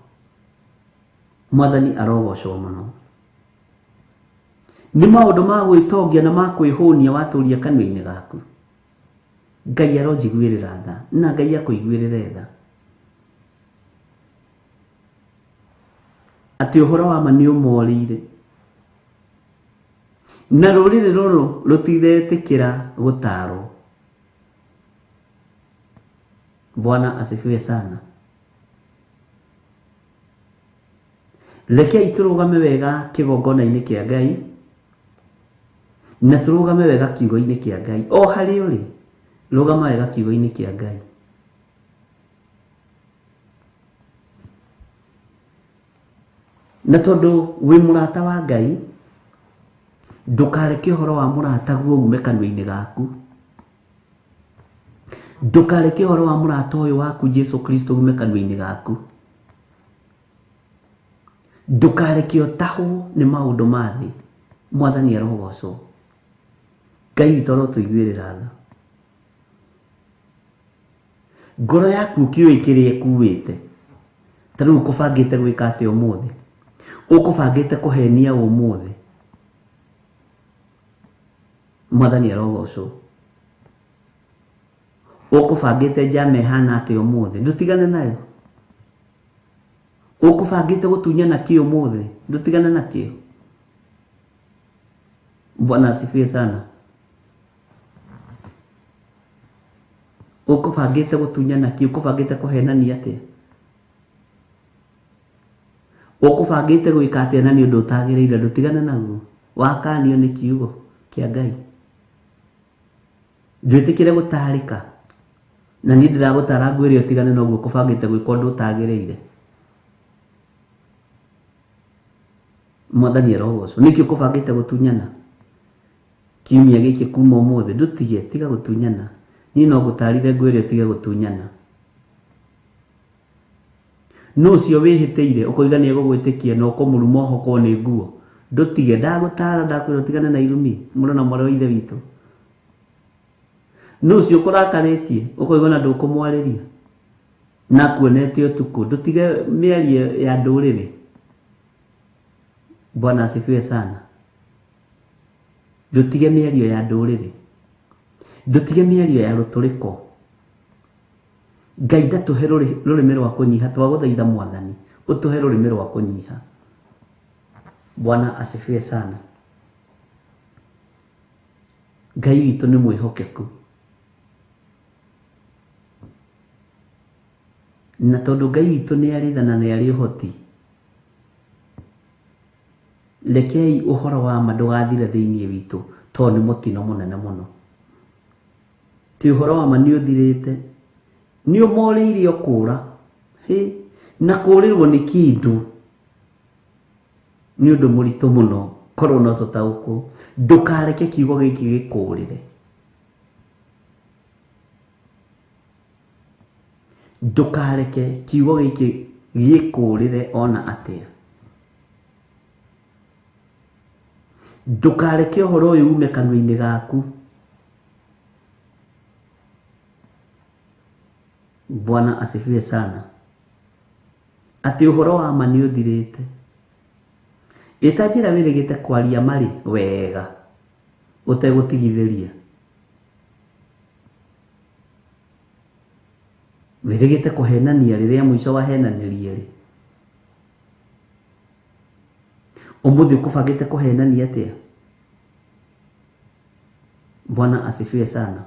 Mwathani arogocwo mũno. Nĩ maũndũ ma gwĩtongia na ma kwĩhũnia watũria kanua-inĩ gaku. Ngai aronjiguĩrĩra tha na Ngai akũiguĩrĩre tha. Atĩ ũhoro wa ma nĩ ũmorĩire. Na rũrĩrĩ rũrũ rũtiretĩkĩra gũtarwo. Bwana asifiwe sana. Rekei tũrũgame wega kĩgongona-inĩ kĩa Ngai na tũrũgame wega kiugo-inĩ kĩa Ngai. O harĩa ũrĩ, rũgama wega kiugo-inĩ kĩa Ngai. Na tondũ wĩ mũrata wa Ngai, ndũkareke ũhoro wa mũrataguo ume kanua-inĩ gaku. Ndũkareke ũhoro wa mũrata ũyũ waku Jesu Kristo ume kanua-inĩ gaku. Ndũkareke ũtahwo nĩ maũndũ ma thĩ. Mwathani arogocwo. Ngai witũ arotũiguĩrĩra tha. Ngoro yaku ũkĩũĩ kĩrĩa ĩkuĩte. Ta rĩu ũkũbangĩte gwĩka atĩa ũmũthĩ? Ũkũbangĩte kũhenia ũmũthĩ? Mwathani arogocwo. Ũkũbangĩte njama ĩhana atĩa ũmũthĩ? Ndũtigane nayo. Ũkũbangĩte gũtunyana kĩ ũmũthĩ? Ndũtigane nakĩo. Bwana asifiwe sana. Ũkũbangĩte gũtunyana kĩ? Ũkũbangĩte kũhenania atĩa? Ũkũbangĩte gwĩka atĩa na nĩ ũndũ ũtagĩrĩire? Ndũtigane naguo. Wakanio nĩ kiugo kĩa Ngai. Ndwĩtĩkĩre gũtarĩka. Na niĩ ndĩragũtara ngwĩre ũtigane na ũguo ũkũbangĩte gwĩka ũndũ ũtagĩrĩire. Mwathani arogocwo. Nĩkĩ ũkũbangĩte gũtunyana? Kiumia gĩkĩ kuma ũmũthĩ ndũtige, tiga gũtunyana. Niĩ no ngũtarire ngwĩre ũtige gũtunyana. Nũ ũcio wĩhĩtĩire ũkoiga nĩ egũgwĩtĩkia na ũkũmũruma ũhokwo nĩ nguo? Ndũtige, ndagũtara ndakwĩra ũtigane na irumi, mũrũ na mwarĩ wa ithe witũ. Nũ ũcio ũkũrakarĩtie ũkoiga ona ndũkũmwarĩria na akuonete ũtukũ? Ndũtige mĩario ya ndũrĩrĩ. Bwana asifiwe sana. Ndũtige mĩario ya ndũrĩrĩ, ndũtige mĩario ya rũtũrĩko. Ngai ndatũhe rũrĩmĩ rwa kũnyiha, twagũthaitha Mwathani ũtũhe rũrĩmĩ rwa kũnyiha. Bwana asifiwe sana. Ngai witũ nĩ mwĩhokeku, na tondũ Ngai witũ nĩ arĩ tha na nĩ arĩ ũhoti, rekei ũhoro wa ma ndũgathire thĩinĩ witũ, tondũ nĩ mũtino mũnene mũno. Ti ũhoro wa ma nĩ ũthirĩte, nĩ ũmorĩire ũkũra, hĩ, na kũrĩrwo nĩ kĩndũ nĩ ũndũ mũritũ mũno, korwo no tũtaũkwo. Ndũkareke kiugo gĩkĩ gĩkũrĩre, ndũkareke kiugo gĩkĩ gĩkũrĩre ona atĩa. Ndũkareke ũhoro ũyũ ume kanua-inĩ gaku. Bwana asifiwe sana. Atĩ ũhoro wa ma nĩ ũthirĩte. Ĩta njĩra wĩrĩgĩte kwaria marĩ wega ũtegũtigithĩria. Wĩrĩgĩte kũhenania rĩrĩa mũico wahenanirie rĩ. Ũmũthĩ ũkũbangĩte kũhenania atĩa? Bwana asifiwe sana.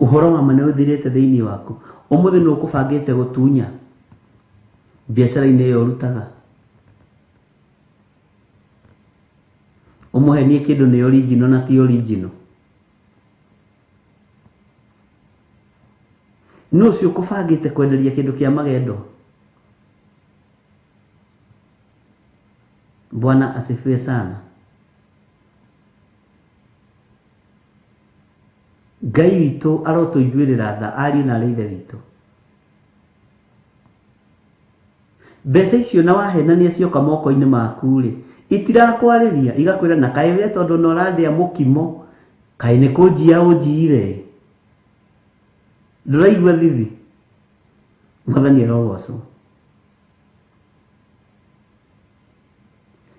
Ũhoro wa ma nĩ ũthirĩte thĩinĩ waku. Ũmũthĩ nĩ ũkũbangĩte gũtunya biacara-inĩ ĩyo ũrutaga. Ũmũhenie kĩndũ nĩ original na ti original. Nũ ũcio ũkũbangĩte kwenderia kĩndũ kĩa magendo? Bwana asifiwe sana. Ngai witũ arotũiguĩrĩra tha, ariũ na arĩ ithe witũ. Mbeca icio na wahenania cioka moko-inĩ maku rĩ, itirakwarĩria, igakwĩra na kaĩ we tondũ na ũrarĩa mũkimo, kaĩ nĩ kũnjia ũnjiire. Ndũraigua thithi? Mwathani arogocwo.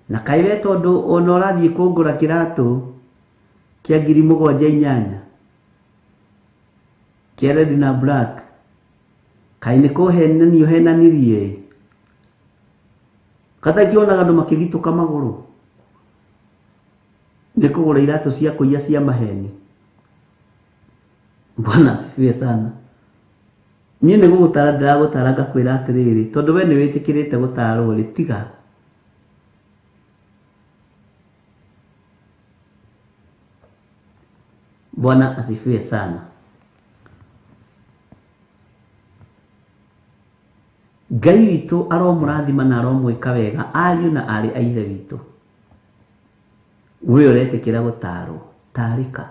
Na kaĩ we tondũ ona ũrathiĩ kũngũra kĩratũ kĩa 7,800 kĩa red na black, kaĩ nĩ kũhenania ũhenanirie. Katakionaga andũ makĩgitũka magũrũ nĩ kũgũra iratũ cia kũiya cia maheni. Bwana asifiwe sana. Niĩ nĩ gũgũtara ndĩragũtara ngakwĩra atĩrĩrĩ, tondũ we nĩ wĩtĩkĩrĩte gũtarwo rĩ, tiga. Bwana asifiwe sana. Ngai witũ aromũrathima na aromwĩka wega, ariũ na arĩ a ithe witũ. We ũretĩkĩra gũtarwo, tarĩka.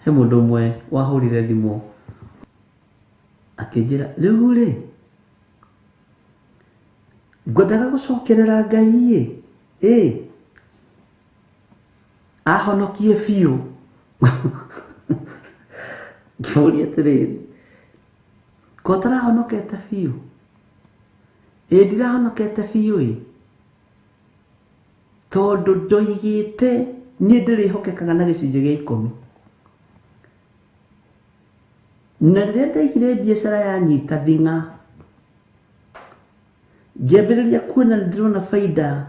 He mũndũ ũmwe wahũrire thimũ akĩnjĩra, rĩu rĩ, ngwendaga gũcokerera Ngai ĩ, ahonokie biũ. Ngĩmũria atĩrĩrĩ, ko ũtarahonokete biũ? Ĩ ndirahonokete biũ ĩ, tondũ ndoigĩte niĩ ndĩrĩhokekaga na gĩcunjĩ gĩa 10. Na rĩrĩa ndaigire biacara yanyita thing'a, ngĩambĩrĩria kuona ndĩrona baida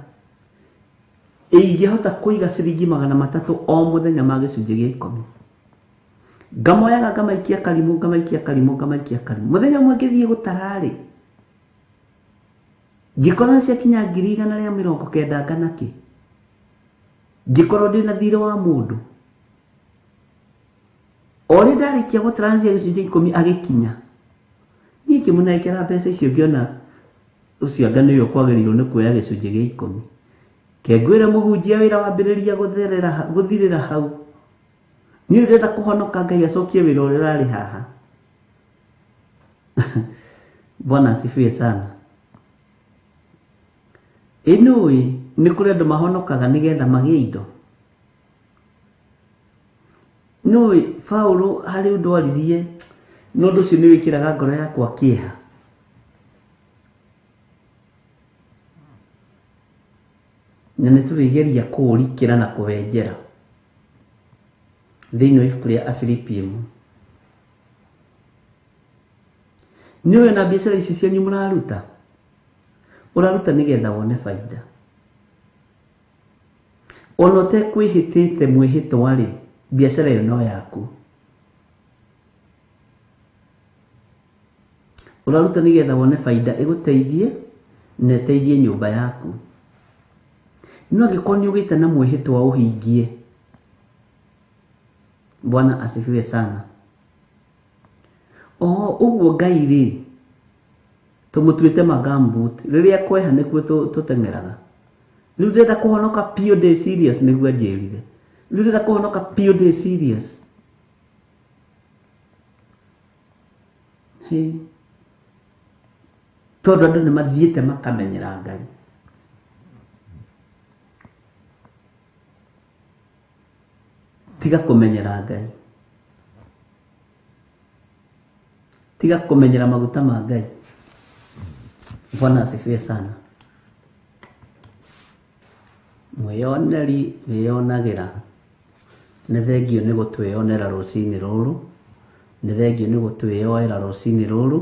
ingĩhota kũiga ciringi 300 o mũthenya ma gĩcunjĩ gĩa 10. Ngamoyaga ngamaikia karimũ, ngamaikia karimũ, ngamaikia karimũ. Mũthenya ũmwe ngĩthiĩ gũtara rĩ, ngĩkora nĩ ciakinya 190,000 kana kĩ. Ngĩkorwo ndĩna thirĩ wa mũndũ. O rĩ ndarĩkia gũtara cia gĩcunjĩ 10 agĩkinya. Niĩ ngĩmũnengera mbeca icio ngĩona ũcio anga nĩwe ũkwagĩrĩirwo nĩ kuoya gĩcunjĩ gĩa 10. Kengwĩre mũhunjia wĩra wambĩrĩria gũthirĩra hau. Niĩ ndĩrenda kũhonoka Ngai acokie wĩra ũrĩa ũrarĩ haha. Bwana asifiwe sana. Ĩ nĩũĩ nĩ kũrĩ andũ mahonokaga nĩgetha magĩe indo. Nĩũĩ Paũlũ harĩ ũndũ aririe na ũndũ ũcio nĩ wĩkĩraga ngoro yakwa kĩeha. Na nĩ tũrĩgeria kũũrikĩra na kũwenjera thĩinĩ wa ibuku rĩa Afilipi 1. Nĩũĩ na biacara ici cianyu mũraruta, ũraruta nĩgetha wone baida. Ona ũtekwĩhĩtĩte mwĩhĩtwa rĩ, biacara ĩyo no yaku. Ũraruta nĩgetha wone baida ĩgũteithie na ĩteithie nyũmba yaku. No angĩkorwo nĩ ũgĩte na mwĩhĩtwa ũhingie. Bwana asifiwe sana. O ũguo Ngai rĩ, tũmũtuĩte magambut, rĩrĩa kweha nĩkuo tũteng'eraga. Rĩu ndĩrenda kũhonoka biũ ndĩ serious nĩguo anjĩrire. Rĩu ndĩrenda kũhonoka biũ ndĩ serious. Hĩ. Tondũ andũ nĩ mathiĩte makamenyera Ngai. Tiga kũmenyera Ngai. Tiga kũmenyera maguta ma Ngai. Bwana asifiwe sana. Mwĩyoneri wĩyonagĩra. Nĩ thengio nĩ gũtwĩyonera rũcinĩ rũrũ, nĩ thengio nĩ gũtwĩyoera rũcinĩ rũrũ,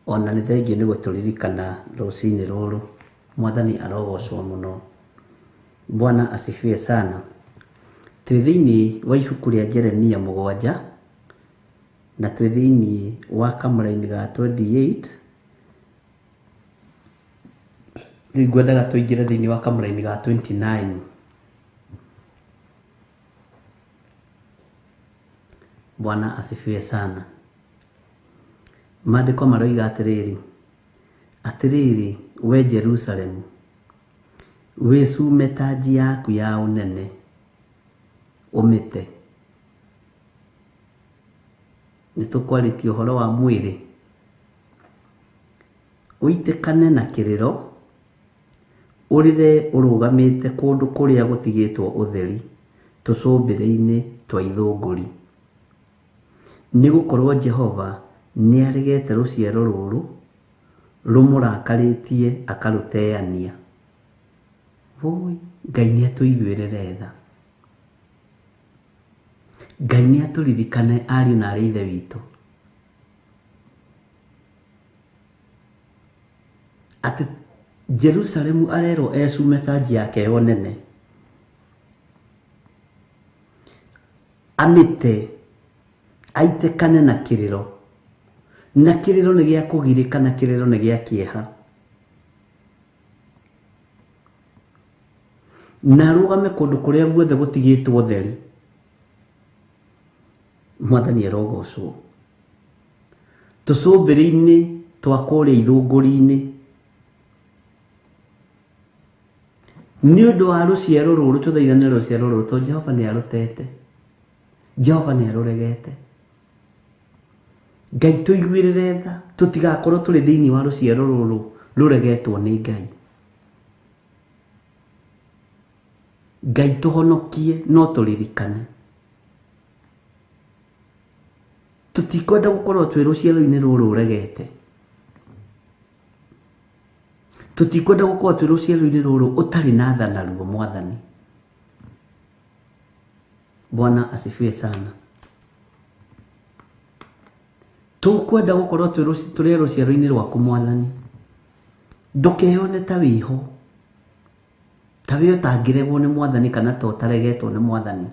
ona nĩ thengio nĩ gũtũririkana rũcinĩ rũrũ. Mwathani arogocwo mũno. Bwana asifiwe sana. Twĩ thĩinĩ wa ibuku rĩa Jeremia 7 na twĩ thĩinĩ wa kamũraini ga 28. Rĩu ngwendaga tũingĩre thĩinĩ wa kamũraini ga 29. Bwana asifiwe sana. Maandĩko maroiga atĩrĩrĩ, atĩrĩrĩ we Jerusalemu, wĩcume tanji yaku ya ũnene ũmĩte. Nĩ tũkwarĩtie ũhoro wa mwĩrĩ. Ũitĩkane na kĩrĩro, ũrĩre ũrũgamĩte kũndũ kũrĩa gũtigĩtwo ũtheri, tũcũmbĩrĩ-inĩ twa ithũngũri. Nĩ gũkorwo Jehova nĩaregete rũciaro rũrũ rũmũrakarĩtie akarũteania. Wũi, Ngai nĩatũiguĩrĩre tha. Ngai nĩatũririkane ariũ na arĩ ithe witũ. Atĩ Jerusalemu arerwo ecume tanji yake ya ũnene, amĩte, aitĩkane na kĩrĩro. Na kĩrĩro nĩ gĩa kũgirĩka, na kĩrĩro nĩ gĩa kĩeha. Na arũgame kũndũ kũrĩa guothe gũtigĩtwo ũtheri. Mwathani arogocwo. Tũcũmbĩrĩ-inĩ twa kũrĩa ithũngũri-inĩ. Nĩ ũndũ wa rũciaro rũrũ, tũthaithane rũciaro rũrũ, tondũ Jehova nĩ arũtete. Jehova nĩ arũregete. Ngai tũiguĩrĩre tha, tũtigakorwo tũrĩ thĩinĩ wa rũciaro rũrũ rũregetwo nĩ Ngai. Ngai tũhonokie no tũririkane. Tũtikwenda gũkorwo twĩ rũciaro-inĩ rũrũ ũregete. Tũtikwenda gũkorwo twĩ rũciaro-inĩ rũrũ ũtarĩ na tha naruo Mwathani. Bwana asifiwe sana. Tũkwenda gũkorwo tũrĩ rũciaro-inĩ rwaku Mwathani. Ndũkeyone ta wĩho, ta wĩ ũtangĩregwo nĩ Mwathani kana ta ũtaregetwo nĩ Mwathani.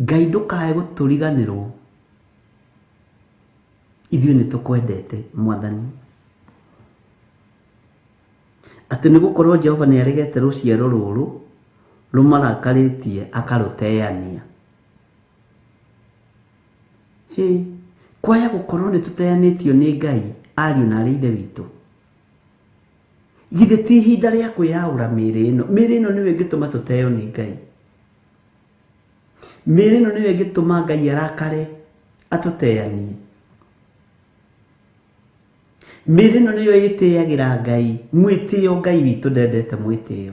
Ngai ndũkae gũtũriganĩrwo. Ithuĩ nĩ tũkwendete Mwathani. Atĩ nĩ gũkorwo Jehova nĩ aregete rũciaro rũrũ rũmarakarĩtie akarũteania. Hĩ, kwaya gũkorwo nĩ tũteanĩtio nĩ Ngai, ariũ na arĩ ithe witũ. Githĩ ti ihinda rĩa kwĩyaũra mĩĩrĩ ĩno? Mĩĩrĩ ĩno nĩyo ĩngĩtũma tũteo nĩ Ngai. Mĩĩrĩ ĩno nĩyo ĩngĩtũma Ngai arakare atũteanie. Mĩĩrĩ ĩno nĩyo ĩtĩagĩra Ngai. Mwĩtĩo Ngai witũ ndendete mwĩtĩo.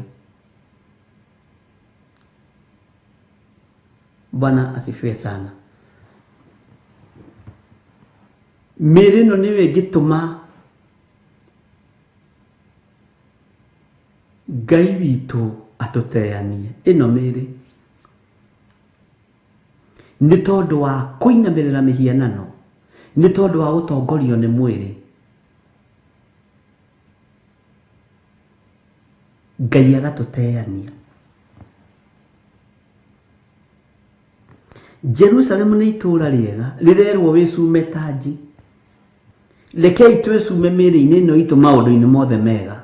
Bwana asifiwe sana. Mĩĩrĩ ĩno nĩyo ĩngĩtũma Ngai witũ atũteanie. Ĩno mĩĩrĩ nĩ tondũ wa kũinamĩrĩra mĩhianano, nĩ tondũ wa gũtongorio nĩ mwĩrĩ. Ngai agatũteania. Jerusalemu nĩ itũũra rĩega rĩrerwo wĩcume tanji. Rekei twĩcume mĩĩrĩ-inĩ ĩno itũ maũndũ-inĩ mothe mega,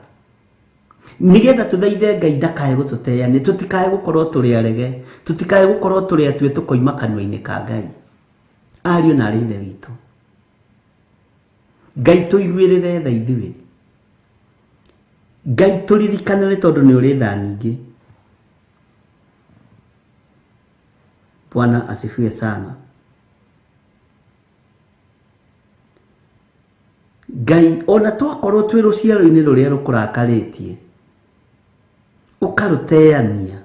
nĩgetha tũthaithe Ngai ndakae gũtũteania, tũtikae gũkorwo tũrĩ arege, tũtikae gũkorwo tũrĩ atue tũkoima kanua-inĩ ka Ngai. Ariũ na arĩ Ithe witũ, Ngai tũiguĩrĩre tha ithuĩ. Ngai tũririkanĩre tondũ nĩ ũrĩ tha nyingĩ. Bwana asifiwe sana. Ngai ona twakorwo twĩ rũciaro-inĩ rũrĩa rũkũrakarĩtie, ũkarũteania,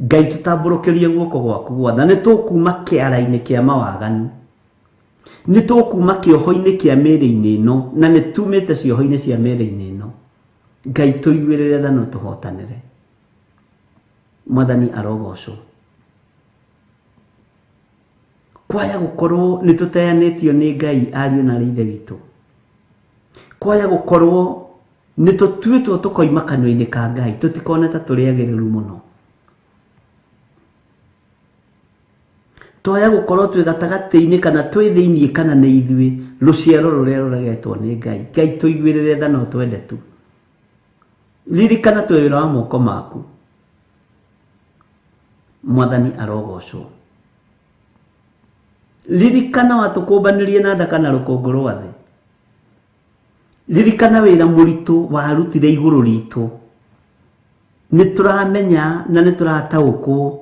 Ngai tũtambũrũkĩrie guoko gwaku gwatha. Nĩ tũkuma kĩara-inĩ kĩa mawaganu, nĩ tũkuma kĩoho-inĩ kĩa mĩĩrĩ-inĩ ĩno, na nĩ tumĩte cioho-inĩ cia mĩĩrĩ-inĩ ĩno. Ngai tũiguĩrĩre tha na tũhotanĩre. Mwathani arogocwo. Kwaya gũkorwo nĩ tũteanĩtio nĩ Ngai, ariũ na arĩ Ithe witũ. Kwaya gũkorwo nĩ tũtuĩtwo tũkoima kanua-inĩ ka Ngai, tũtikone ta tũrĩ agĩrĩru mũno. Twaya gũkorwo twĩ gatagatĩ-inĩ kana twĩ thĩiniĩ kana nĩ ithuĩ rũciaro rũrĩa rũregetwo nĩ Ngai. Ngai tũiguĩrĩre tha na ũtwende tu. Ririkana twĩ wĩra wa moko maku. Mwathani arogocwo. Ririkana watũkũmbanĩrie na ndaka na rũkũngũ rwa thĩ. Ririkana wĩra mũritũ warutire igũrũ ritũ. Nĩ tũramenya na nĩ tũrataũkwo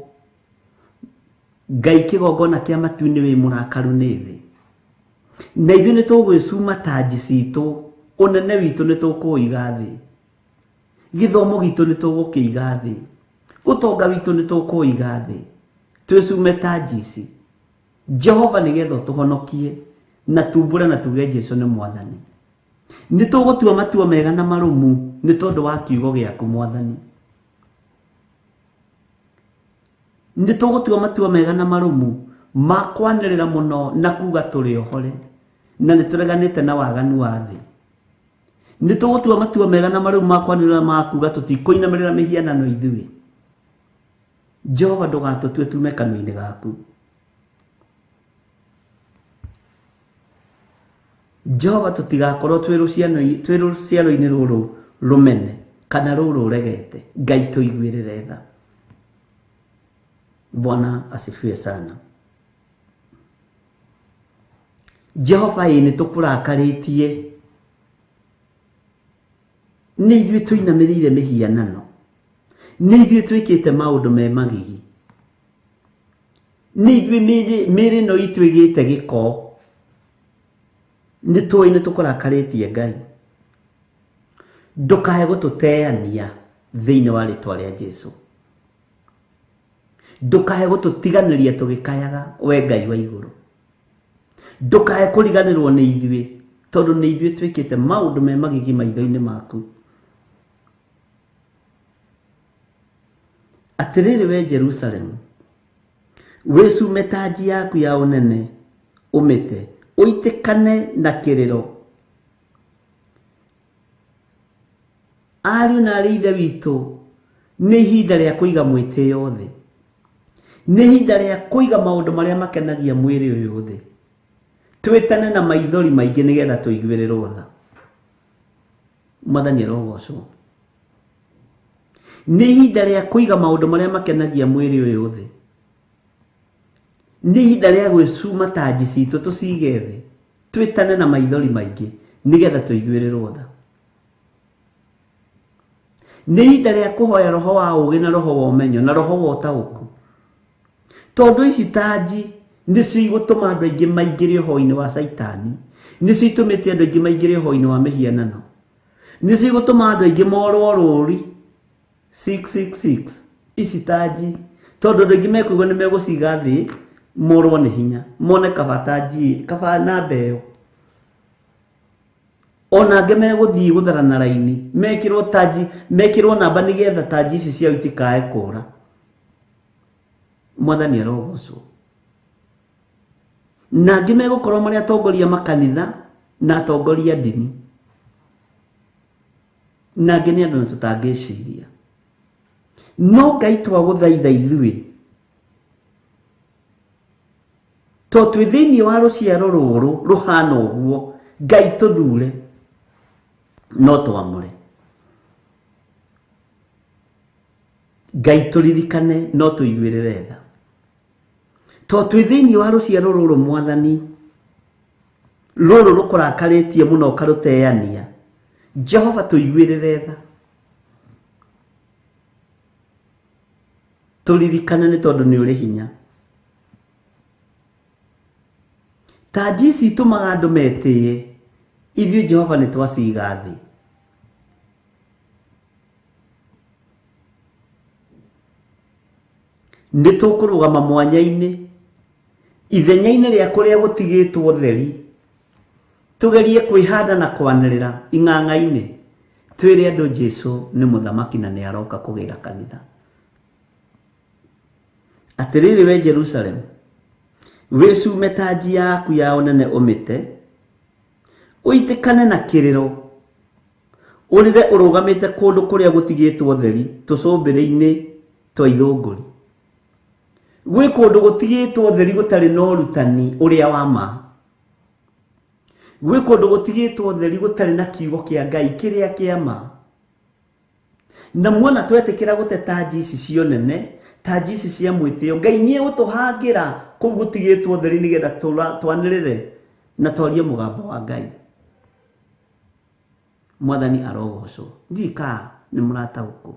Ngai kĩgongona kĩa matu-inĩ wĩ mũrakaru nĩ thĩ. Na ithuĩ nĩ tũgwĩcuma tanji citũ, ũnene witũ nĩ tũkũũiga thĩ, gĩthomo gitũ nĩ tũgũkĩiga thĩ, ũtonga witũ nĩ tũkũũiga thĩ, twĩcume tanji ici. Jehova nĩgetha ũtũhonokie na tumbũre na tuge Jesu nĩ Mwathani. Nĩ tũgũtua matua mega na marũmu nĩ tondũ wa kiugo gĩaku Mwathani. Nĩ tũgũtua matua mega na marũmu ma kwanĩrĩra mũno na kuga tũrĩ ohore na nĩ tũreganĩte na waganu wa thĩ. Nĩ tũgũtua matua mega na marũmu ma kwanĩrĩra ma kuga tũtikũinamĩrĩra mĩhianano ithuĩ. Jehova ndũgatũtue tume kanua-inĩ gaku. Jehova tũtigakorwo twĩ rũciaro-inĩ rũrũ rũmene kana rũrũ rũregete. Ngai tũiguĩrĩre tha. Bwana asifiwe sana. Jehova ĩ nĩ tũkũrakarĩtie, nĩ ithuĩ tũinamĩrĩire mĩhianano, nĩ ithuĩ twĩkĩte maũndũ me magigi, nĩ ithuĩ mĩĩrĩ ĩno itũ ĩgĩte gĩko. Nĩ tũĩ nĩ tũkũrakarĩtie Ngai. Ndũkae gũtũteania thĩinĩ wa rĩtwa rĩa Jesu. Ndũkae gũtũtiganĩria tũgĩkayaga we Ngai wa igũrũ. Ndũkae kũriganĩrwo nĩ ithuĩ, tondũ nĩ ithuĩ twĩkĩte maũndũ me magigi maitho-inĩ maku. Atĩrĩrĩ we Jerusalemu, wĩcume tanji yaku ya ũnene ũmĩte, ũitĩkane na kĩrĩro. Ariũ na arĩ Ithe witũ, nĩ ihinda rĩa kũiga mwĩtĩo thĩ. Nĩ ihinda rĩa kũiga maũndũ marĩa makenagia mwĩrĩ ũyũ thĩ. Twĩtane na maithori maingĩ nĩgetha tũiguĩrĩrwo tha. Mwathani arogocwo. Nĩ ihinda rĩa kũiga maũndũ marĩa makenagia mwĩrĩ ũyũ thĩ. Nĩ ihinda rĩa gwĩcuma tanji citũ tũcige thĩ, twĩtane na maithori maingĩ nĩgetha tũiguĩrĩrwo tha. Nĩ ihinda rĩa kũhoya roho wa ũũgĩ na roho wa ũmenyo na roho wa ũtaũku. Tondũ ici tanji nĩcio igũtũma andũ aingĩ maingĩre ũhoro-inĩ wa Caitani, nĩcio itũmĩte andũ aingĩ maingĩre ũhoro-inĩ wa mĩhianano, nĩcio igũtũma andũ aingĩ morwo rũri 666 ici tanji, tondũ andũ aingĩ mekũigua nĩ megũciga thĩ morwo nĩ hinya, mone kaba tanji kaba namba ĩyo. Ona angĩ megũthiĩ gũtharana raini mekĩrwo tanji, mekĩrwo namba nĩgetha tanji ici ciao itikae kũra. Mwathani arogocwo. Na angĩ megũkorwo marĩ atongoria makanitha na atongoria ndini, na angĩ nĩ andũ na tũtangĩciria. No Ngai twagũthaitha ithuĩ, to twĩ thĩinĩ wa rũciaro rũrũ rũhana ũguo, Ngai tũthure no twamũre. Ngai tũririkane no tũiguĩrĩre tha. To twĩ thĩinĩ wa rũciaro rũrũ Mwathani, rũrũ rũkũrakarĩtie mũno ũkarũteania, Jehova tũiguĩrĩre tha. Tũririkane nĩ tondũ nĩ ũrĩ hinya. Tanji ici itũmaga andũ metĩĩe, ithuĩ Jehova nĩ twaciga thĩ. Nĩ tũkũrũgama mwanya-inĩ, ithenya-inĩ rĩa kũrĩa gũtigĩtwo theri, tũgerie kwĩhanda na kwanĩrĩra ing'ang'a-inĩ, twĩre andũ Jesũ nĩ mũthamaki na nĩ aroka kũgĩra kanitha. Atĩrĩrĩ we Jerusalemu, wĩcume tanji yaku ya ũnene ũmĩte, ũitĩkane na kĩrĩro, ũrĩre ũrũgamĩte kũndũ kũrĩa gũtigĩtwo theri tũcũmbĩrĩ-inĩ twa ithũngũri. Gwĩ kũndũ gũtigĩtwo theri gũtarĩ na ũrutani ũrĩa wa ma. Gwĩ kũndũ gũtigĩtwo theri gũtarĩ na kiugo kĩa Ngai kĩrĩa kĩa ma. Na muona twetĩkĩra gũte tanji ici cia ũnene, tanji ici cia mwĩtĩo, Ngai nĩ egũtũhangĩra kũu gũtigĩtwo theri nĩgetha twanĩrĩre na twarie mũgambo wa Ngai. Mwathani arogocwo. Ndiũĩ kana nĩ mũrataũkwo.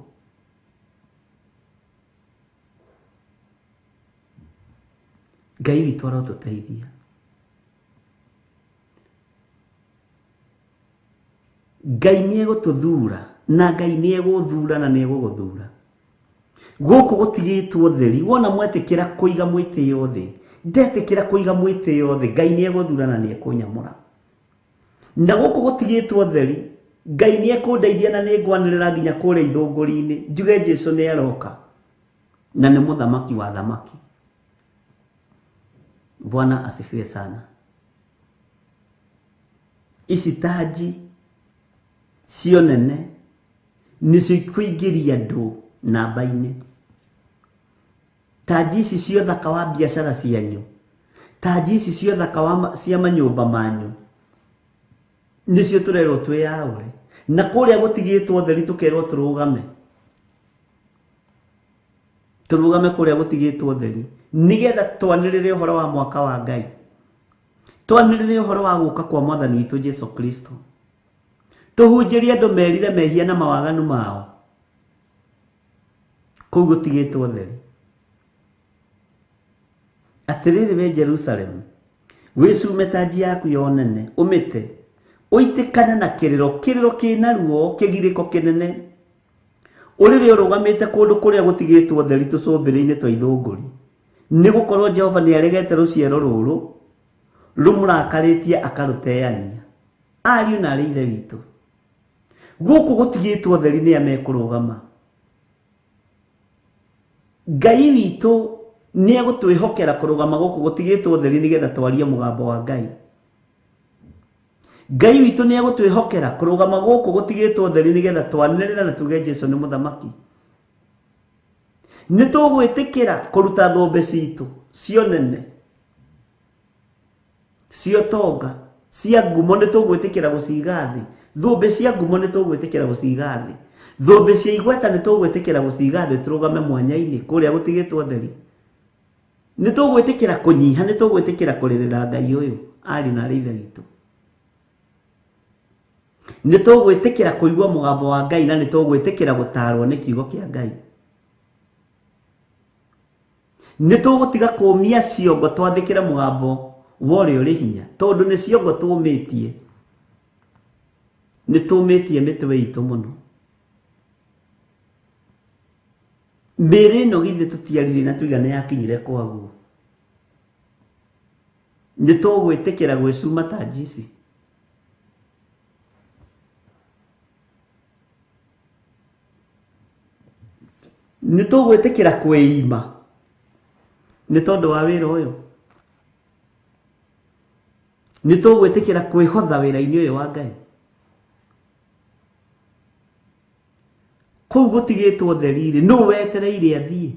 Ngai witũ arotũteithia. Ngai nĩ egũtũthura na Ngai nĩ egũthura na nĩ egũgũthura. Gũkũ gũtigĩtwo theri, wona mwetĩkĩra kũiga mwĩtĩo thĩ, ndetĩkĩra kũiga mwĩtĩo thĩ, Ngai nĩ egũthura na nĩ ekũnyamũra. Na gũkũ gũtigĩtwo theri, Ngai nĩ ekũndeithia na nĩ ngwanĩrĩra nginya kũrĩa ithũngũri-inĩ, njuge Jesũ nĩ aroka na nĩ mũthamaki wa thamaki. Bwana asifiwe sana. Ici tanji cio nene nĩcio ikũingĩria andũ namba-inĩ. Tanji ici cia ũthaka wa biacara cianyu, tanji ici cia ũthaka wa cia manyũmba manyu, nĩcio tũrerwo twĩyaũre. Na kũrĩa gũtigĩtwo theri tũkerwo tũrũgame. Tũrũgame kũrĩa gũtigĩtwo theri nĩgetha twanĩrĩre ũhoro wa mwaka wa Ngai, twanĩrĩre ũhoro wa gũka kwa Mwathani witũ Jesũ Kristo, tũhunjĩrie andũ merire mehia na mawaganu mao kũu gũtigĩtwo theri. Atĩrĩrĩ we Jerusalemu, wĩcume tanji yaku ya ũnene ũmĩte, ũitĩkane na kĩrĩro, kĩrĩro kĩna ruo, kĩgirĩko kĩnene, ũrĩre ũrũgamĩte kũndũ kũrĩa gũtigĩtwo theri tũcũmbĩrĩ-inĩ twa ithũngũri, nĩ gũkorwo Jehova nĩ aregete rũciaro rũrũ rũmũrakarĩtie akarũteania. Ariũ na arĩ ithe witũ, gũkũ gũtigĩtwo theri nĩ a mekũrũgama. Ngai witũ nĩ egũtwĩhokera kũrũgama gũkũ gũtigĩtwo theri nĩgetha twarie mũgambo wa Ngai. Ngai witũ nĩ egũtwĩhokera kũrũgama gũkũ gũtigĩtwo theri nĩgetha twanĩrĩre na tuge Jesũ nĩ mũthamaki. Nĩ tũgwĩtĩkĩra kũruta thũmbĩ citũ cia ũnene, cia ũtonga, cia ngumo, nĩ tũgwĩtĩkĩra gũciga thĩ. Thũmbĩ cia ngumo nĩ tũgwĩtĩkĩra gũciga thĩ. Thũmbĩ cia igweta nĩ tũgwĩtĩkĩra gũciga thĩ, tũrũgame mwanya-inĩ kũrĩa gũtigĩtwo theri. Nĩ tũgwĩtĩkĩra kũnyiha, nĩ tũgwĩtĩkĩra kũrĩrĩra Ngai ũyũ, ariũ na arĩ ithe witũ. Nĩ tũgwĩtĩkĩra kũigua mũgambo wa Ngai na nĩ tũgwĩtĩkĩra gũtaarwo nĩ kiugo kĩa Ngai. Nĩ tũgũtiga kũũmia ciongo twathĩkĩre mũgambo wa ũrĩa ũrĩ hinya, tondũ nĩ ciongo tũũmĩtie. Nĩ tũũmĩtie mĩtwe itũ mũno. Mĩĩrĩ ĩno githĩ tũtiaririe na tuiga nĩ yakinyire kwaguo. Nĩ tũgwĩtĩkĩra gwĩcuma ta njici. Nĩ tũgwĩtĩkĩra kwĩima nĩ tondũ wa wĩra ũyũ. Nĩ tũgwĩtĩkĩra kwĩhotha wĩra-inĩ ũyũ wa Ngai. Kũu gũtigĩtwo theri-rĩ, nũ wetereire athiĩ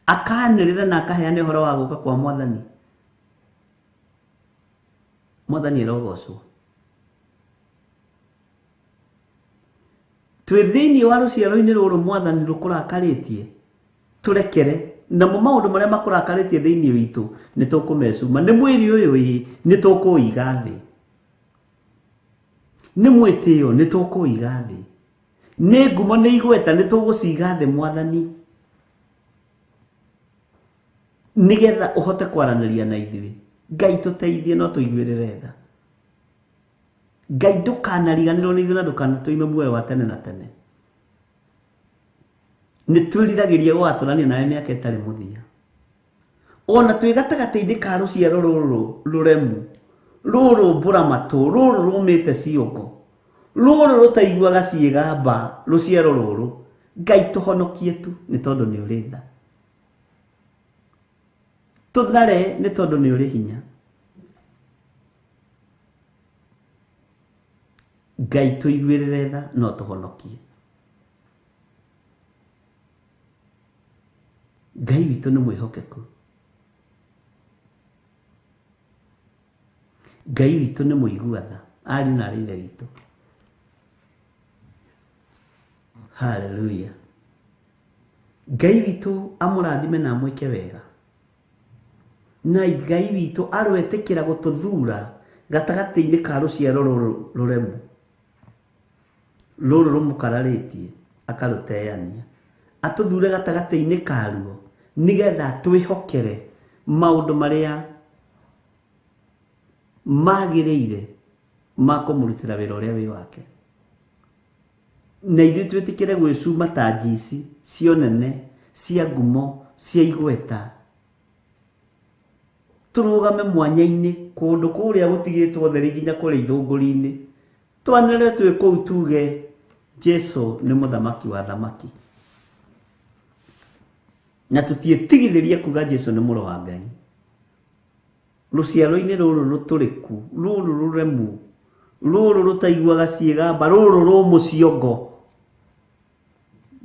akanĩrĩra na akaheana ũhoro wa gũka kwa Mwathani? Mwathani arogocwo. Twĩ thĩinĩ wa rũciaro-inĩ rũrũ Mwathani rũkũrakarĩtie, tũrekere. Namo maũndũ marĩa makũrakarĩtie thĩinĩ witũ nĩ tũkũmecuma. Nĩ mwĩrĩ ũyũ ĩ, nĩ tũkũũiga thĩ. Nĩ mwĩtĩo nĩ tũkũũiga thĩ. Nĩ ngumo nĩ igweta nĩ tũgũciga thĩ Mwathani, nĩgetha ũhote kwaranĩria na ithuĩ. Ngai tũteithie no tũiguĩrĩre tha. Ngai ndũkanariganĩrwo nĩ ithuĩ na ndũkanatũime muoyo wa tene na tene. Nĩ twĩriragĩria gũgatũrania nawe mĩaka ĩtarĩ mũthia. Ona twĩ gatagatĩ-inĩ ka rũciaro rũrũ rũremu, rũrũ mbũramatũ, rũrũ rũmĩte ciongo, rũrũ rũtaiguaga ciĩgamba, rũciaro rũrũ, Ngai tũhonokie tu nĩ tondũ nĩ ũrĩ tha. Tũthare nĩ tondũ nĩ ũrĩ hinya. Ngai tũiguĩrĩre tha no tũhonokie. Ngai witũ nĩ mwĩhokeku. Ngai witũ nĩ mũigua tha, ariũ na arĩ ithe witũ. Hallelujah. Ngai witũ amũrathime na amwĩke wega. Na Ngai witũ aroetĩkĩra gũtũthura gatagatĩ-inĩ ka rũciaro rũrũ rũremu, rũrũ rũmũkararĩtie akarũteania, atũthure gatagatĩ-inĩ karuo nĩgetha twĩhokere maũndũ marĩa magĩrĩire ma kũmũrutĩra wĩra ũrĩa wĩ wake. Na ithuĩ twĩtĩkĩre gwĩcuma ta njici cia ũnene, cia ngumo, cia igweta. Tũrũgame mwanya-inĩ kũndũ kũrĩa gũtigĩtwo theri nginya kũrĩa ithũngũri-inĩ. Twanĩrĩre twĩ kũu tuge Jesu nĩ mũthamaki wa thamaki. Na tũtiĩtigithĩrie kuga Jesu nĩ mũrũ wa Ngai. Rũciaro-inĩ rũrũ rũtũrĩku, rũrũ rũremu, rũrũ rũtaiguaga ciĩgamba, rũrũ rũmũ ciongo,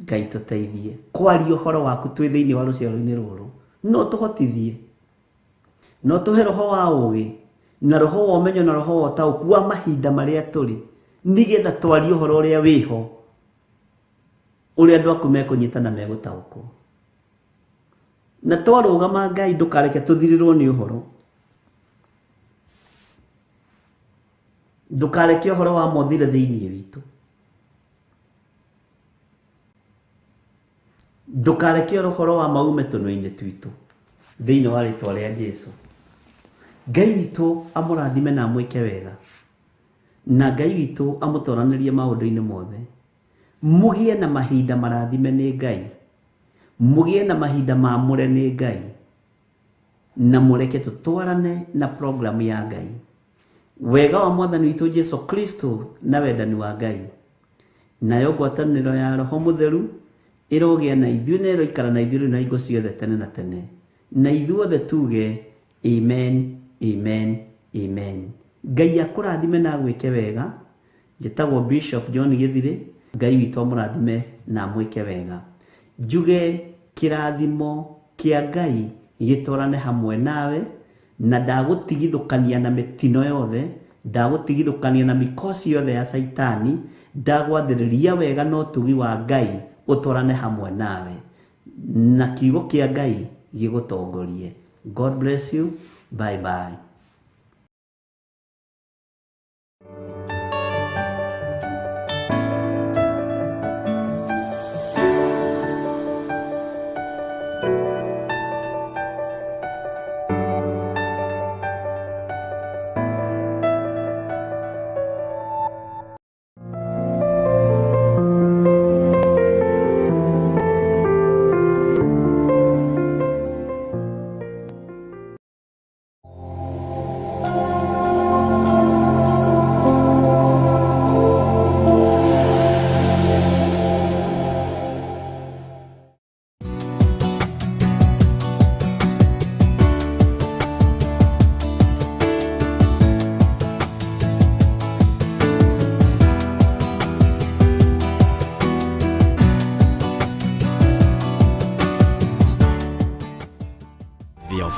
Ngai tũteithie kwaria ũhoro waku twĩ thĩinĩ wa rũciaro-inĩ rũrũ. No tũhotithie, no tũhe roho wa ũũgĩ na roho wa ũmenyo na roho wa ũtaũku wa mahinda marĩa tũrĩ, nĩgetha twarie ũhoro ũrĩa wĩho, ũrĩa andũ aku mekũnyita na megũtaũkwo. Na twarũgama Ngai ndũkareke tũthirĩrwo nĩ ũhoro. Ndũkareke ũhoro wa mothire thĩinĩ witũ. Ndũkareke ũhoro wa maume tũnua-inĩ twitũ thĩinĩ wa rĩtwa rĩa Jesu. Ngai witũ amũrathime na amwĩke wega, na Ngai witũ amũtoranĩrie maũndũ-inĩ mothe. Mũgĩe na mahinda marathime nĩ Ngai, mũgĩe na mahinda maamũre nĩ Ngai, na mũreke tũtwarane na programu ya Ngai. Wega wa Mwathani witũ Jesu Kristo na wendani wa Ngai, nayo ngwatanĩro ya Roho Mũtheru ĩrogĩa na ithuĩ na ĩroikara na ithuĩ rĩu na hingo ciothe tene na tene. Na ithuothe tuge amen, amen, amen. Ngai akũrathime na agwĩke wega. Njĩtagwo Bishop John Gĩthirĩ. Ngai witũ amũrathime na amwĩke wega. Njuge kĩrathimo kĩa Ngai gĩtwarane hamwe nawe, na ndagũtigithũkania na mĩtino yothe, ndagũtigithũkania na mikosi yothe ya Caitani, ndagwathĩrĩria wega na ũtugi wa Ngai ũtwarane hamwe nawe, na kiugo kĩa Ngai gĩgũtongorie. God bless you. Bye bye.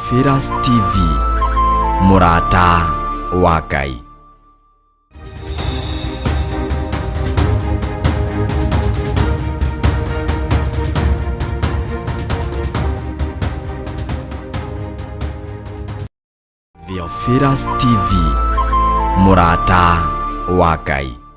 Theophilus TV, mũrata wa Ngai. Theophilus TV, mũrata wa Ngai.